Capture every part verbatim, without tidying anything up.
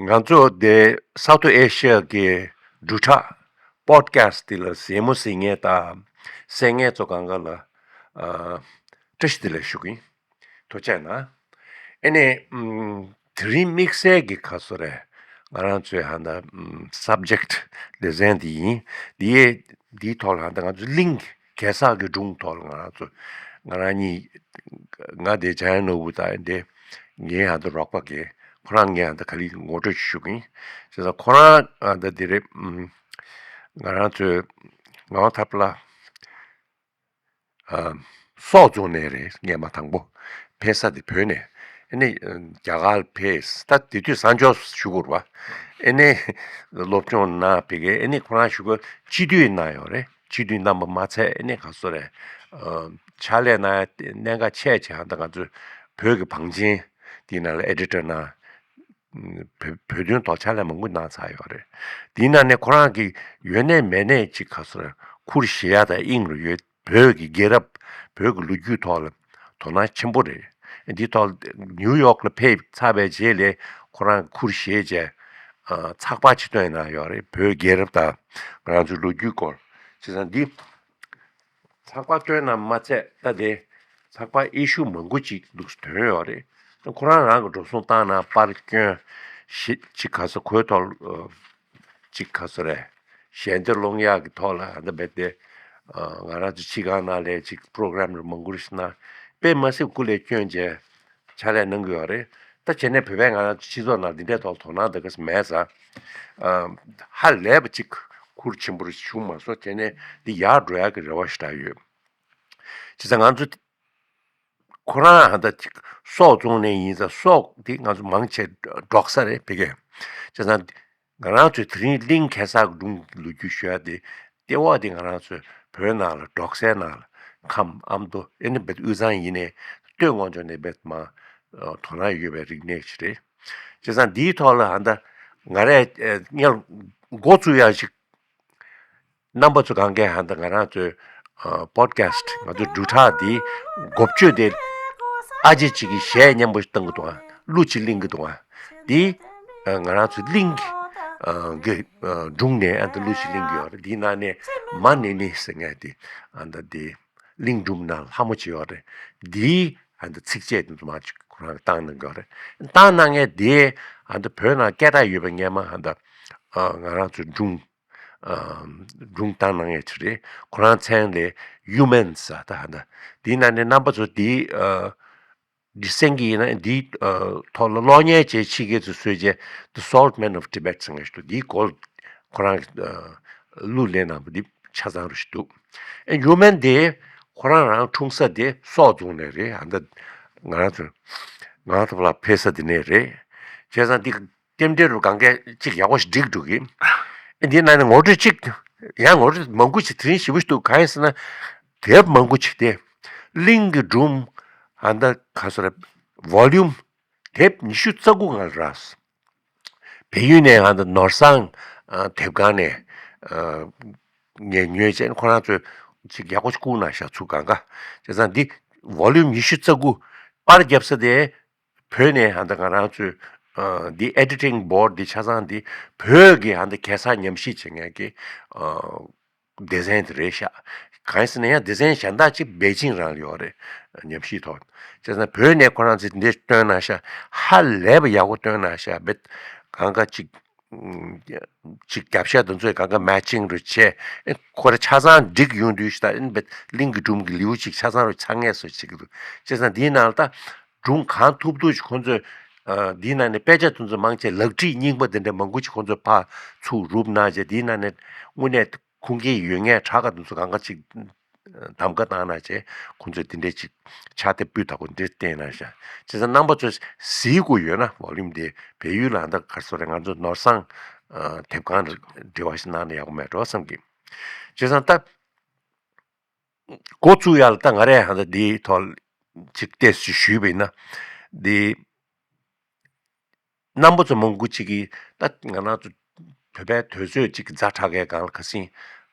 ང་ཚོ་དེ་སའུ་ཐི་ཨེ་ཤི་ཡ་གི་འབྲུག་གྲགས་པོ་ཌི་ཁ་སི་ཊི་དེ་ལ་གཟིགས་མོ་གཟིགས་མཁན་དང་གསན་མཁན་ཚོ་གང་ག་ལ་ཨ་བཀྲ་ཤིས་བདེ་ལེགས་ཞུ་གི་ཡིན། ཐུགས་རྗེ་གནང་། ཨེ་ནས་ཨམ་དེ་རིང་དམིགས་བསལ་གྱི་ཁ་སོ་རེད། ང་རང་ཚོའི་ཧ་ད་ཨམ་སབ་ཇེག་ཊི་ལེ་ཚན་འདི་ཡིན། འདིའི་འདིའི་ཐོག་ལ་ཧ་ད་ང་ཚོ་གླིང་གེ་སར་གྱི་སྒྲུང་ཐོག་ལ་ང་རང་ཚོ་ང་རང་གཉིས་ང་དེ་འཇམ་དབྱངས་ནོར་བུ་དང་དེ་ངའི་ཧ་ད་རོགས་པ་གི་ཁོ་རང་ངའི་ཧ་ད་ག་ལེ་ངོ་སྤྲོད་ཞུ་གི་ཡིན། བྱས་ཙང་ཁོ་རང་ཨ་ད་དེ་རེད། ཨམ་ང་རང་ཚོའི་ངག་དབང་ཐར་པ་ལགས་ཨ་སོག་རྫོང་ནས་རེད། སྔས་མ་དང་པོ་ཕེབས་ས་དེ་བོད་ནས། ཨེ་ནས་རྒྱ་གར་ལ་ཕེབས། ད་དེ་དུས་གསང་སྤྱོད་ཞུ་དགོས་རེད་པ། ཨེ་ནས་སློབ་སྦྱོང་གནང་བ་གི་ཨེ་ནས་ཁོ་རང་གཞུག་གུ་སྤྱི་འཐུས་གནང་ཡོད་རེད། སྤྱི་འཐུས་གནང་བ་མ་ཚད་ཨེ་ནས་ག་སོ་རེད། ཨ་ཕྱག་ལས་གནང་ཡ་གནད་འགག་ཆེ་ཆེ་ཧ་ད་ང་ཚོའི་བོད་ཀྱི་བང་ཆེན་དེའི་ནང་ལ་ཨེ་ཌི་ཊར་གནང་། བོད་བོད་དོན་ཐོག་ཕྱག་ལས་མང་པོ་གནང་ཚར་ཡོད་རེད། དེའི་ནང་ནས་ཁོ་རང་གི་ཡོད་ནས་མེད་ནས་ཅིག་ག་སོ་རེད། ཁུར་བཞེས་ཡ་དང་དབྱིངས་རུ་ཡོད། བོད་ཀྱི་རྒྱལ་རབས་བོད་ཀྱི་ལོ་རྒྱུས་ཐོག་ལ་དོ་སྣང་ཆེན་པོ་རེད། འདི་ཐོག་ནིའུ་ཡོག་ལ་ཕེབས་ཚར་བའི་རྗེས་ལས་ཁོ་རང་ཁུར་བཞེས་བྱས་ཨ་ཚགས་པར་ཅིག་བཏོན་གནང་ཡོད་རེད། བོད་རྒྱལ་རབས་དང་ང་རང་ཚོའི་ལོ་རྒྱུས་སྐོར། བྱས་ཙང་འདི་ཚགས་པར་བཏོན་གནང་མ་ཚད་ད་དེ་ཚགས་པར་ཨི་ཤུ་མང་པོ་ཅིག་འདུག་ཐོན་ཡོད་རེད། ཁོ་རང་རང་གི་འགྲོ་སོང་བཏང་གནང་། པར་བསྐྱོན་ཞེས་ཅིག་ག་ས་གོས་ཐོག་ཨ་ཅིག་ག་ས་རེད། ཞལ་འདེབས་སློང་ཡག་གི་ཐོག་ལ་ཨ་ད་རྦད་དེ་ཨ་ང་རང་ཚོ་སྤྱི་ཁང་ནང་ལ་ཅིག་པོ་རོ་གྷ་རམ་རེ་མང་པོ་རེ་ཞིག་གནང་། དཔེ་མ་སྲིད་སྐུ་ལས་བསྐྱོན་བྱས་ཕྱག་ལས་གནང་གི་ཡོད་རེད། ད་བྱས་ནས་བོད་པའི་ང་རང་ཚོ་སྤྱི་ཚོགས་ནང་འདི་འདྲའི་ཐོག་དོ་སྣང་འདི་ག་ས་མེད་ཙང་ཨ་ཧ་ལས་པ་ཅིག་ཁུར་ཆེན་པོ་རེ་བྱུང་མ་སོང་། བྱས་ནས་འདི་ཡར་འགྲོ་ཡག་གི་རེ་བ་ཞེ་དྲག་ཡོད། བྱས་ཙང་ང་ཚོ་ཁོ་རང་ཧ་ད་ཅིག་སོག་རྫོང་ནས་ཡིན་ཙང་སོག་དེ་ང་ཚོ་མང་ཆེ་འབྲོག་ས་རེད་ཕ་གི། བྱས་ཙང་ང་རང་ཚོའི་དེ་རིང་གླིང་གེ་སར་སྒྲུང་ལོ་རྒྱུས་ཞུ་ཡ་དེ་ལྟེ་བ་དེ་ང་རང་ཚོའི་བོད་ནང་ལ་འབྲོག་སའི་ནང་ལ་ཁམས་ཨ་མདོ་ཨེ་ནི་བེད་དབུས་གཙང་ཡིན་ནའི་སྟོད་མངའ་ལྗོངས་ནས་བེད་མ་དོ་སྣང་ཡོད་པའི་རིག་གནས་ཤིག་རེད། བྱས་ཙང་འདིའི་ཐོག་ལ་ཧ་ད་ང་རས་སྔོན་འགོ་བཙུགས་ཡ་ཞིག་རྣམ་པ་ཚོ་གང་གས་ཧ་ད་ང་རང་ཚོའི་པོ་ཌི་ཁ་སི་ཊི་ང་ཚོའི་འབྲུག་གྲགས་འདི་འགོ་བརྗོད་དེ་ཨ་ཅེ་གཅིག་གིས་གཞས་སྙན་པོ་ཞིག་བཏང་གི་འདུག་ཨ། གླུ་གཅིག་ལེན་གི་འདུག་ཨ། འདི་ང་རང་ཚོའི་གླིང་གི་སྒྲུང་ནས་ཨ་ད་གླུ་གཅིག་ལེན་གི་ཡོད་རེད། འདིའི་ནང་ནས་མ་ནེ་ནེ་ཟེར་མཁན་དེ་ཨ་ད་འདི་གླིང་སྒྲུང་ནང་ལྷ་མོ་ཅིག་ཡོད་རེད། འདིའི་ཨ་ད་ཚིགས་བཅད་དེ་ཚོ་མ་ཅིག་ཁོ་རང་གིས་བཏང་གནང་གི་ཡོད་རེད། བཏང་གནང་མཁན་དེ་ཨ་ད་བོད་ནང་སྐད་གྲགས་ཡོད་པའི་སྔས་མ་ཨ་ད་ང་རང་ཚོའི་སྒྲུང་། སྒྲུང་བཏང་གནང་མཁན་ཅིག་རེད། ཁོ་རང་མཚན་ལ་ཡུ་མན་ཟེར་ད་ཧ་ད། དེའི་ནང་ནས་རྣམ་པ་ཚོ་འདི་འདི་གསན་གྱི་ཡིན་ན་འདིའི་ཐོག་ལ་གློག་བརྙན་ཅིག་ཕྱི་རྒྱལ་ཚོས་བཟོས་རྗེས་The Salt Men of Tibet ཟེར་མཁན་ཞིག་འདུག་འདིའི་སྐོར་ཁོ་རང་གླུ་ལེན་གནང་བ་འདི་ཆ་ཚང་རུ་ཞིག་འདུག་ཨེ་ཡུ་མན་དེ་ཁོ་རང་རང་འཁྲུངས་ས་དེ་སོག་རྫོང་ནས་རེད། ཨ་ད་ང་རང་ཚོ་ང་རང་ཚོ་ལ་ཕེབས་ས་དེ་ནས་རེད། བྱས་ཙང་འདི་རྟེན་འབྲེལ་རུ་གང་གས་ཅིག་ཡག་པོ་ཞིག་འགྲིག་འགྲོ་གི། ཨེ་འདི་ནང་ནས་ངོ་སྤྲོད་ཅིག་ཡང་ངོ་སྤྲོད་མང་པོ་ཞིག་དེ་རིང་ཞེ་པོ་ཞིག་འདུག་གང་ཡིན་ཟེར་ན་དེབ་མང་པོ་ཅིག་དེ་གླིང་གི་སྒྲུང་ཨ་ད་ག་སོ་རེད། ཝོ་ལུམ་དེབ་ཉི་ཤུ་རྩ་དགུ་ང་ལ་རག་བལ་ཡུལ་ནས་ང་ཚོ་ནོར་བཟང་དེབ་ཁང་ནས་ངས་ཉོས་བྱས་ཁོ་རང་ཚོས་ཅིག་ཡག་པོ་ཞིག་བསྐུར་གནང་ཤག་ཚུར་གང་ག། བྱས་ཙང་འདི་ཝོ་ལུམ་ཉི་ཤུ་རྩ་དགུ་པར་བརྒྱབ་ས་དེ་བོད་ནས་ཧ་ད་ང་རང་ཚོས་འདི་ཨེ་ཌི་ཊིང་བྷོ་ཌི་འདི་ཆ་ཚང་འདི་བོད་ཀྱི་ཧ་ད་གེ་སར་ཉམས་ཞིབ་བྱེད་མཁན་གྱི་སྡེ་ཚན་དེ་རེད་ཤག་གང་ཡིན་ཟེར་ན་ཡང་སྡེ་ཚན་གཞན་དག་ཅིག་པེ་ཅིང་རང་ལ་ཡོད་རེད། ཉམས་ཞིབ་ཐོག་བྱས་ཙང་བོད་ནས་ཁོ་རང་ཚོས་འདི་འདྲ་བཏོན་གནང་ཤག་ཧ་ལས་པ་ཡག་པོ་བཏོན་གནང་ཤག་བེད་གང་ག་ཅིག་ཅིག་རྒྱབ་ཤ་དེ་ཚོས་གང་ག་མེ་ཅིང་རུ་བྱས། ཨེ་ཁོ་ར་ཆ་ཚང་འགྲིག་ཡོང་དུས་ཤི་ད་ཨེ་བེད་གླིང་གི་སྒྲུང་གི་ལེའུ་ཅིག་ཆ་ཚང་རུ་ཆགས་ངེས་སུ་བྱེད་ཀྱི་འདུག་བྱས་ཙང་འདིའི་ནང་ལ་ད་སྒྲུང་གང་ཐུབ་ཐུབ་ཅིག་ཁོ་ཚོས་འདིའི་ནང་ནས་དཔེ་ཆ་དེ་ཚོ་མང་ཆེ་ལག་བྲིས་རྙིང་པ་དེ་འདྲ་མང་པོ་ཅིག་ཁོ་ཚོས་ཕར་ཚུར་རུབ་གནང་བྱས་འདིའི་ནང་ནས་དངོས་གནས་ཁུངས་སྐྱེལ་ཡོད་མཁན་དྲ་ག་དེ་ཚོ་གང་ག་ཅིག་གདམ་ག་བཏང་གནང་བྱས་ཁོང་ཚོས་དེ་འདྲས་ཅིག་ཕྱག་དེབ་སྤུས་དག་པོ་འདི་བསྟན་གནང་ཤག་བྱས་ཙང་རྣམ་པ་ཚོས་གཟིགས་དགོས་ཡོད་ན་ཝོ་ལུམ་དེ་བལ་ཡུལ་ལ་ད་ག་རེ་ཟེར་རེད། ང་ཚོ་ནོར་བཟང་དེབ་ཁང་འབྲེལ་བ་ཞིག་གནང་ན་ཡག་པོ་མེད་འགྲོ་བསམ་གི། བྱས་ཙང་ད་འགོ་བཙུགས་ཡག་ལ་ད་ང་རས་ཧ་ད་འདིའི་ཐོག་ཅིག་ཏོག་ཙམ་ཞུས་པ་ཡིན་ན་འདི། རྣམ་པ་ཚོ་མང་པོ་ཅིག་གིས་ད་ང་རང་ཚོ་བོད་པའི་དུས་ཚོད་ཅིག་ཛ་དྲག་གི་སྒང་ལ་ཁ་སང་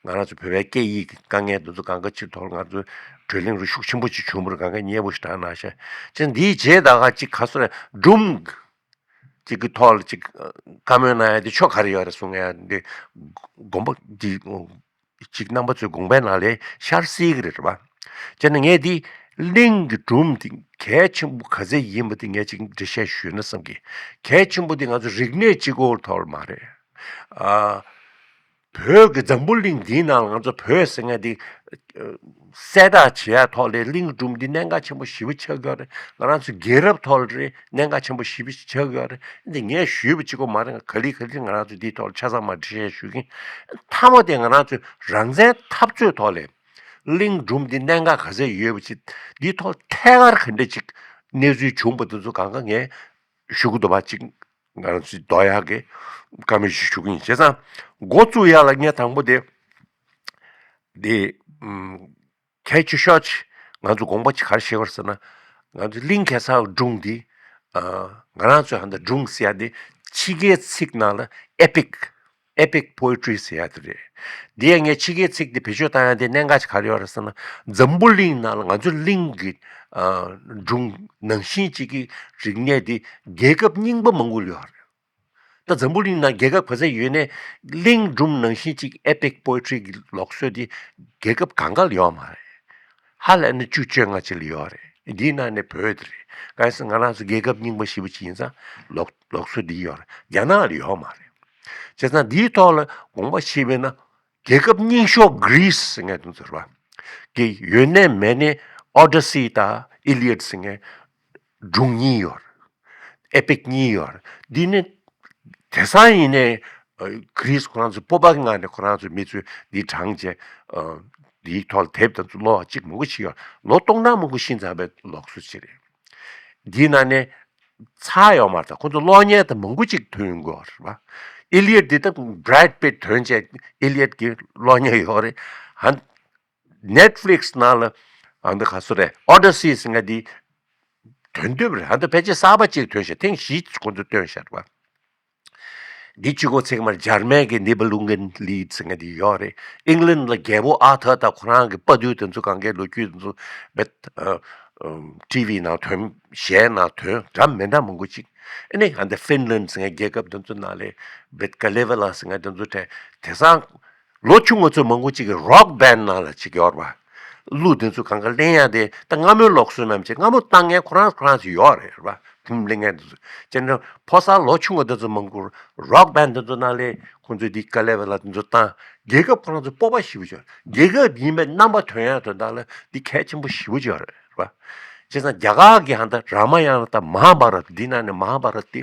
ང་རང་ཚོ་བོད་པའི་སྐད་ཡིག་གི་དཀའ་ངལ་འདི་ཚོ་གང་ག་ཅིག་ཐོག་ལ་ང་ཚོ་བགྲོ་གླེང་རུ་ཤུགས་ཆེན་པོ་ཅིག་བྱུང་བར་གང་ག་མཉེས་པོ་ཞིག་དྲག་གནང་ཤག་ཅེས་འདིའི་རྗེས་ད་ག་ཅིག་ག་སོ་རེ་སྒྲུང་ ཅིག་གི་ཐོག་ལ་ཅིག་བཀའ་མོལ་གནང་ཡ་དེ་ཆོ་ག་རེ་ཡོད་རེད་གསུང་ཡ་འདི་དགོངས་པ་འདི་ཅིག་རྣམ་པ་ཚོའི་དགོངས་པའི་ནང་ལས་ཤར་སྲིད་ཀྱི་རེད་པ། བྱས་ན་ངས་འདི་གླིང་གི་སྒྲུང་འདི་གལ་ཆེན་པོ་ག་ཚད་ཡིན་པ་འདི་ངས་ཅིག་འགྲེལ་བཤད་ཞུས་ན་བསམ་གི། གལ་ཆེན་པོ་འདི་ང་ཚོ་རིག་གནས་གཅིག་པོ་ཐོག་ལ་མ་རེད། ཨ། བོད་ཀྱི་འཛམ་བུ་གླིང་འདིའི་ནང་ལ་ང་ཚོ་བོད་ཟེར་མཁན་འདི་གསལ་བསྒྲགས་བྱེད་ཡ་ཐོག་ལས་གླིང་སྒྲུང་འདི་གནད་འགག་ཆེན་པོ་ཞེ་པོ་ཆགས་ཀྱི་ཡོད་རེད། ང་རང་ཚོ་རྒྱལ་རབས་ཐོག་ལ་རེད་གནད་འགག་ཆེན་པོ་ཞེ་པོ་ཆགས་ཀྱི་ཡོད་རེད། འདི་ངས་ཞུས་པ་གཅིག་པོ་མ་རེད། ག་ལེ་ག་ལེ་ང་རང་ཚོ་འདིའི་ཐོག་ལ་ཆ་ཚང་མ་འགྲེལ་བཤད་ཞུ་གིན། མཐའ་མ་དེ་ང་རང་ཚོའི་རང་བཙན་འཐབ་རྩོད་ཐོག་ལས་གླིང་སྒྲུང་འདི་གནད་འགག་ག་ཚད་ཡོད་པ་ཅིག་འདིའི་ཐོག་ཐད་ཀར་ག་འདྲ་ཅིག་གནས་ཚུལ་བྱུང་པ་དེ་ཚོ་གང་ག་ངས་ཞུ་གི་འདུག་པ་ཅིག་ང་རང་ཚོས་འདོད་ཡག་གི་བཀའ་མོལ་ཞིག་ཞུ་གི་ཡིན། བྱས་ཙང་འགོ་བཙུགས་ཡག་ལ་ངས་དང་པོ་དེ་འདི་ཨམ་གལ་ཆེ་ཤོས་ཅིག་ང་ཚོ་དགོངས་པ་ཅིག་ག་རེ་བཞེས་པ་རེད་ཟེར་ན། ང་ཚོ་གླིང་གེ་སར་སྒྲུང་འདི་ཨ་ང་རང་ཚོས་ཧ་འདི་སྒྲུང་ཟེར་ཡག་འདི་ཕྱི་རྒྱལ་ཚིག་ནང་ལ་ཨེ་པིག་ཨེ་པིག་པོ་ཨེ་ཊི་རི་ཟེར་ཡག་དེ་རེད། འདི་ཡང་ངས་ཕྱི་རྒྱལ་ཚིག་འདི་བེད་སྤྱོད་བཏང་ཡག་འདི་གནད་འགག་ཅིག་ག་རེ་ཡོད་རེད་ཟེར་ན། འཛམ་བུ་གླིང་ནང་ལ་ང་ཚོ་གླིང་གི་ཨ་སྒྲུང་ནང་བཞིན་ཅིག་གི་རིག་གནས་འདི་རྒྱལ་ཁབ་རྙིང་པ་མང་པོ་ཡོད་རེད། ད་འཛམ་བུ་གླིང་ནང་རྒྱལ་ཁབ་ག་ཚད་ཡོད་ནའི་གླིང་སྒྲུང་ནང་བཞིན་ཅིག་ཨེ་པིག་པོ་ཨེ་ཊི་རི་གི་ལུགས་སྲོལ་འདི་རྒྱལ་ཁབ་གང་ག་ལ་ཡོད་མ་རེད། ཧ་ལས་ན་བཅུ་བཅོ་ལྔ་ཅིག་ལ་ཡོད་རེད། འདིའི་ནང་ནས་བོད་དེ་རེད། གང་ཡིན་ཟེར་ང་རང་ཚོ་རྒྱལ་ཁབ་རྙིང་པ་ཞེ་པོ་ཅིག་ཡིན་ཙང་ལུགས་ལུགས་སྲོལ་འདི་ཡོད་རེད། རྒྱ་ནག་ལ་ཡོད་མ་རེད། བྱས་ཙང་འདིའི་ཐོག་ལ་དགོངས་པ་བཞེས་པས་ན་རྒྱལ་ཁབ་རྙིང་ཤོས་གྷི་རིས་ཟེར་མཁན་དེ་ཚོ་རེད་པ། གི་ཡོད་ནའི་མེད་ནའི་ཨོ་ཌི་སི་དང་ཨི་ལི་ཡད་ཟེར་མཁན་སྒྲུང་གཉིས་ཡོད་རེད། ཨེ་པིག་གཉིས་ཡོད་རེད། འདི་ནི་དེང་སང་ཡིན་ནའི་ཨ་གྷི་རིས་ཁོ་རང་ཚོ་སྤོབས་པ་གི་ངང་ནས་ཁོ་རང་ཚོའི་མི་ཚོས་འདི་དྲངས་བྱས་ཨ་འདིའི་ཐོག་ལ་དེབ་དང་ཚོ་ཀློག་ཅིག་མང་པོ་ཞིག་ཡོད། ལོ་སྟོང་ཕྲག་མང་པོ་ཕྱིན་ཚར་བའི་ལུགས་སྲོལ་ཅིག་རེད། འདིའི་ནང་ནས་ཚར་ཡོད་མ་རེད། ད་ཁོ་ཚོ་གློག་བརྙན་དང་མང་པོ་ཅིག་ཐོན་ཡོང་གི་ཡོད་རེད་པ། ཨི་ལི་ཡད་འདི་ད་བྷི་རེད་པིད་ཐོན་བྱས་ཨི་ལི་ཡད་ཀྱི་གློག་བརྙན་ཡོད་རེད། ཧན་ནེཊ་ཕི་ལིག་སི་ནང་ལ་ཨ་འདི་ག་སུ་རེད་ཨོ་ཌི་སི་ཟེར་མཁན་འདི་ཐོན་འདོད་རེད། ཧན་ད་ཕལ་ཆེར་གསར་པ་ཅིག་ཐོན་ཤག་ཐེངས་བཞི་ཁོ་ཚོས་བཏོན་ཤག་རེད་པ། འདི་གཅིག་གོ་ཚིག་མར་འཇར་མན་གྱི་ནི་བ་ལུང་གན་ལིད་ཟེར་མཁན་འདི་ཡོད་རེད། ཨིང་ལན་ལ་རྒྱལ་པོ་ཨར་ཐར་དང་ཁོ་རང་གི་དཔའ་རྟུལ་དེ་ཚོ་གང་གའི་ལོ་རྒྱུས་དེ་ཚོ་བེད་ཨ་ཨམ་ཊི་ཝི་ནང་ཐོན། གཞས་ནང་ཐོན། འདྲ་མི་འདྲ་མང་པོ་ཅིག་ཨ་ནི་ཨ་འདི་ཧྥིན་ལན་ཟེར་མཁན་རྒྱལ་ཁབ་དེ་ཚོ་ནང་ལས་བེད་ཀ་ལེ་ཝ་ལ་ཟེར་མཁན་དེ་ཚོ་གྲས་དེང་སང་ལོ་ཆུང་ང་ཚོ་མང་པོ་ཅིག་གིས་རོག་བན་ནང་ལ་ཅིག་ཡོད་རེད་པ། གླུ་དེ་ཚོ་གང་ག་ལེན་ཡག་དེ་ད་སྔ་མོའི་ལུགས་སྲོལ་རྣམས་ཅིག་སྔ་མོ་བཏང་མཁན་ཁོ་རང་ཁོ་རང་ཚོ་ཡོད་རེད་པ། ཁུམ་ལེན་མཁན་དེ་ཚོ་བྱས་ན་ཕོ་གསར་ལོ་ཆུང་བ་དེ་ཚོ་མང་པོར་རོག་བན་དེ་ཚོ་ནང་ལས་ཁོང་ཚོས་འདི་ཀ་ལེ་ཝ་ལ་དེ་ཚོ་བཏང་རྒྱལ་ཁབ་ཁོ་རང་ཚོ་སྤོབས་པ་ཞེ་པོ་ཅིག་ཡོད་རེད། རྒྱལ་ཁབ་ཡིན་པའི་རྣམ་པ་ཐོན་ཡག་དོན་དག་ལ་འདི་གལ་ཆེན་པོ་ཞེ་པོ་ཅིག་ཡོད་རེད་པ། བྱས་ཙང་རྒྱ་གར་གྱི་ཧན་ད་རཱ་མ་ཡ་ན་དང་མ་ཧཱ་བྷ་རད་འདི་ནང་ནས་མ་ཧཱ་བྷ་རད་དེ་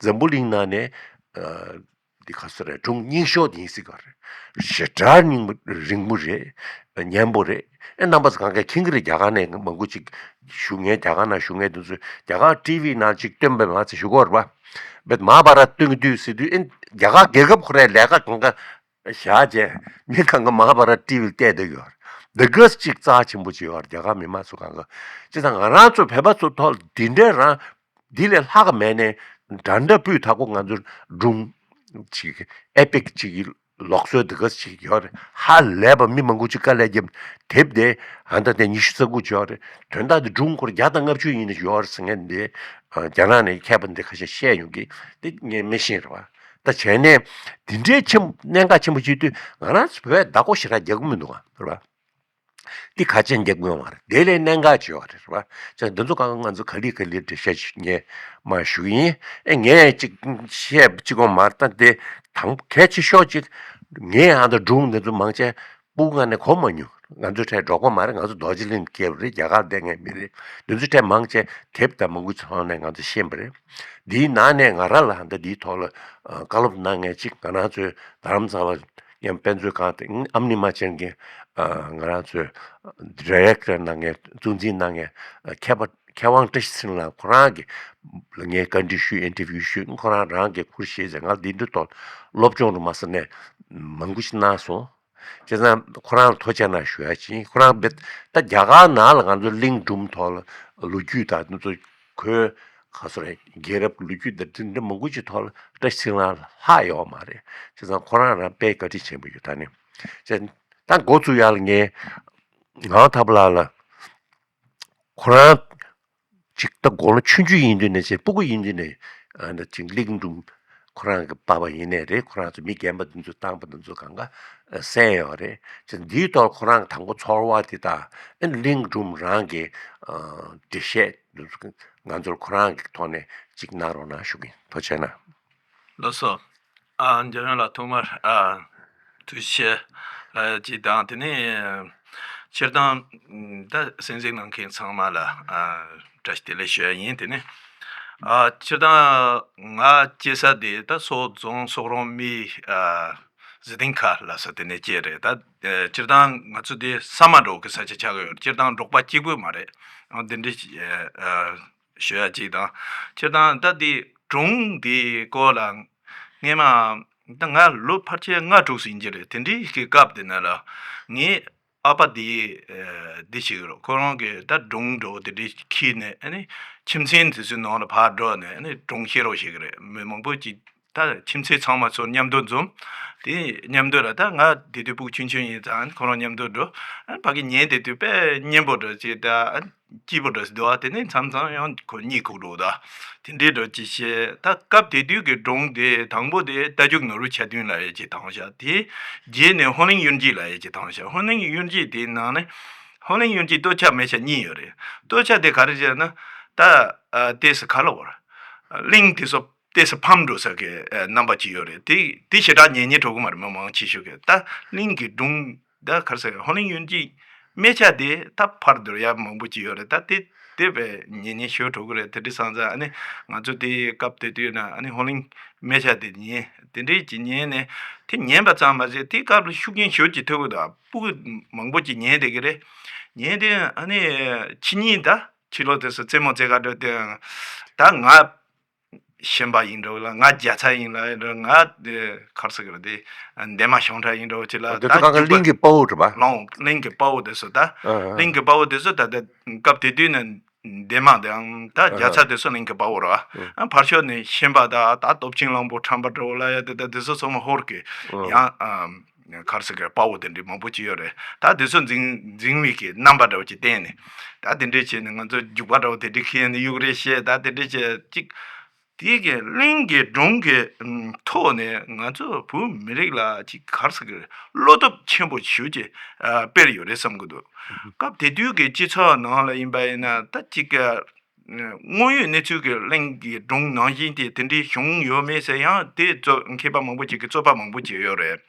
འཛམ་བུ་གླིང་ནང་ནས་ཨ། འདི་ག་ཚོད་རེད། སྒྲུང་རྙིང་ཤོས་དེ་ཡིན་སྲིད་ཀྱི་རེད། ཞེ་དྲག་རྙིང་པ་རིང་པོ་རེད། སྙན་པོ་རེད། ཨེ་རྣམ་པ་ཚོ་གང་གས་མཁྱེན་གྱི་རེད། རྒྱ་གར་ནས་མང་པོ་ཅིག་བཞུགས་མཁན། རྒྱ་གར་ནང་བཞུགས་མཁན་དེ་ཚོས་རྒྱ་གར་ཊི་ཝི་ནང་ཅིག་སྟོན་པའི་མ་ཚད་ཞུ་གི་ཡོད་རེད་པ། བེད་མ་ཧཱ་བྷ་རད་སྟོན་གྱི་འདུག་ཟེར་དུས་ཨེ་རྒྱ་གར་རྒྱལ་ཁབ་ཁོ་རའི་ལས་ཀ་གང་ག་བཞག་བྱས་མི་གང་ག་མ་ཧཱ་བྷ་རད་ཊི་ཝི་ལ་བལྟས་བསྡད་ཡོད་རེད། འདི་ག་ཅིག་རྩ་ཆེན་པོ་ཅིག་ཡོད་རེད། རྒྱ་གར་མི་མང་ཚོ་གང་ག་བྱས་ཙང་ང་རང་ཚོ་བོད་པ་ཚོ་ཐོག་ལ་འདི་འདྲའི་རང་འདི་ལས་ལྷག་ག་མེད་ནས་འདྲ་འདྲ་སྤུས་དག་པོ་ང་ཚོར་སྒྲུང་ཅིག་ཨེ་པིག་ཅིག་གི་ལུགས་སྲོལ་འདི་ག་ཅིག་ཡོད་རེད། ཧ་ལས་པ་མི་མང་པོ་ཅིག་དཀའ་ལས་བརྒྱབ། དེབ་དེ་ཨ་ད་དེ་ཉི་ཤུ་རྩ་དགུ་ཅིག་ཡོད་རེད། དོན་དག་འདི་སྒྲུང་སྐོར་བརྒྱ་དང་ལྔ་བཅུ་ཡིན་ནི་ཡོད་རེད་ཟེར་མཁན་འདི་རྒྱ་ནག་ནས་མཁས་པ་འདི་ཁ་ཤས་བཤད་ཡོང་གི་འདི་ངས་མི་ཤེས་རེད་བ། ད་བྱས་ནས་འདི་འདྲའི་ཆེན་གནད་འགག་ཆེན་པོ་བྱེད་དུས་ང་རང་ཚོ་བོད་བདག་པོ་ཞེ་དྲག་རྒྱག་གི་མི་འདུག་ཨ་རེད་བ། འདི་ཁ་ཆེན་རྒྱབ་དགོས་མ་རེད། དེ་ལས་གནད་འགག་ཆེ་བ་རེད་བ། ཅག་འདི་ཚོ་གང་ང་ཚོ་ག་ལེ་ག་ལེ་འགྲེལ་བཤད་ཞུ་ངས་མ་ཞུ་གི་ཡིན། ཨེ་ངས་ཅིག་བཤད་ཅིག་གོ་མ་རེད། ད་དེ་དང་གལ་ཆེ་ཤོས་ཅིག་ངས་ཨ་ད་སྒྲུང་འདི་ཚོ་མང་ཆེ་སྤུ་གུ་ནས་གོ་མ་མྱོང་། ང་ཚོ་གྲས་འབྲོག་པ་མ་རེད། ང་ཚོ་རྡོ་རྗེ་གླིང་སྐྱེས་པ་རེད། རྒྱ་གར་བསྡད་མཁན་མི་རེད། འདི་ཚོ་གྲས་མང་ཆེ་དེབ་དང་མང་པོ་ཚོ་ནས་ང་ཚོ་ཤེས་པ་རེད། འདིའི་ནང་ནས་ང་རང་ལ་ད་འདིའི་ཐོག་ལ་བཀའ་སློབ་གནང་མཁན་ཅིག་ང་རང་ཚོའི་རྡ་རམ་ས་ལ་ཡང་དཔེ་མཛོད་ཁང་དེ་ཨམ་ནི་མ་ཅན་གྱི་ང་རང་ཚོའི་ཌི་རེག་ཊར་གནང་མཁན་གཙོ་འཛིན་གནང་མཁན་མཁས་པ་མཁས་དབང་བཀྲ་ཤིས་ཚེ་རིང་ལགས་ཁོ་རང་གིས་ངས་བཀའ་འདྲི་ཞུས། ཨིན་ཊར་བིའུ་ཞུས། ཁོ་རང་རང་གིས་ཁུར་བཞེས་ཟེར། ང་འདི་འདྲ་ཐོག་སློབ་སྦྱོང་རུ་མ་ཟེར་ནས་མང་པོ་ཞིག་གནང་སོང་། བྱས་ཙང་ཁོ་རང་ལ་ཐུགས་རྗེ་གནང་ཞུ་ཡ་ཅིག་ཁོ་རང་བེད་ད་རྒྱ་གར་ནང་ལ་ང་ཚོ་གླིང་སྒྲུང་ཐོག་ལ་ལོ་རྒྱུས་དང་འདི་ཚོ་ཁོའི་ག་སོ་རེད། རྒྱལ་རབས་ལོ་རྒྱུས་དང་འདི་འདྲ་མང་པོ་ཅིག་ཐོག་ལ་བཀྲ་ཤིས་ཚེ་རིང་ལགས་ལྷག་ཡོད་མ་རེད། བྱས་ཙང་ཁོ་རང་རང་དཔེ་བཀའ་དྲིན་ཆེན་པོ་ཡོད། ད་ནི་བྱས་ད་འགོ་བཙུགས་ཡ་ལ་ངས་ངག་དབང་ཐར་པ་ལགས་ལ་ཁོ་རང་ཅིག་ད་དགུང་ལོ་ཆུང་ཆུང་ཡིན་དུས་ནས་བྱས་སྤུ་གུ་ཡིན་དུས་ནས་ ཨ་ནི་ཅིག་གླིང་སྒྲུང་ཁོ་རང་གི་པ་བ་ཡིན་ནའི་རེད། ཁོ་རང་ཚོ་མི་རྒན་པ་འདི་ཚོ་བཏང་པ་འདི་ཚོ་གང་ག་གསན་ཡོད་རེད། ཅིག་འདིའི་ཐོག་ཁོ་རང་གི་དང་པོ་ཚོར་བ་དེ་དང་ཨ་ནི་གླིང་སྒྲུང་རང་གི་འགྲེལ་བཤད་འདི་ཚོ་ང་ཚོར་ཁོ་རང་གི་ཐོག་ནས་ཅིག་གནང་རོགས་གནང་ཞུ་གི་ཡིན། ཐུགས་རྗེ་ཆེ་གནང་། ལགས་སོ། ཨ། འཇམ་དབྱངས་ལགས་ཐོག་མར་ཨ་ཐུགས་རྗེ་ཆེ་ལབ་ཡ་གཅིག་དང་། དེ་ནས་སྤྱིར་བཏང་ད་གསན་གཟིགས་གནང་མཁན་ཚང་མ་ལ་ཨ་བཀྲ་ཤིས་བདེ་ལེགས་ཞུ་ཡ་ཡིན། དེ་ནས་ཨ་སྤྱིར་བཏང་ང་སྐྱེས་ས་དེ་ད་སོག་རྫོང་སོག་རོང་མི་ཨ་གཟི་ལྡན་ཁ་ལ་ས་དེ་ནས་སྐྱེས་རེད། ད་སྤྱིར་བཏང་ང་ཚོ་དེ་ས་མ་འབྲོག་གི་ས་ཆ་ཆགས་ཀྱི་ཡོད། སྤྱིར་བཏང་འབྲོག་པ་གཅིག་པུ་མ་རེད། ཨ་དེ་འདྲ་ཞིག་ཨ། ཞུ་ཡ་གཅིག་དང་། སྤྱིར་བཏང་ད་འདི་སྒྲུང་འདི་སྐོར་ལ་སྔས་མ་ད་ང་ལོ་ཕལ་ཆེར་ལྔ་དྲུག་ཙམ་ཡིན་གྱི་རེད། དེ་འདྲའི་གི་སྐབས་དེ་ན་ལ་ངའི་ཨ་ཕ་འདི་འདི་བྱེད་ཀྱི་རེད། ཁོ་རང་གི་ད་སྒྲུང་འདྲ་བོ་དེ་འདྲ་ཁྱེར་ནས་ཨ་ནི་ཁྱིམ་མཚེས་དེ་ཚོའི་ནང་ལ་ཕར་འགྲོ་ནས་ཨ་ནི་སྒྲུང་བཤད་རོགས་བྱེད་ཀྱི་རེད། མི་མང་པོ་ཅིག་ད་ཁྱིམ་མཚེས་ཚང་མ་ཚོ་མཉམ་དུ་འཛོམས། དེ་མཉམ་དུ་ལ་ད་ང་དེ་དུས་སྤུ་གུ་ཆུང་ཆུང་ཡིན་ཙང་ཁོ་རང་མཉམ་དུ་འགྲོ། ཨ་ཕ་གི་ཉན་དེ་དུས་དཔེ་སྙན་པོ་འདྲ་ཅིག་ད་སྐྱིད་པོ་འདྲ་ཞིག་འདུག་ཨ། དེ་ནས་མཚམས་མཚམས་ཡང་ཁོ་གཉིད་ཁུག་འགྲོ་ད། དེ་འདྲའི་འདྲ་ཅིག་བཤད། ད་སྐབས་དེ་དུས་ཀྱི་སྒྲུང་དེ་དང་པོ་དེ་རྟ་རྒྱུག་ནོར་བུ་ཆ་མཐུན་ལབ་ཡས་ཅིག་བཏང་ཤག་དེའི་རྗེས་ནས་ཧོ་ལིང་གཡུལ་འགྱེད་ལབ་ཡས་ཅིག་བཏང་ཤག་ཧོ་ལིང་གཡུལ་འགྱེད་དེའི་ནང་ནས་ཧོ་ལིང་གཡུལ་འགྱེད་སྟོད་ཆ་སྨད་ཆ་གཉིས་ཡོད་རེད། སྟོད་ཆ་དེ་ག་རེ་བྱས་ན་ད་ཨ་ཏོག་ཙམ་ག་ལབ་དགོས་རེད། གླིང་དེ་ཚོ་ཏོག་ཙམ་ཕམ་འགྲོ་ས་གི་ཨ་རྣམ་པ་ཅིག་ཡོད་རེད། དེ་དེ་ཞེ་དྲག་ཉན་ཉན་འགྲོ་གི་མ་རེད། མི་མང་ཆེ་ཤོས་ཀྱིས། ད་གླིང་གི་སྒྲུང་ད་ག་རེ་ཟེར། ཧོ་ལིང་གཡུལ་འགྱེད་སྨད་ཆ་དེ་ད་ཕར་འགྲོ་ཡ་མང་པོ་ཅིག་ཡོད་རེད། ད་དེ་དེ་བས་ཉན་ཉན་ཞེ་པོ་འགྲོ་གི་རེད། དེ་འདྲ་སོང་ཙང་ཨ་ནི་ང་ཚོ་དེ་སྐབས་དེ་དུས་ན་ཨ་ནི་ཧོ་ལིང་སྨད་ཆ་དེ་ཉན། དེ་འདྲ་ཅིག་ཉན་ནས་དེ་ཉན་པ་ཙམ་མ་ཟད་དེ་སྐབས་ལ་ཤུགས་རྐྱེན་ཞེ་པོ་ཅིག་ཐེབས་ཀྱི་འདུག་སྤུ་གུ་མང་པོ་ཅིག་ཉན་བསྡད་ཀྱི་རེད། ཉན་དེ་ཨ་ནི་ཕྱི་ཉིན་ད་ཕྱི་ལོགས་དེ་ཚོ་རྩེད་མོ་རྩེ་ག་འགྲོ་དུས་ད་ང་ཤན་པ་ཡིན་འགྲོ་ལ། ང་རྒྱ་ཚ་ཡིན་ལ་འགྲོ། ང་དེ་ག་རེ་ཟེར་གི་རེད། དེ་འདན་མ་ཞང་ཁྲ་ཡིན་འགྲོ་ཅི་ལ། དེ་ད་ཚོ་གང་ག་རྒྱུག་པ་གླིང་གི་དཔའ་བོ་རེད་པ། ལོང་གླིང་གི་དཔའ་བོ་དེ་ཚོ་ད། ཨ་ཨ། གླིང་གི་དཔའ་བོ་དེ་ཚོ་ད་ལྟ་སྐབས་དེ་དུས་ནས་འདན་མ་དང་ད་རྒྱ་ཚ་དེ་ཚོ་གླིང་གི་དཔའ་བོ་རེད་པ། ཨ་ཕར་ཕྱོགས་ནས་ཤན་པ་ད་ད་སྟོབས་ཆེན་གླང་པོ་ཁྲམ་པ་འགྲོ་ལ་ཡ་དེ་ད་དེ་ཚོ་ཚང་མ་ཧོར་གི། ཨ་ཡང་ཨ་ག་རེ་ཟེར་གི་དཔའ་བོ་དེ་འདྲའི་མང་པོ་ཅིག་ཡོད་རེད། ད་དེ་ཚོ་འཛིང་འཛིང་བའི་གི་རྣམ་པ་འདྲ་བོ་ཅིག་བསྟན་ནས་ད་དེ་འདྲས་བྱས་ནས་ང་ཚོ་རྒྱུག་པ་འདྲ་བོ་དེ་འདྲས་ཁྱེར་ནས་གཡུག་རེས་བྱས། ད་དེ་འདྲས་བྱས་ཅིག་དེ་གི་གླིང་གི་སྒྲུང་གི་ཐོག་ནས་ང་ཚོ་བོད་མི་རིགས་ལ་ཅིག་ག་རེ་ཟེར་གི་བློ་སྟོབས་ཆེན་པོ་ཞེ་པོ་ཅིག་ཨ་སྤེལ་ཡོད་རེད་བསམ་གི་འདུག་སྐབས་དེ་དུས་ཀྱི་སྤྱི་ཚོགས་ནང་ལ་ཡིན་པ་ཡིན་ན་ད་ཅིག་ག་དངོས་ཡོད་གནས་ཚུལ་གྱི་གླིང་གི་སྒྲུང་ནང་བཞིན་དེ་དེ་འདྲའི་བྱུང་ཡོད་མེད་ཟེར་ཡང་དེ་རྩོད་མཁས་པ་མང་པོ་ཅིག་གིས་རྩོད་པ་མང་པོ་ཅིག་ཡོད་རེད།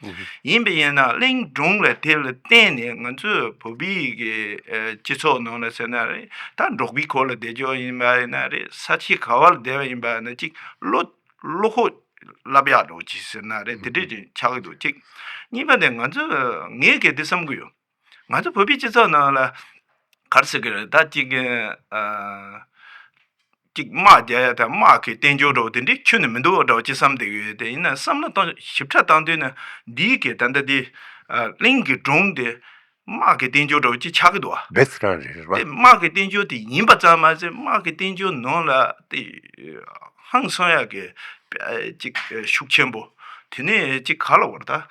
ཡིན་པ་ཡིན་ན་གླིང་སྒྲུང་ལ་དེ་ལ་བརྟེན་ནས་ང་ཚོའི་བོད་པའི་གི་ཨ་སྤྱི་ཚོགས་ནང་ལ་ཟེར་ན་རེད། ད་འབྲོག་པའི་འཁོར་ལ་བསྡད་རྒྱུ་ཡིན་པ་ཡིན་ན་རེད། ས་ཆ་ག་བ་ལ་བསྡད་པ་ཡིན་པ་ཡིན་ན་ཅིག་བློ་བློ་ཁོག་བསླབ་ཡག་འདྲ་བོ་ཅིག་ཟེར་ན་རེད། དེ་འདྲས་ཅིག་ཆགས་ཀྱི་འདུག་གཅིག་གཉིས་པ་དེ་ང་ཚོ་ངས་གལ་ཏེ་བསམ་གྱི་ཡོད། ང་ཚོ་བོད་པའི་སྤྱི་ཚོགས་ནང་ལ་ག་རེ་ཟེར་གི་རེད། ད་ཅིག་ཨ་ཅིག་དམག་རྒྱག་ཡ་དང་དམག་གི་དཔལ་འབྱོར་འདྲ་བོ་དེ་འདྲའི་ཁྱོན་ནས་མི་འདུག་འདྲ་བོ་ཅིག་བསམ་བསྡད་ཀྱི་ཡོད། དེ་ཡིན་ན་བསམ་བློ་བཏང་ཞིབ་ཕྲ་བཏང་དུས་ན་འདིའི་གི་ད་ལྟ་འདི་ཨ་གླིང་གི་སྒྲུང་དེ་དམག་གི་དཔལ་འབྱོར་འདྲ་བོ་ཅིག་ཆགས་ཀྱི་འདུག་བ། བེད་རང་རེད་རེད་པ། དེ་དམག་གི་དཔལ་འབྱོར་དེ་ཡིན་པ་ཙམ་མ་ཟད་དམག་གི་དཔལ་འབྱོར་ནང་ལ་དེ་ཧང་སང་ཡ་གི་ཅིག་ཤུགས་ཆེན་པོ། དེ་ནས་ཅིག་ག་ལ་བར་ད་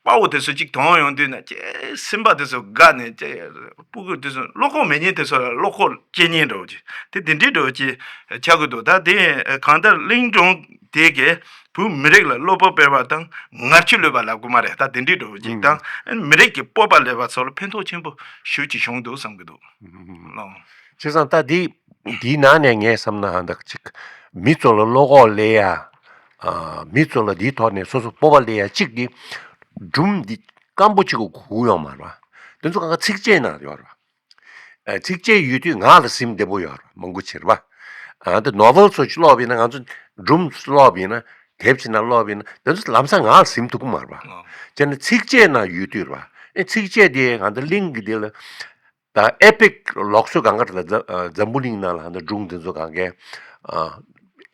དཔའ་བོ་དེ་ཚོ་ཅིག་དོང་ཡོང་དུས་ན་ཅེ་སེམས་པ་དེ་ཚོ་དགའ་ནས་ཅེ་སྤུ་གུ་དེ་ཚོ་བློ་ཁོག་མེད་མཁན་དེ་ཚོ་ལ་བློ་ཁོག་སྐྱེ་མཁན་འདྲ་བོ་ཅིག་དེ་དེ་འདྲའི་འདྲ་བོ་ཅིག་ཆགས་ཀྱི་འདུག་ད་དེ་གང་ལྟར་གླིང་སྒྲུང་དེ་གས་བོད་མི་རིགས་ལ་བློ་སྤོབས་སྤེལ་བ་དང་ངར་ཆུ་བླུད་པ་ལབ་དགོས་མ་རེད། ད་དེ་འདྲའི་འདྲ་བོ་ཅིག་དང་མི་རིགས་ཀྱི་སྤོབས་པ་སླེབས་པ་ཚོ་ལ་ཕན་ཐོགས་ཆེན་པོ་ཞེ་པོ་ཅིག་བྱུང་འདུག་བསམ་གྱི་འདུག་ལགས། བྱས་ཙང་ད་འདི་འདིའི་ནང་ནས་ངས་བསམ་ན་ཧ་འདག་ཅིག་མི་ཚོ་ལ་བློ་ཁོག་སླེབས་ཡ། ཨ་མི་ཚོ་ལ་འདིའི་ཐོག་ནས་སོ་སོ་སྤོབས་པ་སླེབས་ཡ་གཅིག་འདི་སྒྲུང་འདི་སྐམ་པོ་གཅིག་གི་གུག་ཡོད་མ་རེད་པ། དེ་ཚོ་གང་ག་ཚིགས་བཅད་ནང་ཡོད་རེད་པ། ཨ་ཚིགས་བཅད་ཡོད་དུས་ངག་ལ་ཟིན་བདེ་པོ་ཡོད་རེད་མང་པོ་ཅིག་རེད་པ། ཨ་འདི་ནོ་ཝེལ་ཚོ་ཅིག་ཀློག་པ་ཡིན་ན། ང་ཚོ་སྒྲུང་ཀློག་པ་ཡིན་ན། དེབ་ཅིག་ནང་ཀློག་པ་ཡིན་ན། དེ་ཚོ་ལམ་སང་ངག་ལ་ཟིན་ཐུབ་ཀྱི་མ་རེད་པ། ཨོ། བྱས་ན་ཚིགས་བཅད་ནང་ཡོད་དུས་རེད་པ། ཨེ་ཚིགས་བཅད་དེ་ང་ཚོ་གླིང་གི་དེ་ལ་ད་ཨེ་པིག་ལུགས་སྲོལ་གང་ག་རེད་ལ། འཛམ་བུ་གླིང་ནང་ལ་ད་སྒྲུང་དེ་ཚོ་གང་གའི་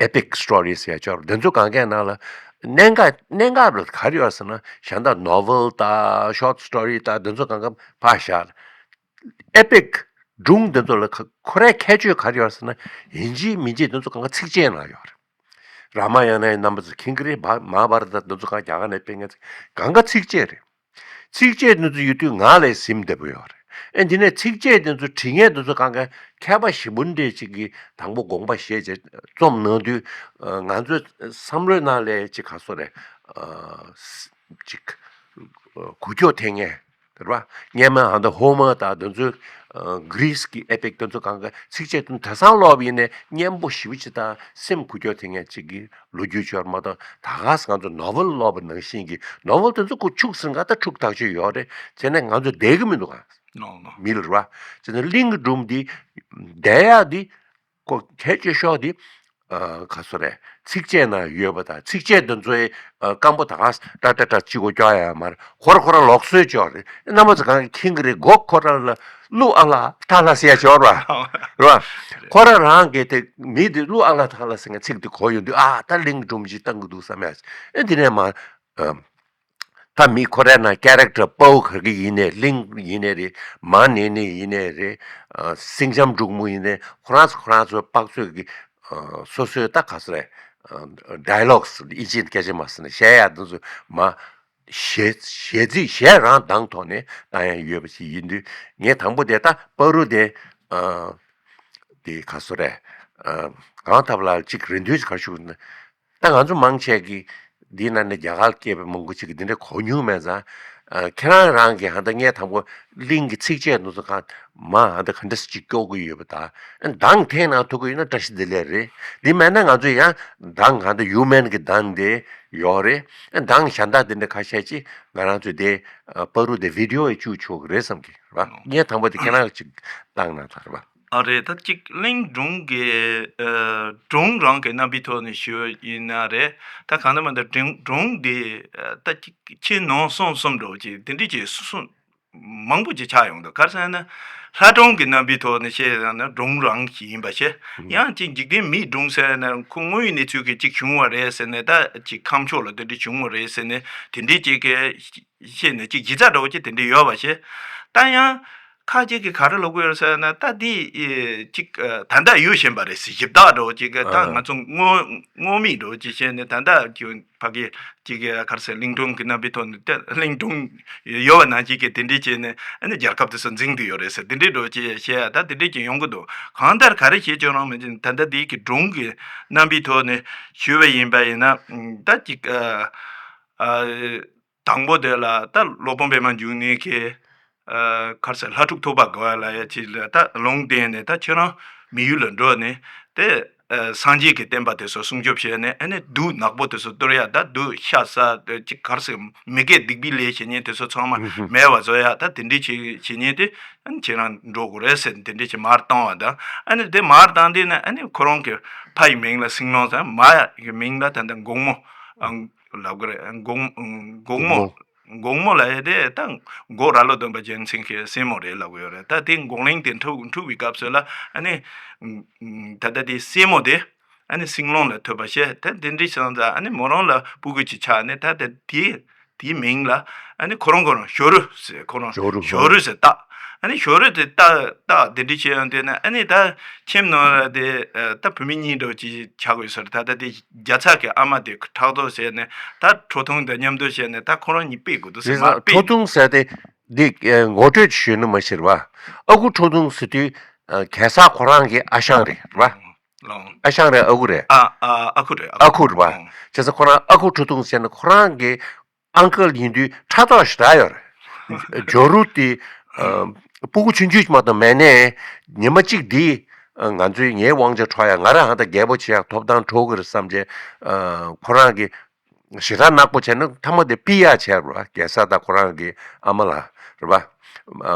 ཨེ་པིག་སི་ཊོ་རི་ཟེར་ཡ་ཅིག་ཡོད་རེད། དེ་ཚོ་གང་གའི་ནང་ལ་གནད་འགག་གནད་འགག་རེད་ག་རེ་ཡོད་ཟེར་ན། གཞན་དག་ནོ་ཝེལ་དང་ཤོར་ཊི་སི་ཊོ་རི་དང་དེ་ཚོ་གང་ག་ཕར་བཞག་ཨེ་པིག་སྒྲུང་འདི་ཚོ་ལ་ཁ་ཁོ་རའི་ཁྱད་ཆོས་ག་རེ་ཡོད་ཟེར་ན། ཡིན་གཅིག་མིན་གཅིག་འདི་ཚོ་གང་ག་ཚིགས་བཅད་ནང་ཡོད་རེད། རཱ་མ་ཡ་ན་ཡི་རྣམ་པ་ཚོ་མཁྱེན་གྱི་རེད། མ་མ་ཧཱ་བྷ་ར་ཏ་འདི་ཚོ་གང་རྒྱ་གར་ནས་སྤེལ་མཁན་ཚིག་གང་ག་ཚིགས་བཅད་རེད། ཚིགས་བཅད་འདི་ཚོ་ཡོད་དུས་ངག་ལ་ཟིན་བདེ་པོ་ཡོད་རེད། ཨེ་འདི་ནས་ཚིགས་བཅད་དེ་ཚོ་འབྲི་མཁན་དེ་ཚོ་གང་ག་མཁས་པ་ཞེ་པོ་འདྲས་ཅིག་གིས་དང་པོ་དགོངས་པ་བཞེས་བྱས་རྩོམ་གནང་དུས། ང་ཚོའི་བསམ་བློའི་ནང་ལ་ཅིག་ག་སོ་རེད། ཅིག་གུ་ཁྱོག་འཐེན་མཁན་རེད་པ། སྔོན་མ་ཧ་ད་ཧོ་མར་དང་དེ་ཚོའི་གྷི་རིས་ཀྱི་ཨེ་པིག་དེ་ཚོ་གང་ག་ཚིགས་བཅད་དེ་དེང་སང་ཀློག་པ་ཡིན་ནའི་སྙན་པོ་ཞེ་པོ་ཅིག་དང་སེམས་འགུལ་སྐྱོད་ཐེབས་མཁན་ཅིག་གི་ལོ་རྒྱུས་ཤིག་ཡོད་རེད་མ་གཏོགས། ད་ག་སེ་ང་ཚོ་ནོ་ཝེལ་ཀློག་པ་ནང་བཞིན་གྱི་ནོ་ཝེལ་དེ་ཚོ་ཁོ་ཕྱུགས་ཟེར་ག་ད་ཕྲུག་ཐག་ཆོད་ཡོད་རེད། བྱས་ནས་ང་ཚོ་བསྡད་ཀྱི་མི་འདུག་ག་ནོ་ནོ། མི་ལ་རེད་པ། བྱས་ནས་གླིང་གི་སྒྲུང་འདི་བསྡད་ཡག་འདི་ཁོ་གལ་ཆེ་ཤོས་འདི། ཨ། ག་སོ་རེད། ཚིགས་བཅད་ན་ཡོད་པ་དང་ཚིགས་བཅད་འདི་ཚོའི་ཨ། སྐམ་པོ་ད་ག་སེ་ཏྲ་ཏྲ་ཏྲ་གཅིག་པོ་སྐྱོར་ཡ་མ་རེད། ཁོ་ར་ཁོ་ར་ལོག་སྲོལ་ཅིག་ཡོད་རེད། རྣམ་པ་ཚོ་གང་གིས་མཁྱེན་གྱི་རེད། མགོ་ཁོ་ར་ལ་གླུ་ཨ་ལ་ཐ་ལ་ཟེར་ཡ་ཅིག་ཡོད་རེད་པ། རེད་པ། ཁོ་ར་རང་གི་དེ་མི་དེ་གླུ་ཨ་ལ་ཐ་ལ་ཟེར་མཁན་ཚིག་དེ་གོ་ཡོང་དུས། ཨ། ད་གླིང་སྒྲུང་ཅིག་བཏང་གི་འདུག་བསམ་ཡ་ཅིག་ཨེ་འདི་ནས་མ། ཨ། ད་མི་ཁོ་རའི་ནང་ཁེ་རེག་ཊར་དཔའ་བོ་ག་གི་ཡིན་ནའི། གླིང་ཡིན་ནའི་རེད། མ་ནེ་ནེ་ཡིན་ནའི་རེད། ཨ། སེང་ལྕམ་འབྲུག་མོ་ཡིན་ནའི། ཁོ་རང་ཚོ་ཁོ་རང་ཚོའི་དཔག་ཚོད་ཀྱི། ཨ། སོ་སོའི་ད་ག་སོ་རེད། ཨ། ཌའི་ལོག་སི་ཨིན་ཇིའི་སྐད་ཆ་མ་ཟེར་ན་བཤད་ཡ་དེ་ཚོ་མ་གཞས་གཞས་ཚིག་གཞས་རང་གདངས་ཐོག་ནས་བཏང་ཡ་ཡོད་པ་ཞིག་ཡིན་དུས། ངས་དང་པོ་དེ་ད་བར་དུ་དེ། ཨ། དེ་ག་སོ་རེད། ཨ། གང་ཐབས་ལ་ཅིག་རེ་འདུན་ཞིག་ག་རེ་ཞུ་ན། ད་ང་ཚོ་མང་ཆེ་གིས་འདི་ནང་ནས་རྒྱ་གར་སྐད་པའི་མང་པོ་ཅིག་གིས་འདི་འདྲ་གོ་མྱོང་མེད་ཙང་། ཨ། ཁྱེད་རང་རང་གིས་ཧ་ད་ངས་དང་པོ་གླིང་གི་ཚིགས་བཅད་འདི་ཚོ་གང་མ་ཧ་ད་ག་འདྲ་ཅིག་སྐྱོར་གྱི་ཡོད་པ་དང་། གདངས་འཐེན་གནང་ཐུབ་ཀྱི་ཡོད་ན་བཀྲ་ཤིས་བདེ་ལེགས་རེད། འདི་མེད་ན་ང་ཚོ་ཡང་གདངས་ཧ་ད་ཡུ་མན་གྱི་གདངས་དེ་ཡོད་རེད། གདངས་གཞན་དག་འདི་འདྲ་ཁ་ཤས་ཅིག་ང་རང་ཚོས་དེ་བར་དུ་དེ་བི་ཌི་ཡོ་ཡི་བཅུག་ཆོག་གི་རེད་བསམ་གྱི་རེད་པ། ངས་དང་པོ་དེ་ཁྱེད་རང་གིས་ཅིག་བཏང་གནང་ད་རེད་པ། ཨ་རེད། ད་ཅིག་གླིང་སྒྲུང་གི། ཨ། སྒྲུང་རང་གི་རྣམ་པའི་ཐོག་ནས་ཞུ་ཡིན་ན་རེད། ད་གང་ལྟར་མ་ད་སྒྲུང་སྒྲུང་འདི། ཨ། ད་ཅིག་ཕྱི་ནང་གསང་གསུམ་འདྲ་བོ་ཅིག་དེ་འདྲ་ཅིག་གསུམ་མང་པོ་ཅིག་ཆགས་ཡོང་འདུག་ག་རེ་ཟེར་ན། ལྷ་སྒྲུང་གི་རྣམ་པའི་ཐོག་ནས་བཤད་ཡོང་ན་སྒྲུང་རང་ཞིག་ཡིན་པ་བྱས། ཡང་ཅིག་འཇིག་རྟེན་མིའི་སྒྲུང་ཟེར་ན་ཁོ་དངོས་ཡོད་གནས་ཚུལ་གྱི་ཅིག་བྱུང་བ་རེད་ཟེར་ནས། ད་ཅིག་ཁམས་ཕྱོགས་ལ་དེ་འདྲ་བྱུང་བ་རེད་ཟེར་ནས་དེ་འདྲའི་ཅིག་གི་བཤད་ནས་ཅིག་གཞི་རྩ་འདྲ་བོ་ཅིག་དེ་འདྲ་ཡོད་པ་བྱས། ད་ཡང་ཁ་ཅིག་གིས་ག་རེ་ལབ་ཀྱི་ཡོད་ཟེར་ན། ད་འདི་ཨེ་ཅིག་ཨ། ད་ལྟ་ཡོད་བཞིན་པ་རེད་ཟེར། ཞིབ་ལྟ་འདྲ་བོ་ཅིག་གིས། ད་ཨ། ང་ཚོ་སྔོན་སྔོན་མ་འདྲ་བོ་ཅིག་བྱས་ནས། ད་ལྟ་ཀྱི་ཕ་གི་ཅིག་ག་རེ་ཟེར། གླིང་སྒྲུང་གི་རྣམ་པའི་ཐོག་ནས་ད་གླིང་སྒྲུང་ཡོད་པ་ནང་བཞིན་གྱི་དེ་འདྲ་བྱས་ནས། ཨ་ནི་རྒྱལ་ཁབ་དེ་ཚོ་འཛིང་གི་ཡོད་རེད་ཟེར། དེ་འདྲའི་འདྲ་བོ་ཅིག་བཤད་ཡ་ད་དེ་འདྲ་ཅིག་ཡོང་གི་འདུག་གང་ལྟར་ག་རེ་བྱས་ཀྱང་རང་མིན་ཅིག་ད་ལྟ་འདི་གི་སྒྲུང་གི་རྣམ་པའི་ཐོག་ནས་ཞུས་པ་ཡིན་པ་ཡིན་ན། ད་ཅིག་ཨ། ཨ། དང་པོ་དེ་ལ་ད་སློབ་དཔོན་པད་མ་འབྱུང་གནས་ཀྱིས། ཨ། ག་རེ་ཟེར། ལྷ་ཕྲུག་ཐུབ་པ་དགའ་བ་ལབ་ཡ་ཅིག་ལ་ད་ལུང་བསྟན་ནས། ད་ཁྱོད་རང་མི་ཡུལ་ལ་འགྲོ་ནས་དེ། ཨ། སངས་རྒྱས་ཀྱི་བསྟན་པ་དེ་ཚོ་སྲུང་སྐྱོབ་བྱས་ནས། ཨ་ནི་བདུད་ནག་པོ་དེ་ཚོ་གཏོར་ཡ། ད་བདུད་ཤ་ཟ་དེ་ཅིག་ག་རེ་ཟེར། མི་དགེ་སྡིག་པའི་ལས་བྱེད་མཁན་དེ་ཚོ་ཚང་མ་མེད་པ་བཟོ་ཡ། ད་དེ་འདྲའི་བྱེད་བྱེད་མཁན་དེ། ཨ་ནི་ཁྱེད་རང་འགྲོ་དགོས་རེད་ཟེར། དེ་འདྲའི་ཅིག་མར་བཏང་བ་དང་། ཨ་ནི་དེ་མར་བཏང་དུས་ནས། ཨ་ནི་ཁོ་རང་གི་ཕ་ཡི་མིང་ལ་སེང་ལོང་ཟེར། མ་ཡི་མིང་ལ་ད་ལྟ་འགོག་མོ། ཨ། ལབ་དགོས་རེད། འགོག་འགོག་མོ། འགོག་མོ། འགོག་མོ་ལབ་ཡ་དེ་ད་འགོག་ར་ལོ་སྟོན་པ་རྒྱལ་མཚན་གྱི་སྲས་མོ་རེད་ལབ་ཀྱི་ཡོད་རེད། ད་དེ་འགོག་གླིང་དེ་འཁྲུག་འཁྲུག་པའི་སྐབས་སུ་ལ། ཨ་ནི་ད་ལྟ་དེ་སྲས་མོ་དེ་ཨ་ནི་སེང་ལོང་ལ་ཐོས་པ་བྱས། ད་དེ་འདྲའི་བྱས་ཙང་། ཨ་ནི་མོ་རང་ལ་སྤུ་གུ་ཅིག་ཆགས་ནས། ད་ལྟ་དེ་དེའི་མིང་ལ་ཨ་ནི་ཁོ་རང་ཁོ་རང་ཞོ་རུ་ཟེར། ཁོ་རང་ཞོ་རུ། ཞོ་རུ་ཟེར་བཏགས། ཨ་ནི་ཞོ་རུ་དེ་བཏགས་བཏགས་དེ་འདྲ་བྱས་ཡོང་དུས་ནས། ཨ་ནི་ད་ཁྱིམ་ནང་ལ་དེ། ཨ། ད་བུད་མེད་གཉིས་འདྲ་བོ་ཅིག་ཆགས་དགོས་ཟེར། ད་ལྟ་དེ་རྒྱ་ཚ་གི་ཨ་མ་དེ་ཕྲག་དོག་བྱས་ནས། ད་ཁྲོ་ཐུང་དང་མཉམ་དུ་བྱས་ནས་ད་ཁོ་རང་གཉིས་སྤེལ་དགོས་འདུག་ཟེར། རེད། མར་སྤེལ། ཁྲོ་ཐུང་ཟེར་དེ་འདི་ངོ་སྤྲོད་ཞུས་ན་མ་ཤེས་པ། ཨ་ཁུ་ཁྲོ་ཐུང་ཟེར་དུས་གེ་སར་ཁོ་རང་གི་ཨ་ཞང་རེད་པ། ཨ་ཞང་རེད། ཨ་ཁུ་རེད། ཨ། ཨ། ཨ་ཁུ་རེད། ཨ་ཁུ། ཨ་ཁུ་རེད་པ། བྱས་ཙང་ཁོ་རང་ཨ་ཁུ་ཁྲོ་ཐུང་ཟེར་ན་ཁོ་རང་གི་ཨང་ཀལ་ཡིན་དུས་ཕྲག་དོག་ཞེ་དྲག་ཡོད་རེད། ཇོ་རུ་དེ། ཨ། སྤུ་གུ་ཆུང་ཆུང་མ་གཏོགས་མེད་ནས། ཉི་མ་གཅིག་འདི་ང་ཚོའི་ངའི་དབང་ཆ་འཕྲོག་ཡ། ང་རང་ཧ་ད་རྒད་པོ་བྱེད་ཡག་ཐོབ་ཐང་འཕྲོག་གི་རེད་བསམ་བྱས། ཨ། ཁོ་རང་གིས་ཞེ་དྲག་ནག་པོ་བྱས་ནས་མཐའ་མ་དེ་ཕུད་ཡག་བྱས་རེད་པ། གེ་སར་དང་ཁོ་རང་གི་ཨ་མ་ལ་རེད་པ།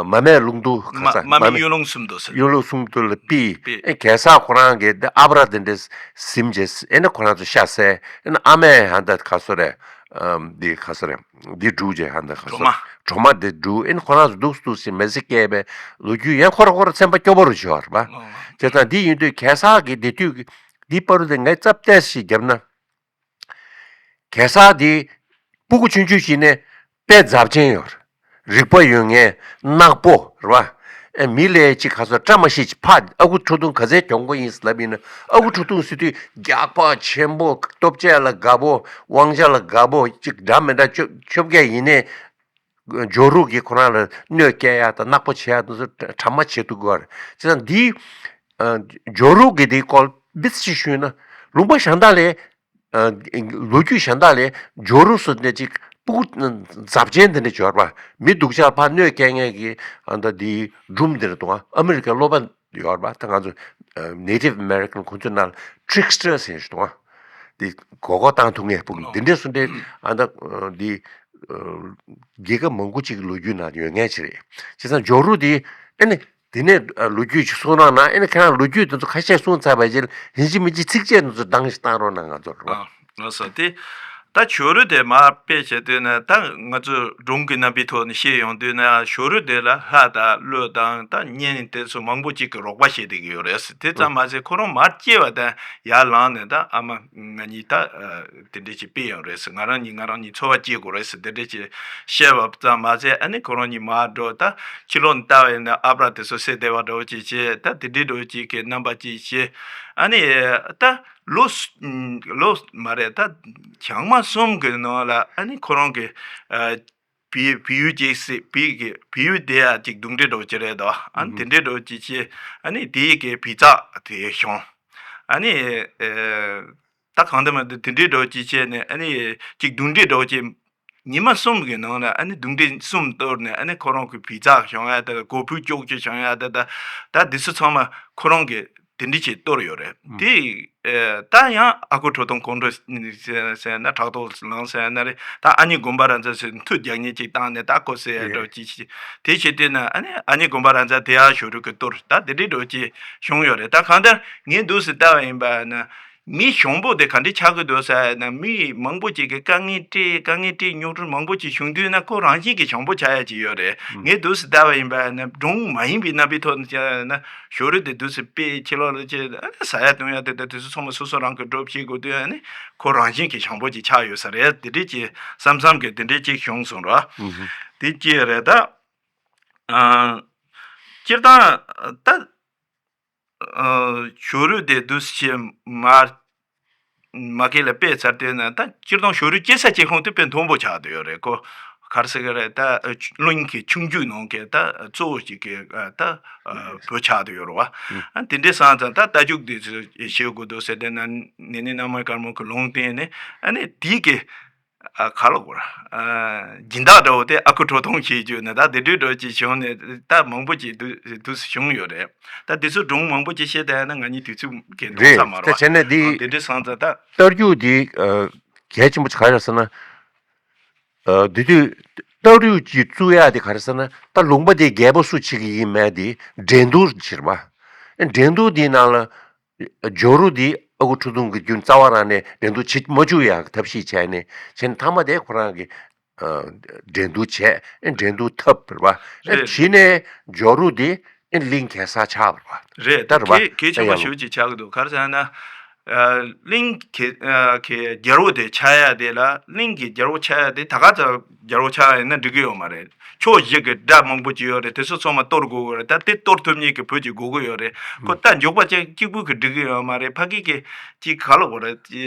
མ་སྨད་ལུང་མདོ། ག་ས། མ་མ་སྨད་གཡུ་ལུང་སུམ་མདོ་ཟེར། གཡུ་ལུང་སུམ་མདོ་ལ་ཕུད། ཕུད། ཨེ་གེ་སར་ཁོ་རང་གིས་འདི་ཨ་བྲ་དེ་འདྲ་ཟིན་བྱས། ཨེ་ནི་ཁོ་རང་ཚོ་ཤ་བསད། ཨེ་ནི་ཨ་མས་ཧ་ད་ག་སོ་རེད། ཨམ། འདི་ག་སོ་རེད། འདི་སྒྲུག་བྱས། ཧ་ད་ག་སོ། གྲོ་མ། གྲོ་མ་འདི་སྒྲུག་ཨེ་ནི་ཁོ་རང་ཚོ་འདུག་སེ་འདུག་སེ་མི་ཚེ་སྐྱེལ་བའི་ལོ་རྒྱུས། ཡང་ཁོ་རང་ཁོ་རང་སེམས་པ་སྐྱོ་པོ་རུ་བྱེད་པ་རེད་པ། ཨོ། བྱས་ཙང་འདི་ཡིན་དུས་གེ་སར་གྱི་འདི་དུས་ཀྱི་འདི་བར་དུ་དེ་ངས་རྩ་བལྟས་ཤིག་བརྒྱབ་ན། གེ་སར་འདི་སྤུ་གུ་ཆུང་ཆུང་ཞིག་ནས་དཔེ་འཛབ་ཆེན་ཡོད་རེད། རིག་པ་ཡོད་མཁན། ནག་པོ་རེད་པ། ཨེ་མི་ལ་ཅིག་ག་སོ་བཀྲ་མ་ཤིས་ཅིག་ཕ་ཨ་ཁུ་ཁྲོ་ཐུང་ག་ཚད་གྱོང་པོ་ཡིན་ཟེར་ལབ་ཡིན་ན། ཨ་ཁུ་ཁྲོ་ཐུང་ཟེར་དུས་རྒྱགས་པ་ཆེན་པོ། སྟོབས་ཆེ་ལ་དགའ་པོ། དབང་ཆ་ལ་དགའ་པོ། ཅིག་འདྲ་མི་འདྲ་ཆོ་ཆོ་བརྒྱད་ཡིན་ནའི། ཇོ་རུ་གིས་ཁོ་རང་ལ་གནོད་སྐྱེལ་ཡ་དང་ནག་པོ་བྱེད་ཡ་དེ་ཚོ་གྲ་མ་བྱེད་ཐུབ་ཀྱི་ཡོད་རེད། བྱས་ཙང་འདིའི་ཇོ་རུ་གི་དེའི་སྐོར་ཏོག་ཙམ་ཞུས་ན། ལུང་པ་གཞན་དག་ལས་ལོ་རྒྱུས་གཞན་དག་ལས་ཇོ་རུ་སུ་འདྲ་ཅིག་སྤུ་གུ་འཛབ་ཆེན་དེ་འདྲ་ཡོད་རེད་པ། མི་སྡུག་ཅག་ཕར་གནོད་སྐྱེལ་མཁན་གྱི་ཨ་ད་དེའི་སྒྲུང་དེ་འདྲ་འདུག་ཨ། ཨ་མི་རི་ཀའི་སློབ་པ་ཡོད་རེད་པ། ད་ང་ཚོ་Native American ཁོང་ཚོའི་ནང་ལ་ཊིག་སི་ཊར་ཟེར་ཞིག་འདུག་ཨ། དེ་མགོ་སྐོར་བཏང་ཐུབ་མཁན་སྤུ་གུ་འདི་འདྲས་སུ་འདྲས་ཨ་ད་དེ་རྒྱལ་ཁབ་མང་པོ་ཅིག་གི་ལོ་རྒྱུས་ནང་ཡོད་མཁན་ཅིག་རེད། བྱས་ཙང་ཇོ་རུ་དེ་ཨ་ནི། དེ་ནས་ལོ་རྒྱུས་ཅིག་གསུང་རོགས་གནང་། ཨ་ནི་ཁྱེད་རང་ལོ་རྒྱུས་དེ་ཚོ་ཁ་ཤས་གསུངས་ཚར་བའི་རྗེས་ལ་ཡིན་གཅིག་མིན་གཅིག་ཚིགས་བཅད་དེ་ཚོ་འདང་ཞིག་བཏང་རོགས་གནང་། ང་ཚོར་རོགས། ཨ་ལགས་སོ། དེ་ད་ཇོ་རུ་དེ་མར་དཔེ་བྱས་དུས་ན། ད་ང་ཚོས་སྒྲུང་གི་རྣམ་པའི་ཐོག་ནས་བཤད་ཡོང་དུས་ན། ཇོ་རུ་དེ་ལ་ལྷ་དང་ཀླུ་དང་ད་གཉན་དེ་ཚོ་མང་པོ་ཅིག་གིས་རོགས་པ་བྱེད་བསྡད་ཀྱི་ཡོད་རེད། དེ་ཙམ་མ་ཟད་ཁོ་རང་མར་སྐྱེས་པ་དང་ཡར་ལངས་ནས་ད་ཨ་མ་ང་གཉིས་ད་དེ་འདྲས་ཅིག་དཔེ་ཡོང་རེད་ཟེར། ང་རང་གཉིས་ང་རང་གཉིས་འཚོ་བ་སྐྱེལ་དགོས་རེད་ཟེར། དེ་འདྲས་ཅིག་བཤད་པ་ཙམ་མ་ཟད། ཨ་ནི་ཁོ་རང་གཉིས་མར་འགྲོ། ད་ཕྱི་ལོགས་ནས་ལྟ་བ་ཡིན་ན་ཨ་བྲ་དེ་ཚོ་བསད་བསྡད་པ་འདྲ་བོ་ཅིག་བྱས། ད་དེ་འདྲས་འདྲ་བོ་ཅིག་གི་རྣམ་པ་ཅིག་བྱས། ཨ་ནི་ད་ལོ་ལོ་མ་རེད། ད་བྱང་མ་གསུམ་གི་ནང་ལ་ཨ་ནི་ཁོ་རང་གི་བལ་བལ་ཡུལ་ཅིག་སྲིད། བལ་གི་བལ་ཡུལ་དེ་ཡ་ཅིག་གདུག་འདྲེ་འདྲ་བོ་ཅིག་རེད་དོ། ཨ་ནི་དེ་འདྲས་འདྲ་བོ་ཅིག་བྱས། ཨ་ནི་དེའི་གི་བལ་ཙག་དེ་བྱུང་། ཨ་ནི་ཨེ། ད་གང་ལྟར་མ་དེ་དེ་འདྲའི་འདྲ་བོ་ཅིག་བྱས་ནས། ཨ་ནི་ཅིག་གདུག་འདྲེ་འདྲ་བོ་ཅིག་ཉི་མ་གསུམ་གྱི་ནང་ལ་ཨ་ནི་གདུག་འདྲེ་གསུམ་གཏོར་ནས། ཨ་ནི་ཁོ་རང་གི་བལ་ཙག་བྱུང་ཡ་དེ། གོ་ཕུད་ཅོག་ཅིག་བྱུང་ཡ་དེ། ད་ད་འདི་ཚོ་ཚང་མ་ཁོ་རང་གིས་དེ་འདྲ་ཅིག་གཏོར་ཡོད་རེད། དེ་ད་ཡང་ཨ་ཁུ་ཁྲོ་ཐུང་ཁོང་ཁྲོ་ཟེར་ན་ཕྲག་དོག་ལངས་ཟེར་ན་རེད། ད་ཨ་མྱེས་དགོན་པ་ར་མཛའ་ཟེར་མཐུ་རྒྱག་མཁན་ཅིག་བཏང་ནས་ད་ཁོ་ཟེར་ཡ་འདྲ་བོ་ཅིག་བྱས། དེ་བྱེད་དུས་ན་ཨ་ནི་ཨ་མྱེས་དགོན་པ་ར་མཛའ་དེ་ཡང་ཇོ་རུ་གིས་གཏོར། ད་དེ་འདྲའི་འདྲ་བོ་ཅིག་བྱུང་ཡོད་རེད། ད་གང་ལྟར་ངས་འདུག་སེ་ལྟ་བ་ཡིན་པ་ན། མི་བྱང་པོ་དེ་ག་འདྲ་ཆགས་ཀྱི་འདུག་ཟེར་ན། མི་མང་པོ་ཅིག་གིས་དཀའ་ངལ་སྤྲད། དཀའ་ངལ་སྤྲད། རྙོག་དྲ་མང་པོ་ཅིག་བྱུང་དུས་ན་ཁོ་རང་བཞིན་གྱིས་བྱང་པོ་ཆགས་ཡ་ཅིག་ཡོད་རེད། ངས་འདུག་སེ་ལྟ་བ་ཡིན་པ་ན། སྒྲུང་མ་ཡིན་པའི་རྣམ་པའི་ཐོག་ནས་བྱས་ན། ཇོ་རུ་དེ་འདུག་སེ་དཔེ་ཕྱི་ལོགས་ལ་བྱས། ཨ་ནི་ཟ་ཡ་བཏུང་ཡ་དེ་དང་དེ་ཚོ་ཚང་མ་སོ་སོ་རང་གིས་སྒྲུབ་བྱེད་དགོས་དུས། ཨ་ནི་ཁོ་རང་བཞིན་གྱིས་བྱང་པོ་ཅིག་ཆགས་ཡོད་ས་རེད། དེ་འདྲས་ཅིག་བསམ་བསམ་གྱི་དེ་འདྲས་ཅིག་བྱུང་སོང་ར། དེ་ཅི་རེད་ད། ཨ། སྤྱིར་བཏང་ད། ཨ། ཇོ་རུ་དེ་འདུག་སེ་མར་མ་སྐྱེས་ལ་དཔེ་ཚར་དུས་ན། ད་སྤྱིར་བཏང་ཇོ་རུ་སྐྱེས་ས་སྐྱེ་ཁུངས་དེ་དཔེ་མཐོན་པོ་ཆགས་བསྡད་ཡོད་རེད། ཁོ་ག་རེ་ཟེར་གི་རེད། ད་གླིང་གི་ཆུང་རྒྱུད་ནང་གི་ད་གཙོ་བོ་ཞིག་གི་ད་བུ་ཆགས་བསྡད་ཡོད་རེད་བ། ཨ། དེ་འདྲའི་སོང་ཙང་ད་རྟ་རྒྱུག་དེ་ཚོ་བྱེད་དགོས་འདུག་ཟེར་དུས་ན། ནེ་ནེ་གནམ་སྔོན་དཀར་མོ་གི་ལུང་བསྟན་ནས། ཨ་ནི་དེའི་གི་ཨ། ག་ལ་གོ་ར། ཨ། སྦྱིན་བདག་འདྲ་བོ་དེ་ཨ་ཁུ་ཁྲོ་ཐུང་བྱེད་རྒྱུ་ནི། ད་དེ་འདྲའི་འདྲ་བོ་ཅིག་བྱུང་ནས་ད་མང་པོ་ཅིག་འདུག་འདུག་སེ་བྱུང་ཡོད་རེད། ད་དེ་ཚོ་སྒྲུང་མང་པོ་ཅིག་བཤད་བསྡད་ན་ང་གཉིས་དུས་ཚོད་ཀྱི་འདང་རེད། ས་མ་རེད་ད་བ། བྱས་ན་འདི། ཨ། དེ་འདྲའི་སོང་ཙང་ད། རྟ་རྒྱུག་འདི། ཨ། གལ་ཆེན་པོ་ག་རེ་རེད་ཟེར་ན། ཨ། འདི་དུས་རྟ་རྒྱུག་ཅིག་བཙུགས་ཡག་དེ་ག་རེ་ཟེར་ན། ད་ལུང་པ་དེའི་རྒྱལ་པོ་སུ་ཆགས་ཀྱི་ཡིན་མེད་དེ་འགྲན་བསྡུར་ཅིག་རེད་པ། འགྲན་བསྡུར་དེའི་ནང་ལ། ཇོ་རུ་འདི་ཨ་ཁུ་ཁྲོ་ཐུང་གིས་རྒྱུན་རྩ་བ་རང་ནས་འགྲན་བསྡུར་བྱེད་མ་བཅུག་ཡག་ཐབས་ཤེས་བྱས་ནས། བྱས་ནས་མཐའ་མ་དེ་ཁོ་རང་གིས། ཨ། འགྲན་བསྡུར་བྱས། ཨེ། འགྲན་བསྡུར་འཐབ་པ་རེད་པ། ཨེ། རེད། གཞི་ནས་ཇོ་རུ་འདི་ཨེ་གླིང་གེ་སར་ཆགས་པ་རེད་པ། རེད། ད་རེད་པ། གལ་གལ་ཆེན་པོ་ཨེ། ཡ་ལོ། ཞེ་པོ་ཅིག་ཆགས་ཀྱི་འདུག་ག་རེ་ཟེར་ན། ཨ། གླིང་གི་ཨ། གི་རྒྱལ་པོ་དེ་ཆགས་ཡ་དེ་ལ། གླིང་གི་རྒྱལ་པོ་ཆགས་ཡ་དེ་ད་ག་ཚོད་རྒྱལ་པོ་ཆགས་ཡིན་ན་འགྲིག་གི་ཡོད་མ་རེད། ཕྱོགས་བཞི་གི་དགྲ་མང་པོ་ཅིག་ཡོད་རེད། དེ་ཚོ་ཚང་མ་གཏོར་དགོས་ཀྱི་རེད། ད་དེ་གཏོར་ཐུབ་མཁན་གྱི་བུ་ཅིག་དགོས་ཀྱི་ཡོད་རེད། ཁོ་ད་མགྱོགས་པ་ཅིག་གཅིག་པུ་གིས་འགྲིག་གི་ཡོད་མ་རེད། ཕ་གི་གི་ཅིག་ག་ལ་གོ་རེད།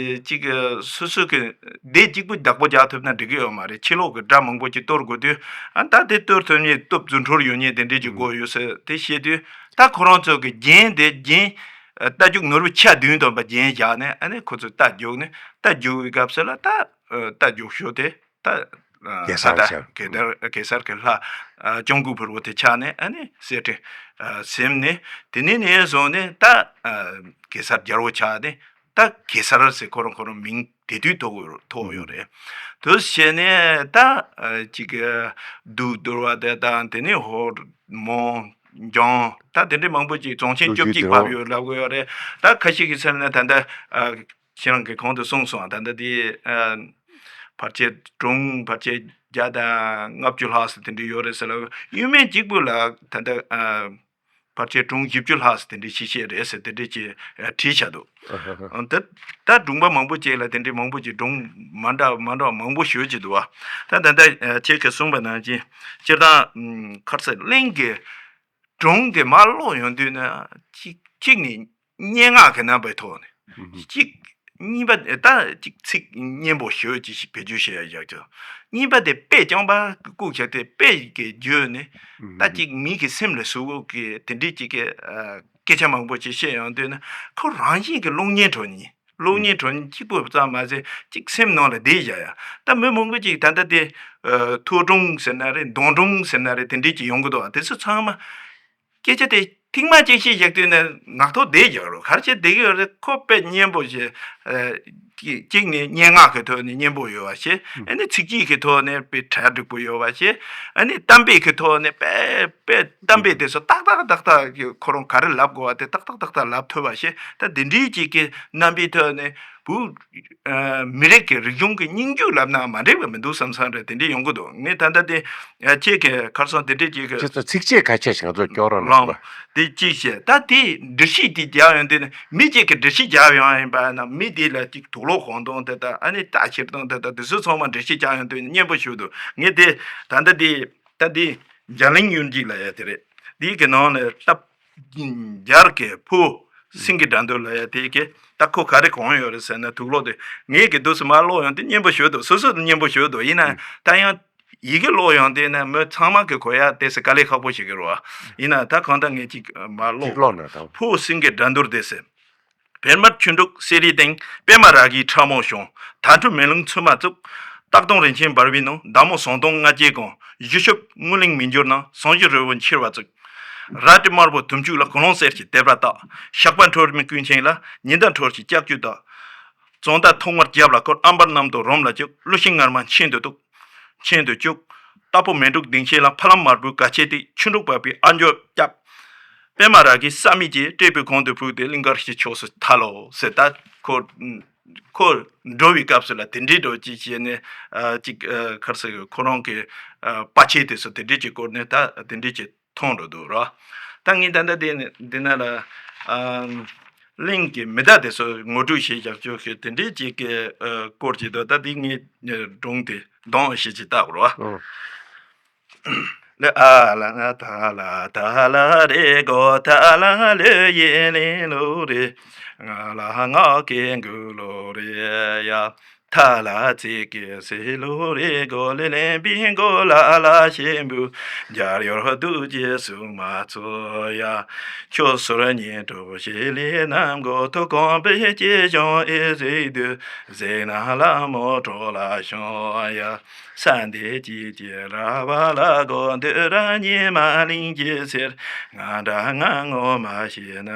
ཅིག་སོ་སོ་གི་སྡེ་གཅིག་པུ་བདག་པོ་རྒྱག་ཐུབ་ན་འགྲིག་གི་ཡོད་མ་རེད། ཕྱི་ལོགས་གི་དགྲ་མང་པོ་ཅིག་གཏོར་དགོས་དུས། ཨ། ད་དེ་གཏོར་ཐུབ་མཁན་སྟོབས་རྫུ་འཕྲུལ་ཡོད་མཁན་དེ་འདྲས་ཅིག་དགོས་ཡོད་ཟེར་དེ་བཤད་དུས། ད་ཁོ་རང་ཚོ་གི་རྒྱན་དེ། རྒྱན། ཨ། རྟ་རྒྱུག་ནོར་བུ་ཆ་བདུན་བསྡོམས་པ་རྒྱན་བཞག་ནས། ཨ་ནི་ཁོ་ཚོས་རྟ་རྒྱུག་ནས། རྟ་རྒྱུག་པའི་སྐབས་སུ་ལ་ད། ཨ། རྟ་རྒྱུག་ཤོག་དེ། ད། ཨ། གེ་སར་ད་ཆགས། གེ་སར། གེ་སར་གྱི་ལྷ། ཨ། ལྕམ་སྐུ་ཕུར་བུ་དེ་ཆགས་ནས། ཨ་ནི་གསེར་ཕྲེང་། ཨ། ཟིན་ནས། དེ་ནས་ནས་བཟུང་ནས་ད། ཨ། གེ་སར་རྒྱལ་པོ་ཆགས་ནས། ད་གེ་སར་ཟེར་ཁོ་རང་ཁོ་རང་མིང་དེ་དུས་ཐོགས་ཐོགས་ཡོད་རེད། དེ་བྱས་ནས་ད། ཨ། ཅིག་གདུགས་དུར་བ་དེ་དང་། དེ་ནས་ཧོར་མོན་ལྗང་། ད་དེ་འདྲའི་མང་པོ་ཅིག་རྫོང་ཆེན་བཅུ་གཅིག་བབས་ཡོད་ལབ་ཀྱི་ཡོད་རེད། ད་ཁ་ཤས་ཀྱིས་ཟེར་ན་ད་ལྟ། ཨ། ཁྱེད་རང་གིས་གོང་དུ་གསུངས་སོང་། ད་ལྟ་དེ། ཨ། བར་ཆད་སྒྲུང་བར་ཆད་བརྒྱ་དང་ལྔ་བཅུ་ལྷག་ཙམ་དེ་འདྲ་ཡོད་རེད་ཟེར་ལ། གཡུལ་སྨན་གཅིག་པུ་ལ་ད་ལྟ། ཨ། བར་ཆད་སྒྲུང་བཞི་བཅུ་ལྷག་ཙམ་དེ་འདྲ་ཞིག་བཤད་རེད་ཟེར། དེ་འདྲ་ཅིག་བྲིས་བཞག་འདུག་ཨ། ད་ད་སྒྲུང་པ་མང་པོ་ཅིག་ལ་དེ་འདྲའི་མང་པོ་ཅིག་སྒྲུང་མ་འདྲ་མ་འདྲ་མང་པོ་ཞེ་པོ་ཅིག་འདུག་བ། ད་ད་ལྟ། ཨ། ཁྱེད་ཀྱིས་གསུངས་པ་ནང་བཞིན་སྤྱིར་བཏང་། ཨ། ག་རེ་ཟེར། གླིང་གི་སྒྲུང་དེ་མར་ཀློག་ཡོང་དུས་ན། གཅིག་གཅིག་ནི་སྙན་ངག་གི་རྣམ་པའི་ཐོག་ནས། ཨུ་ཧུ། གཅིག་ གཉིས་པ་ད་ཅིག་ཚིག་སྙན་པོ་ཞུ་ཅིག་བེད་སྤྱོད་བྱེད་ཡ་བཞག་ཅིག་གཉིས་པ་དེ་དཔེ་རྐྱང་པ་བཀུག་བྱས་ཏེ་དཔེ་གི་བརྗོད་ནས་ད་ཅིག་མི་གི་སེམས་ལ་ཟུག་གི་དེ་འདྲའི་ཅིག་གི་སྐད་ཆ་མང་པོ་ཅིག་བཤད་ཡོང་དུས་ན་ཁོ་རང་བཞིན་གྱི་གློག་བརྙན་འཕྲོ་ནི། གློག་བརྙན་འཕྲོ་ནི་གཅིག་པོ་ཙམ་མ་ཟད་གཅིག་སེམས་ནང་ལ་བསྡད་བཞག་ཡ། ད་མི་མང་པོ་ཅིག་ད་ལྟ་དེ་ཐོ་སྒྲུང་ཟེར་ན་རེད། མདོ་སྒྲུང་ཟེར་ན་རེད། དེ་འདྲས་ཅིག་ཡོང་གི་འདུག་དེ་ཚོ་ཚང་མ་སྐད་ཆ་དེ་ཐེངས་མ་གཅིག་བཤད་བཞག་དུས་ནས་ངག་ཐོག་བསྡད་བཞག་རོ། ག་རེ་བྱས་བསྡད་ཀྱི་ཡོད་རེད། ཁོ་དཔེ་སྙན་པོ་ཞིག་གཅིག་ནས་སྙན་ངག་གི་ཐོག་ནས་སྙན་པོ་ཡོད་པ་ཞིག་ཨ་ནི་ཚིགས་བཅད་ཀྱི་ཐོག་ནས་དཔེ་གྲ་འགྲིག་པོ་ཡོད་པ་ཞིག་ཨ་ནི་གཏམ་དཔེ་གི་ཐོག་ནས་དཔེ་དཔེ་གཏམ་དཔེ་དེ་ཚོ་ཏག་ཏག་ཏག་ཏག་གི་ཁོ་རང་ག་རེ་ལབ་དགོས་པ་དེ་ཏག་ཏག་ཏག་ཏག་ལབ་ཐུབ་པ་ཞིག་ད་དེ་འདྲའི་ཅིག་གི་རྣམ་པའི་ཐོག་ནས་བུ། མི་རིགས་ཀྱི་རིག་གཞུང་གི་སྙིང་བཅུད་ལབ་ན་མ་འགྲིག་པ་མི་འདུག་བསམ་བསམ་རེད། དེ་འདྲས་ཡོང་གི་འདུག་ངས་ད་ལྟ་དེ་ཁྱེད་ཀྱི་ཁར་སང་དེ་འདྲས་ཅིག་གི་ཁྱེད་ཚོ་ཚིགས་བཅད་ཁ་ཤས་ཤིག་ང་ཚོ་སྐྱོར་རོགས་གནང་ལོང་། དེ་གཅིག་བཤད། ད་དེ་འགྲེལ་བཤད་དེ་རྒྱག་ཡོང་དུས་ནི་མི་གཅིག་གིས་འགྲེལ་བཤད་རྒྱག་ཡོང་ཡིན་པ་ན་མི་དེ་ལ་ཅིག་དུག་ལོག་གོན་སྟངས་དེ་དང་ཨ་ནི་རྟ་འཁྱེར་སྟངས་དེ་དང་དེ་ཚོ་ཚང་མ་འགྲེལ་བཤད་རྒྱག་ཡོང་དུས་ནི་སྙན་པོ་ཞིག་འདུག་ངས་དེ་ད་ལྟ་དེ་ད་དེ་འཇར་གླིང་གཡུལ་འགྱེད་ལབ་ཡ་དེ་རེད། དེའི་གི་ནང་ནས་ད་རྒྱ་གར་གྱི་ཕོ་སེང་གེ་དགྲ་འདུལ་ལབ་ཡ་དེ་གི་ད་ཁོ་ག་རེ་གོན་ཡོད་རེད་ཟེར་ན་དུག་ལོག་དེ་ངས་གི་དུས་སུ་མར་ཀློག་ཡོང་དུས་སྙན་པོ་ཞིག་འདུག་སོ་སོ་སྙན་པོ་ཞིག་འདུག་ཡིན་ན་ད་ཡང་ཡི་གེ་ཀློག་ཡོང་དུས་ན་མི་ཚང་མ་གི་གོ་ཡ་དེ་སུ་དཀའ་ལས་ཁག་པོ་ཞིག་གི་རེད་བ། ཡིན་ན་ད་གང་ལྟར་ངས་ཅིག་མར་ཅིག་ཀློག་ཀློག་ན་དང་། ཕོ་སེང་གེ་དགྲ་འདུལ་དེ་ཟེར། བེར་མར་ཆུ་འབྲུག་གསེར་རིའི་སྟེང་། པད་མ་རཱ་གའི་ཁྲ་མོ་ཞོན། དྭ་ཕྲུག་མེ་ལོང་ཚུལ་མ་བཙུགས། སྟག་གདོང་རིན་ཆེན་འབར་བའི་ནང་། མདའ་མོ་ཟངས་གདོང་ལྔ་བརྒྱའི་སྒང་། གཞུ་ཤུབས་དངུལ་གླིང་མི་འགྱུར་ནང་། ཟངས་གཞུ་རི་བོ་འཁྱིལ་བ་བཙུགས། རལ་གྲི་དམར་པོ་དུང་ཕྱུར་ལ། དགུང་ལོང་གསེར་གྱི་ཐེབས་པ་བཏགས། ཞགས་པ་འཕྲོ་མི་ཀུན་མཁྱེན་ལ། ཉི་ཟླ་འཕྲོ་ཞིག་ལྕགས་ཀྱུ་བཏགས། བཙོན་དར་ཐོག་མར་རྒྱབ་ལ་བསྐོར། ཨམ་བར་གནམ་དུ་རོམ་ལ་བཅུག་གླུ་ཤིང་ངར་མ་མཆན་དུ་གཏུགས། མཆན་དུ་བཅུག་རྟ་ཕོ་མེ་འབྲུག་ལྡིང་ཆེན་ལ། ཕ་ལམ་དམར་པོའི་ག་ཆེ་ཏིག་ཆུ་འབྲུག་པགས་པའི་ཨ་མགྱོགས་སྐྱབས། པད་མ་རཱ་གའི་ས་མིག་གིས། སྤྲེལ་པོའི་གོང་དུ་བུད་དེ། གླིང་དཀར་གྱི་ཕྱོགས་སུ་ཐལ་ལོ་ཟེར། ད་ཁོ་ཁོ་འགྲོ་བའི་སྐབས་སུ་ལ་དེ་འདྲའི་འགྲོ་ཅིག་བྱས་ནས་ཅིག་གར་སོང་ཁོ་རང་གི་དཔའ་ཆས་དེ་ཚོ་དེ་འདྲའི་ཅིག་བསྐོར་ནས་ད་དེ་འདྲའི་ཅིག་མཐོང་འགྲོ་འདུག་ར། ད་ངས་ད་ལྟ་དེ་ནས་འདི་ན་ལ་ཨམ། གླིང་གི་མི་སྡེ་དེ་ཚོ་ངོ་སྤྲོད་བྱེད་བཞག་ཆོག་གི་དེ་འདྲའི་ཅིག་གི་ཨ། སྐོར་གྱི་འདུག་ད་དེ་ངས་སྒྲུང་དེ་གདོང་ཞིག་ཅིག་བཏགས་རོ། ཨོ། ལ་ཨ་ལ་ང་ད་ལ་ད་ལ་རེ་གོ་ད་ལ་ལེ་ཡེ་ལེ་ལོ་རེ། ང་ལ་ང་གེ་གུ་ལོ་རེ་ཡ། ཐ་ལ་ཚིག་གི་སི་ལུ་རི་གོ་ལི་ལིང་པི་གོ་ལ་ལ་ཤིན་པུ་རྒྱ་ཡོར་དུ་ཅི་སུ་མ་ཚོ་ཡ། ཁྱོད་སོར་ཉིན་གྲོ་ཞི་ལི་ནམ་གོ་ཐུ་གོང་པི་ཅི་ཤོང་ཨི་ཟི་དུ་ཟི་ན་ལ་མོ་གྲོ་ལ་ཤོང་ཡ། ས་འདི་ཅི་ཅི་ར་བ་ལ་གོ་འདི་ར་ཉི་མ་ལིང་ཅི་སེར། ང་འདྲ་ང་ངོ་མ་ཤེས་ན་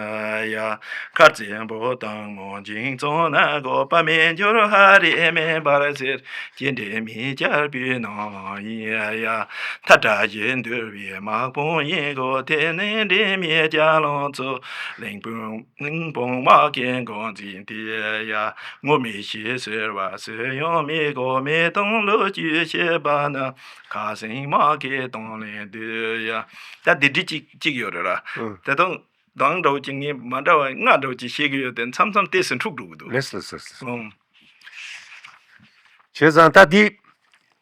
ཡ། མཁར་རྩེ་འབོ་དང་མོ་འཇིང་བཙོང་ན་གོ་པ་མེ་འབྱོར་ཧ་རེ་མེ་འབར་ཟེར། ཅི་འདྲེ་མི་བཅར་པའི་ནང་ཡིན་ཡ། ཐ་དྲ་ཞིག་འདུལ་བའི་དམག་དཔུང་ཡིན་གོ་དེ་ནི་འདྲེ་མི་བཅར་ལོང་ཚོ། གླིང་དཔུང་གླིང་དཔུང་དམག་གི་འགོ་འཛིན་དེ་ཡ། ངོ་མི་ཤེས་ཟེར་བ་ཟེར་ཡང་མི་གོ་མེ་དང་ལོ་རྒྱུས་ཤེས་པ་ན། ཁ་སེང་དམག་གི་གདོང་ལེན་དུ་ཡ། ད་འདི་འདྲི་གཅིག་གཅིག་ཡོད་རེད་ར། ཨང་། དེ་དང་གདངས་འདྲ་བོ་གཅིག་ངས་མ་འདྲ་བ་ལྔ་འདྲ་བོ་གཅིག་བཤད་གི་ཡོད་དེ་མཚམས་མཚམས་ཏོག་ཙམ་འཁྲུག་འགྲོ་གི་འདུག་ལགས་སོ་ལགས་སོ། ཨང་། བྱས་ཙང་ད་འདི་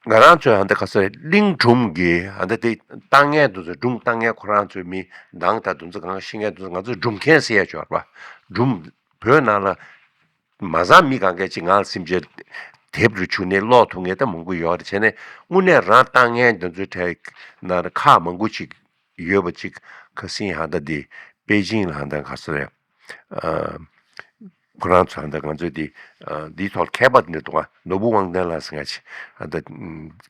ང་རང་ཚོའི་ཧ་འདི་ག་ས་རེད། གླིང་སྒྲུང་གི་ཧ་འདི་དེ་བཏང་མཁན་དེ་ཚོ་སྒྲུང་བཏང་མཁན་ཁོ་རང་ཚོའི་མི་གདངས་དང་དེ་ཚོ་གང་ཤེས་མཁན་དེ་ཚོ་ང་ཚོ་སྒྲུང་མཁན་ཟེར་ཡ་ཅིག་ཡོད་རེད་པ། སྒྲུང་བོད་ནང་ལ། མ་བཟང་མི་གང་གས་ཅིག་ངག་སེམས་ཅན་དེབ་རུ་བྱུང་ནས་ཀློག་ཐུབ་མཁན་ད་མང་པོ་ཡོད་རེད། བྱས་ནས་དངོས་གནས་རང་བཏང་མཁན་དེ་ཚོའི་གྲས་ནང་ཁག་མང་པོ་ཅིག་ཡོད་པ་ཅིག་ཁ་སང་ཧ་ད་འདི་པེ་ཅིང་ལ་ཧ་ད་ག་ས་རེད། ཨ། ཁོ་རང་ཚོ་ཧ་ད་ང་ཚོས་འདི་ཨ། འདིའི་ཐོག་མཁས་པ་འདི་འདུག་ག་ནོར་བུ་དབང་ལྡན་ལགས་ཟེར་མཁན་ཅིག་ཧ་ད་